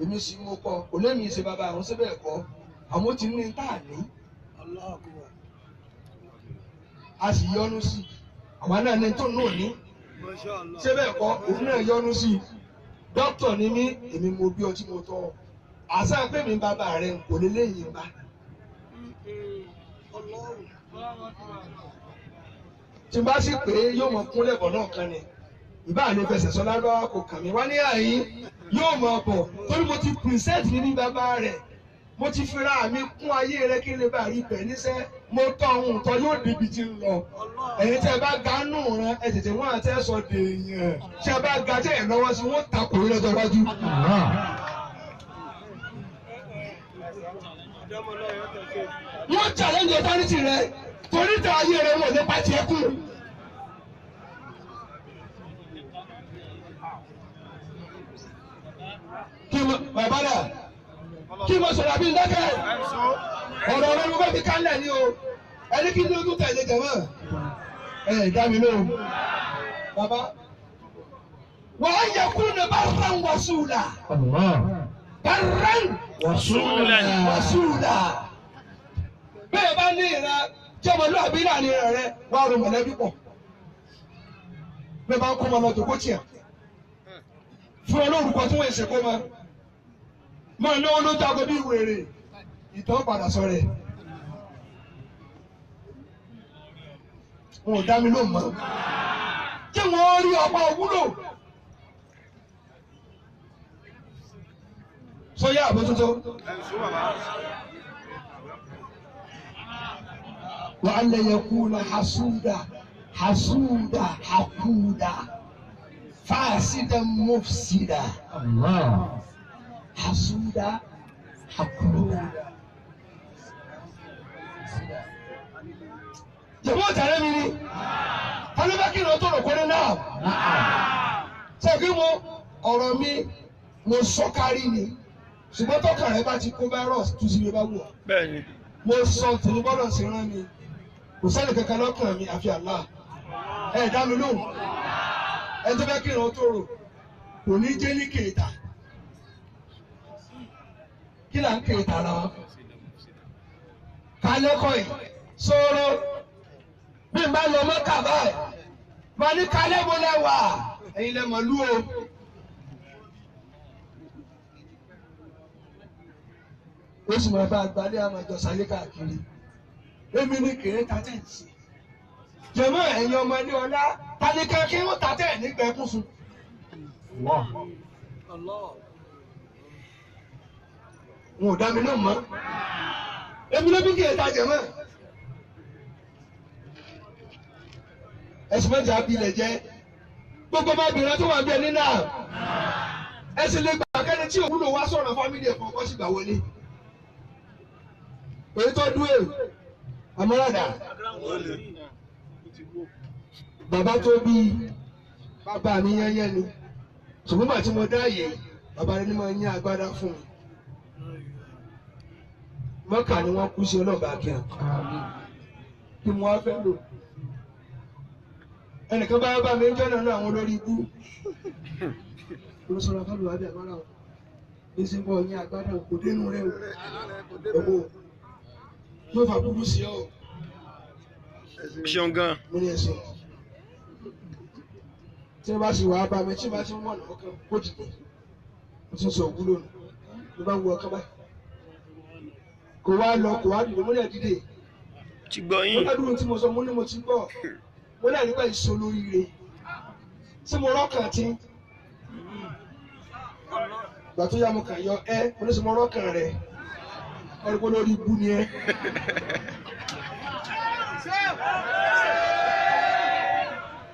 èmi sì mú kọ kò lémi ṣe bàbá àwọn síbẹ̀ kọ́ àwọn ti ní tá a ní a sì yọnu sí i àwa náà ní tó náà ní síbẹ̀ kọ́ òun náà yọnu sí i dókítà ni mí èmi mo bí ọtí mo tọ́ ọ àṣà pé mi bàbá rẹ kò lè léyìn bá. Tí n bá sì pé yóò mọ kúnlẹ̀ bọ̀ náà kan ni ìbá mi fẹsẹ̀ sọ lárúbáwá kò kàn mí wá ní àyín yóò mọ bọ̀ torí mo ti pìrìsẹ́ǹtì mi ní bàbá rẹ̀ mo ti fira mi kún ayé rẹ kí n lè bá rí bẹ̀ níṣẹ́ mo tọ́ ohun tọ́ yóò débi tí ń lọ ẹ̀yin tí ẹ bá ga nù rán ẹ tètè wọ́n àti ẹ sọ dèèyàn tí ẹ bá ga tẹ̀ ẹ lọ́wọ́ sí wọ́n takò yín lọ́jọ́ iwájú. Wọ́n challenge authority rẹ torí tẹ ayé rẹ wọ́n ní pàtí ẹkú. Kí mo bàbá rà kí mo sọ̀rọ̀ àbí ndẹ́kẹ̀ ọ̀rọ̀ ọ̀rọ̀ mi kò fi kálẹ̀ ni o ẹni kí ni ojú tẹ̀lé jẹ̀mọ́ ẹ dá mi lóhùn bàbá wàá yẹ kú ni barran wasula barran wasula bẹ́ẹ̀ bá ní ìran jọmọlúwàbí láàrin ìran rẹ wàá rò mọ̀lẹ́bí pọ̀ bẹ́ẹ̀ bá ń kó ọmọ lọ tó kó tiẹ̀ fún ọ lórúkọ tí wọ́n ṣe kó ma máa náwó ló jago bí wèrè ìtàn padà sọ rẹ̀ wọn ò dá mi lóhùn mọ́ kí wọ́n rí ọ̀pá òwúlò sọyá àbójútó. Wa alla yakuna hasuda hasuda hakuda fasidan mufsida. Hasuda hakuda. Jẹ̀mọ́ tẹ̀lé mi ni, tani bá kí ni o tó rò kọ́ni náà? Ṣé kí mo ọ̀rọ̀ mi mo sọ kárí ni? Ṣùgbọ́n tọkàn rẹ bá ti kó virus tú sí mi bá wù ọ́. Bẹ́ẹ̀ni. Mo sọ tèmi gbọ́dọ̀ sí rán mi. Kò sẹ́ni kankan lọ́kàn mi àfi Allah. Ẹ dá mi lóhùn. Ẹ tó fẹ́ kí ni o tó rò kò ní jẹ́ ní kèéta. Kí là ń kèéta ara wa? Kálẹ́kọ̀ọ́ yìí sọ̀rọ̀ bí n bá lọ mọ́kà báyìí mà ní kálẹ́ mo lẹ wà ẹ̀yin lẹ mọ̀ lú o. Ó sì máa bá àgbálẹ̀ àmàjọ sáyé káàkiri. Èmi ní kèrè tatẹ́ ń ṣe. Jẹ̀mọ́ ẹ̀yin ọmọ ilé ọlá tálíkà kí wọ́n tatẹ́ nígbà ẹkún sun. Wọn ò dá mi náà mọ́. Èmi ló bí kèrè ta jẹ̀mọ́. Ẹ̀sùn mẹ́ta abilẹ̀ jẹ́ gbogbo ọmọbìnrin tó wà bí ẹni náà ẹ̀sìn lè gbà kẹ́ni tí òwúlò wá sọ̀rọ̀ fámìlì ẹ̀kọ́ kọ́ sì gbà wọlé. Èyí tó dúró àmọ́ràdà bàbá tó bí bàbá mi yẹ́nyẹ́ ni ṣùgbọ́n bàtí mo dá àyè bàbá rẹ ní máa yín agbádá fún mi. Mọ́kà ni wọ́n kú sí ọlọ́ọ̀bà kíá kí mo wá fẹ́ lò. Ẹnìkan bá bá mi ń jọ́nà náà àwọn olórí ibú. Ló sọ̀rọ̀ fọ́lù wá bí àmọ́ra o. Bí sí bọ́ yín agbádá kò dénú rẹ o. Ẹ̀wọ̀ yóò fà burú sí ọ. Ṣeun gan. Mo ní ẹ̀sìn. Tí wọ́n bá sì wàá bá mi, tí wọ́n bá ti ń wọ̀nà ọkàn kó dìde. Mo ti sọ òwúlò nù. Mo bá ń wo ọkàn báyìí. Kò wá lọ, kò wá dìde, mo ní ẹ̀ dìde. Ti gbọ́ Mo yín. ládùúgbò tí mo sọ, mo ní mo ti gbọ́. Mo náà nígbà ìṣó lóríire. Tí mo rọ́kàn tí. Ìgbà tó yá mo kàn yọ ẹ́, mo ní sọ mo rọ́kàn rẹ̀. Ẹ̀rí pé lórí ibú ni ẹ́.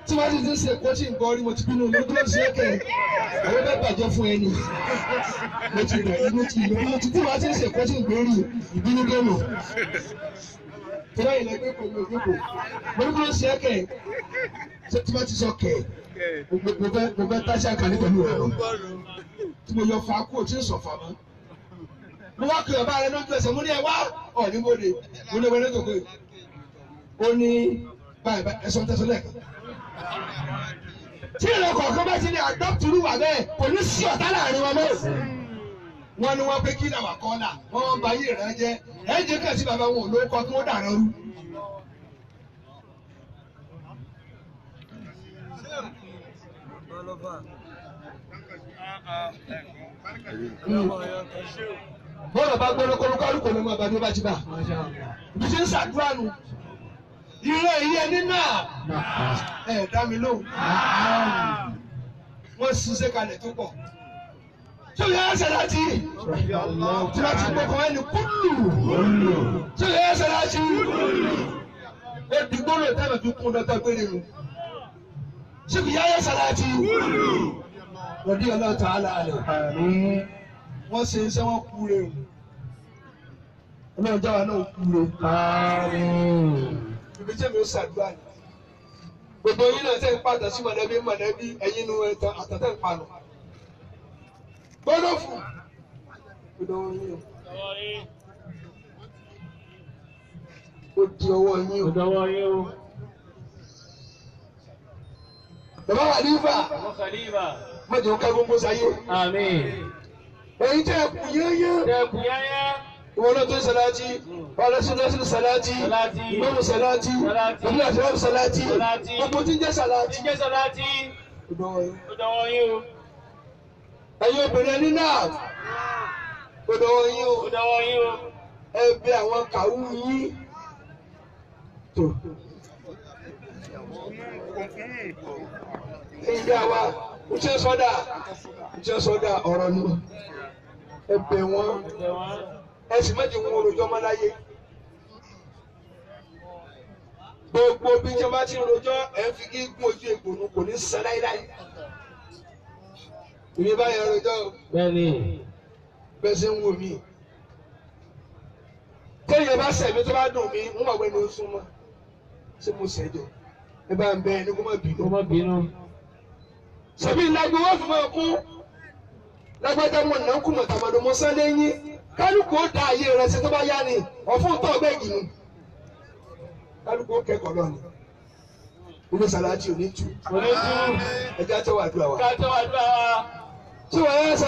Tí wọ́n ti ti ń ṣe ẹ̀kọ́ tí nǹkan rí mo ti bínú mi kúrò sí ẹ̀kẹ́. Àwọn bẹ́ẹ̀ bàjẹ́ fún ẹni. Mo ti rẹ̀ inú ti yọ. Mo ti tí wọ́n ti ń ṣe ẹ̀kọ́ tí nǹkan rí ìbínú dẹ́nu. Tọ́lá yìí lẹ́gbẹ́ pẹ̀lú òjòkó. Mo ní kúrò sí ẹ̀kẹ́. Tí wọ́n ti sọ kẹ̀ mo fẹ́ táṣà kàní pẹ̀lú rẹ̀ lọ. Tí mo yọ fa kú ò tí ń sọ fa mọ́. Mo wá kí ọba rẹ lójú ẹsẹ̀ mo ní ẹ wá ọ̀ ní mo lè mo ní wọlé tó pé. Ó ní Báyìí báyìí ẹ̀sọ́ tẹ̀sọ́ lẹ́ẹ̀kan. Tí ìran kọ̀ọ̀kan bá ti ní àdọ́túrú wà bẹ́ẹ̀ kò ní sí ọ̀tá láàrin wọn mọ́. Wọ́n ní wọ́n pé kí làwà kọ́ là wọ́n wọ́n ba yé ìran jẹ́. Ẹ jẹ́ kàn sí bàbá wọn ò ló kọ́ kí wọ́n dàrán rú. Bọ́lá bá gbọ́dọ̀ kọ́lùkọ́lù ló máa bá bí ó bá ti bá. Ibi tí ń ṣàdúrà nù. Ìran ìyẹn ní náà ẹ̀ dá mi lóhùn. Wọ́n ṣiṣẹ́ kalẹ̀ tó pọ̀. Tí o yẹ ẹsẹ̀ láti tí wọ́n ti gbọ́kàn ẹni kúlù. Tí o yẹ ẹsẹ̀ láti ó di gbọ́dọ̀ táwọn fi kún dọ́tà gbére nu. Tí o yẹ ẹsẹ̀ láti rọ̀dí ọlọ́ta aláàlẹ̀. Wọ́n ṣe iṣẹ́ wọn kú re o. Ọlọ́run jáwa náà kú re. Ibi tí èmi ń ṣàdúrà ni. Gbogbo yín náà tẹ́ ń pàtà sí mọ̀lẹ́bí mọ̀lẹ́bí ẹ̀yin nu ẹ̀tàn àtàtẹ̀ ń panu. Gbọ́dọ̀ fún. Ó dọwọ́ yín o. Ó di ọwọ́ yín o. Ó dọwọ́ yín o. Bàbá wà ní ifá. Bàbá Khalifa. Mọ̀jẹ̀ ká gbogbo sáyé. Àmín. Ẹ̀yin tẹ́ ẹ kù yányán. Tẹ́ ẹ kù yányán. Ìwọ náà tó ń sàláàtì, ọlọ́sìn sàláàtì, ìmọ̀mù sàláàtì, ìmọ̀mù àṣírọ́mù sàláàtì, gbogbo tí ń jẹ́ sàláàtì. Tí ń jẹ́ sàláàtì. Ó dọwọ́ yín. Ó dọwọ́ yín o. Ẹ̀yin obìnrin ẹni náà. Ó dọwọ́ yín o. Ó dọwọ́ yín o. Ẹ bẹ̀ àwọn kàwú yín. Tó. Ìyá wa, ń ṣe sọ́dà, ń ṣe sọ́dà ọ̀rọ̀ ni. Ẹ bẹ̀ wọ́n. Ẹ sì má jẹ́ wọn rojọ́ mọ́ láyé. Gbogbo bí jẹ́ bá ti ń rojọ́ ẹ fi kí gún ojú egbò nu kò ní sàn láíláí. Èmi bá yẹn rojọ́ o. Bẹ́ẹ̀ni. Bẹ́ẹ̀ ṣe ń wò mí. Téèyàn bá ṣẹ̀ mí tó bá dùn mí, ń wà wẹ́ni ó súnmọ́. Ṣé mo ṣẹ̀jọ̀? Ẹ bá ń bẹ ẹni kó má bínú. Kó má bínú. Ṣèbí ìlágbó wọ́n fi máa kú. Lágbájá mọ̀ náà kú mọ̀tàmọ́dé mọ́ sálẹ̀ yín. Kálukú ó da ayé rẹ̀ ṣe tó bá yá ni ọ̀fun tó ọgbẹ́ yìí ni. Kálukú ó kẹ́kọ̀ọ́ lọ ni. Ilé sàlájì ò ní tú. Kò ní tú. Ẹja tẹ́wọ̀ àdúrà wa. Ká tẹ́wọ̀ àdúrà wa. Tí wọ́n yẹ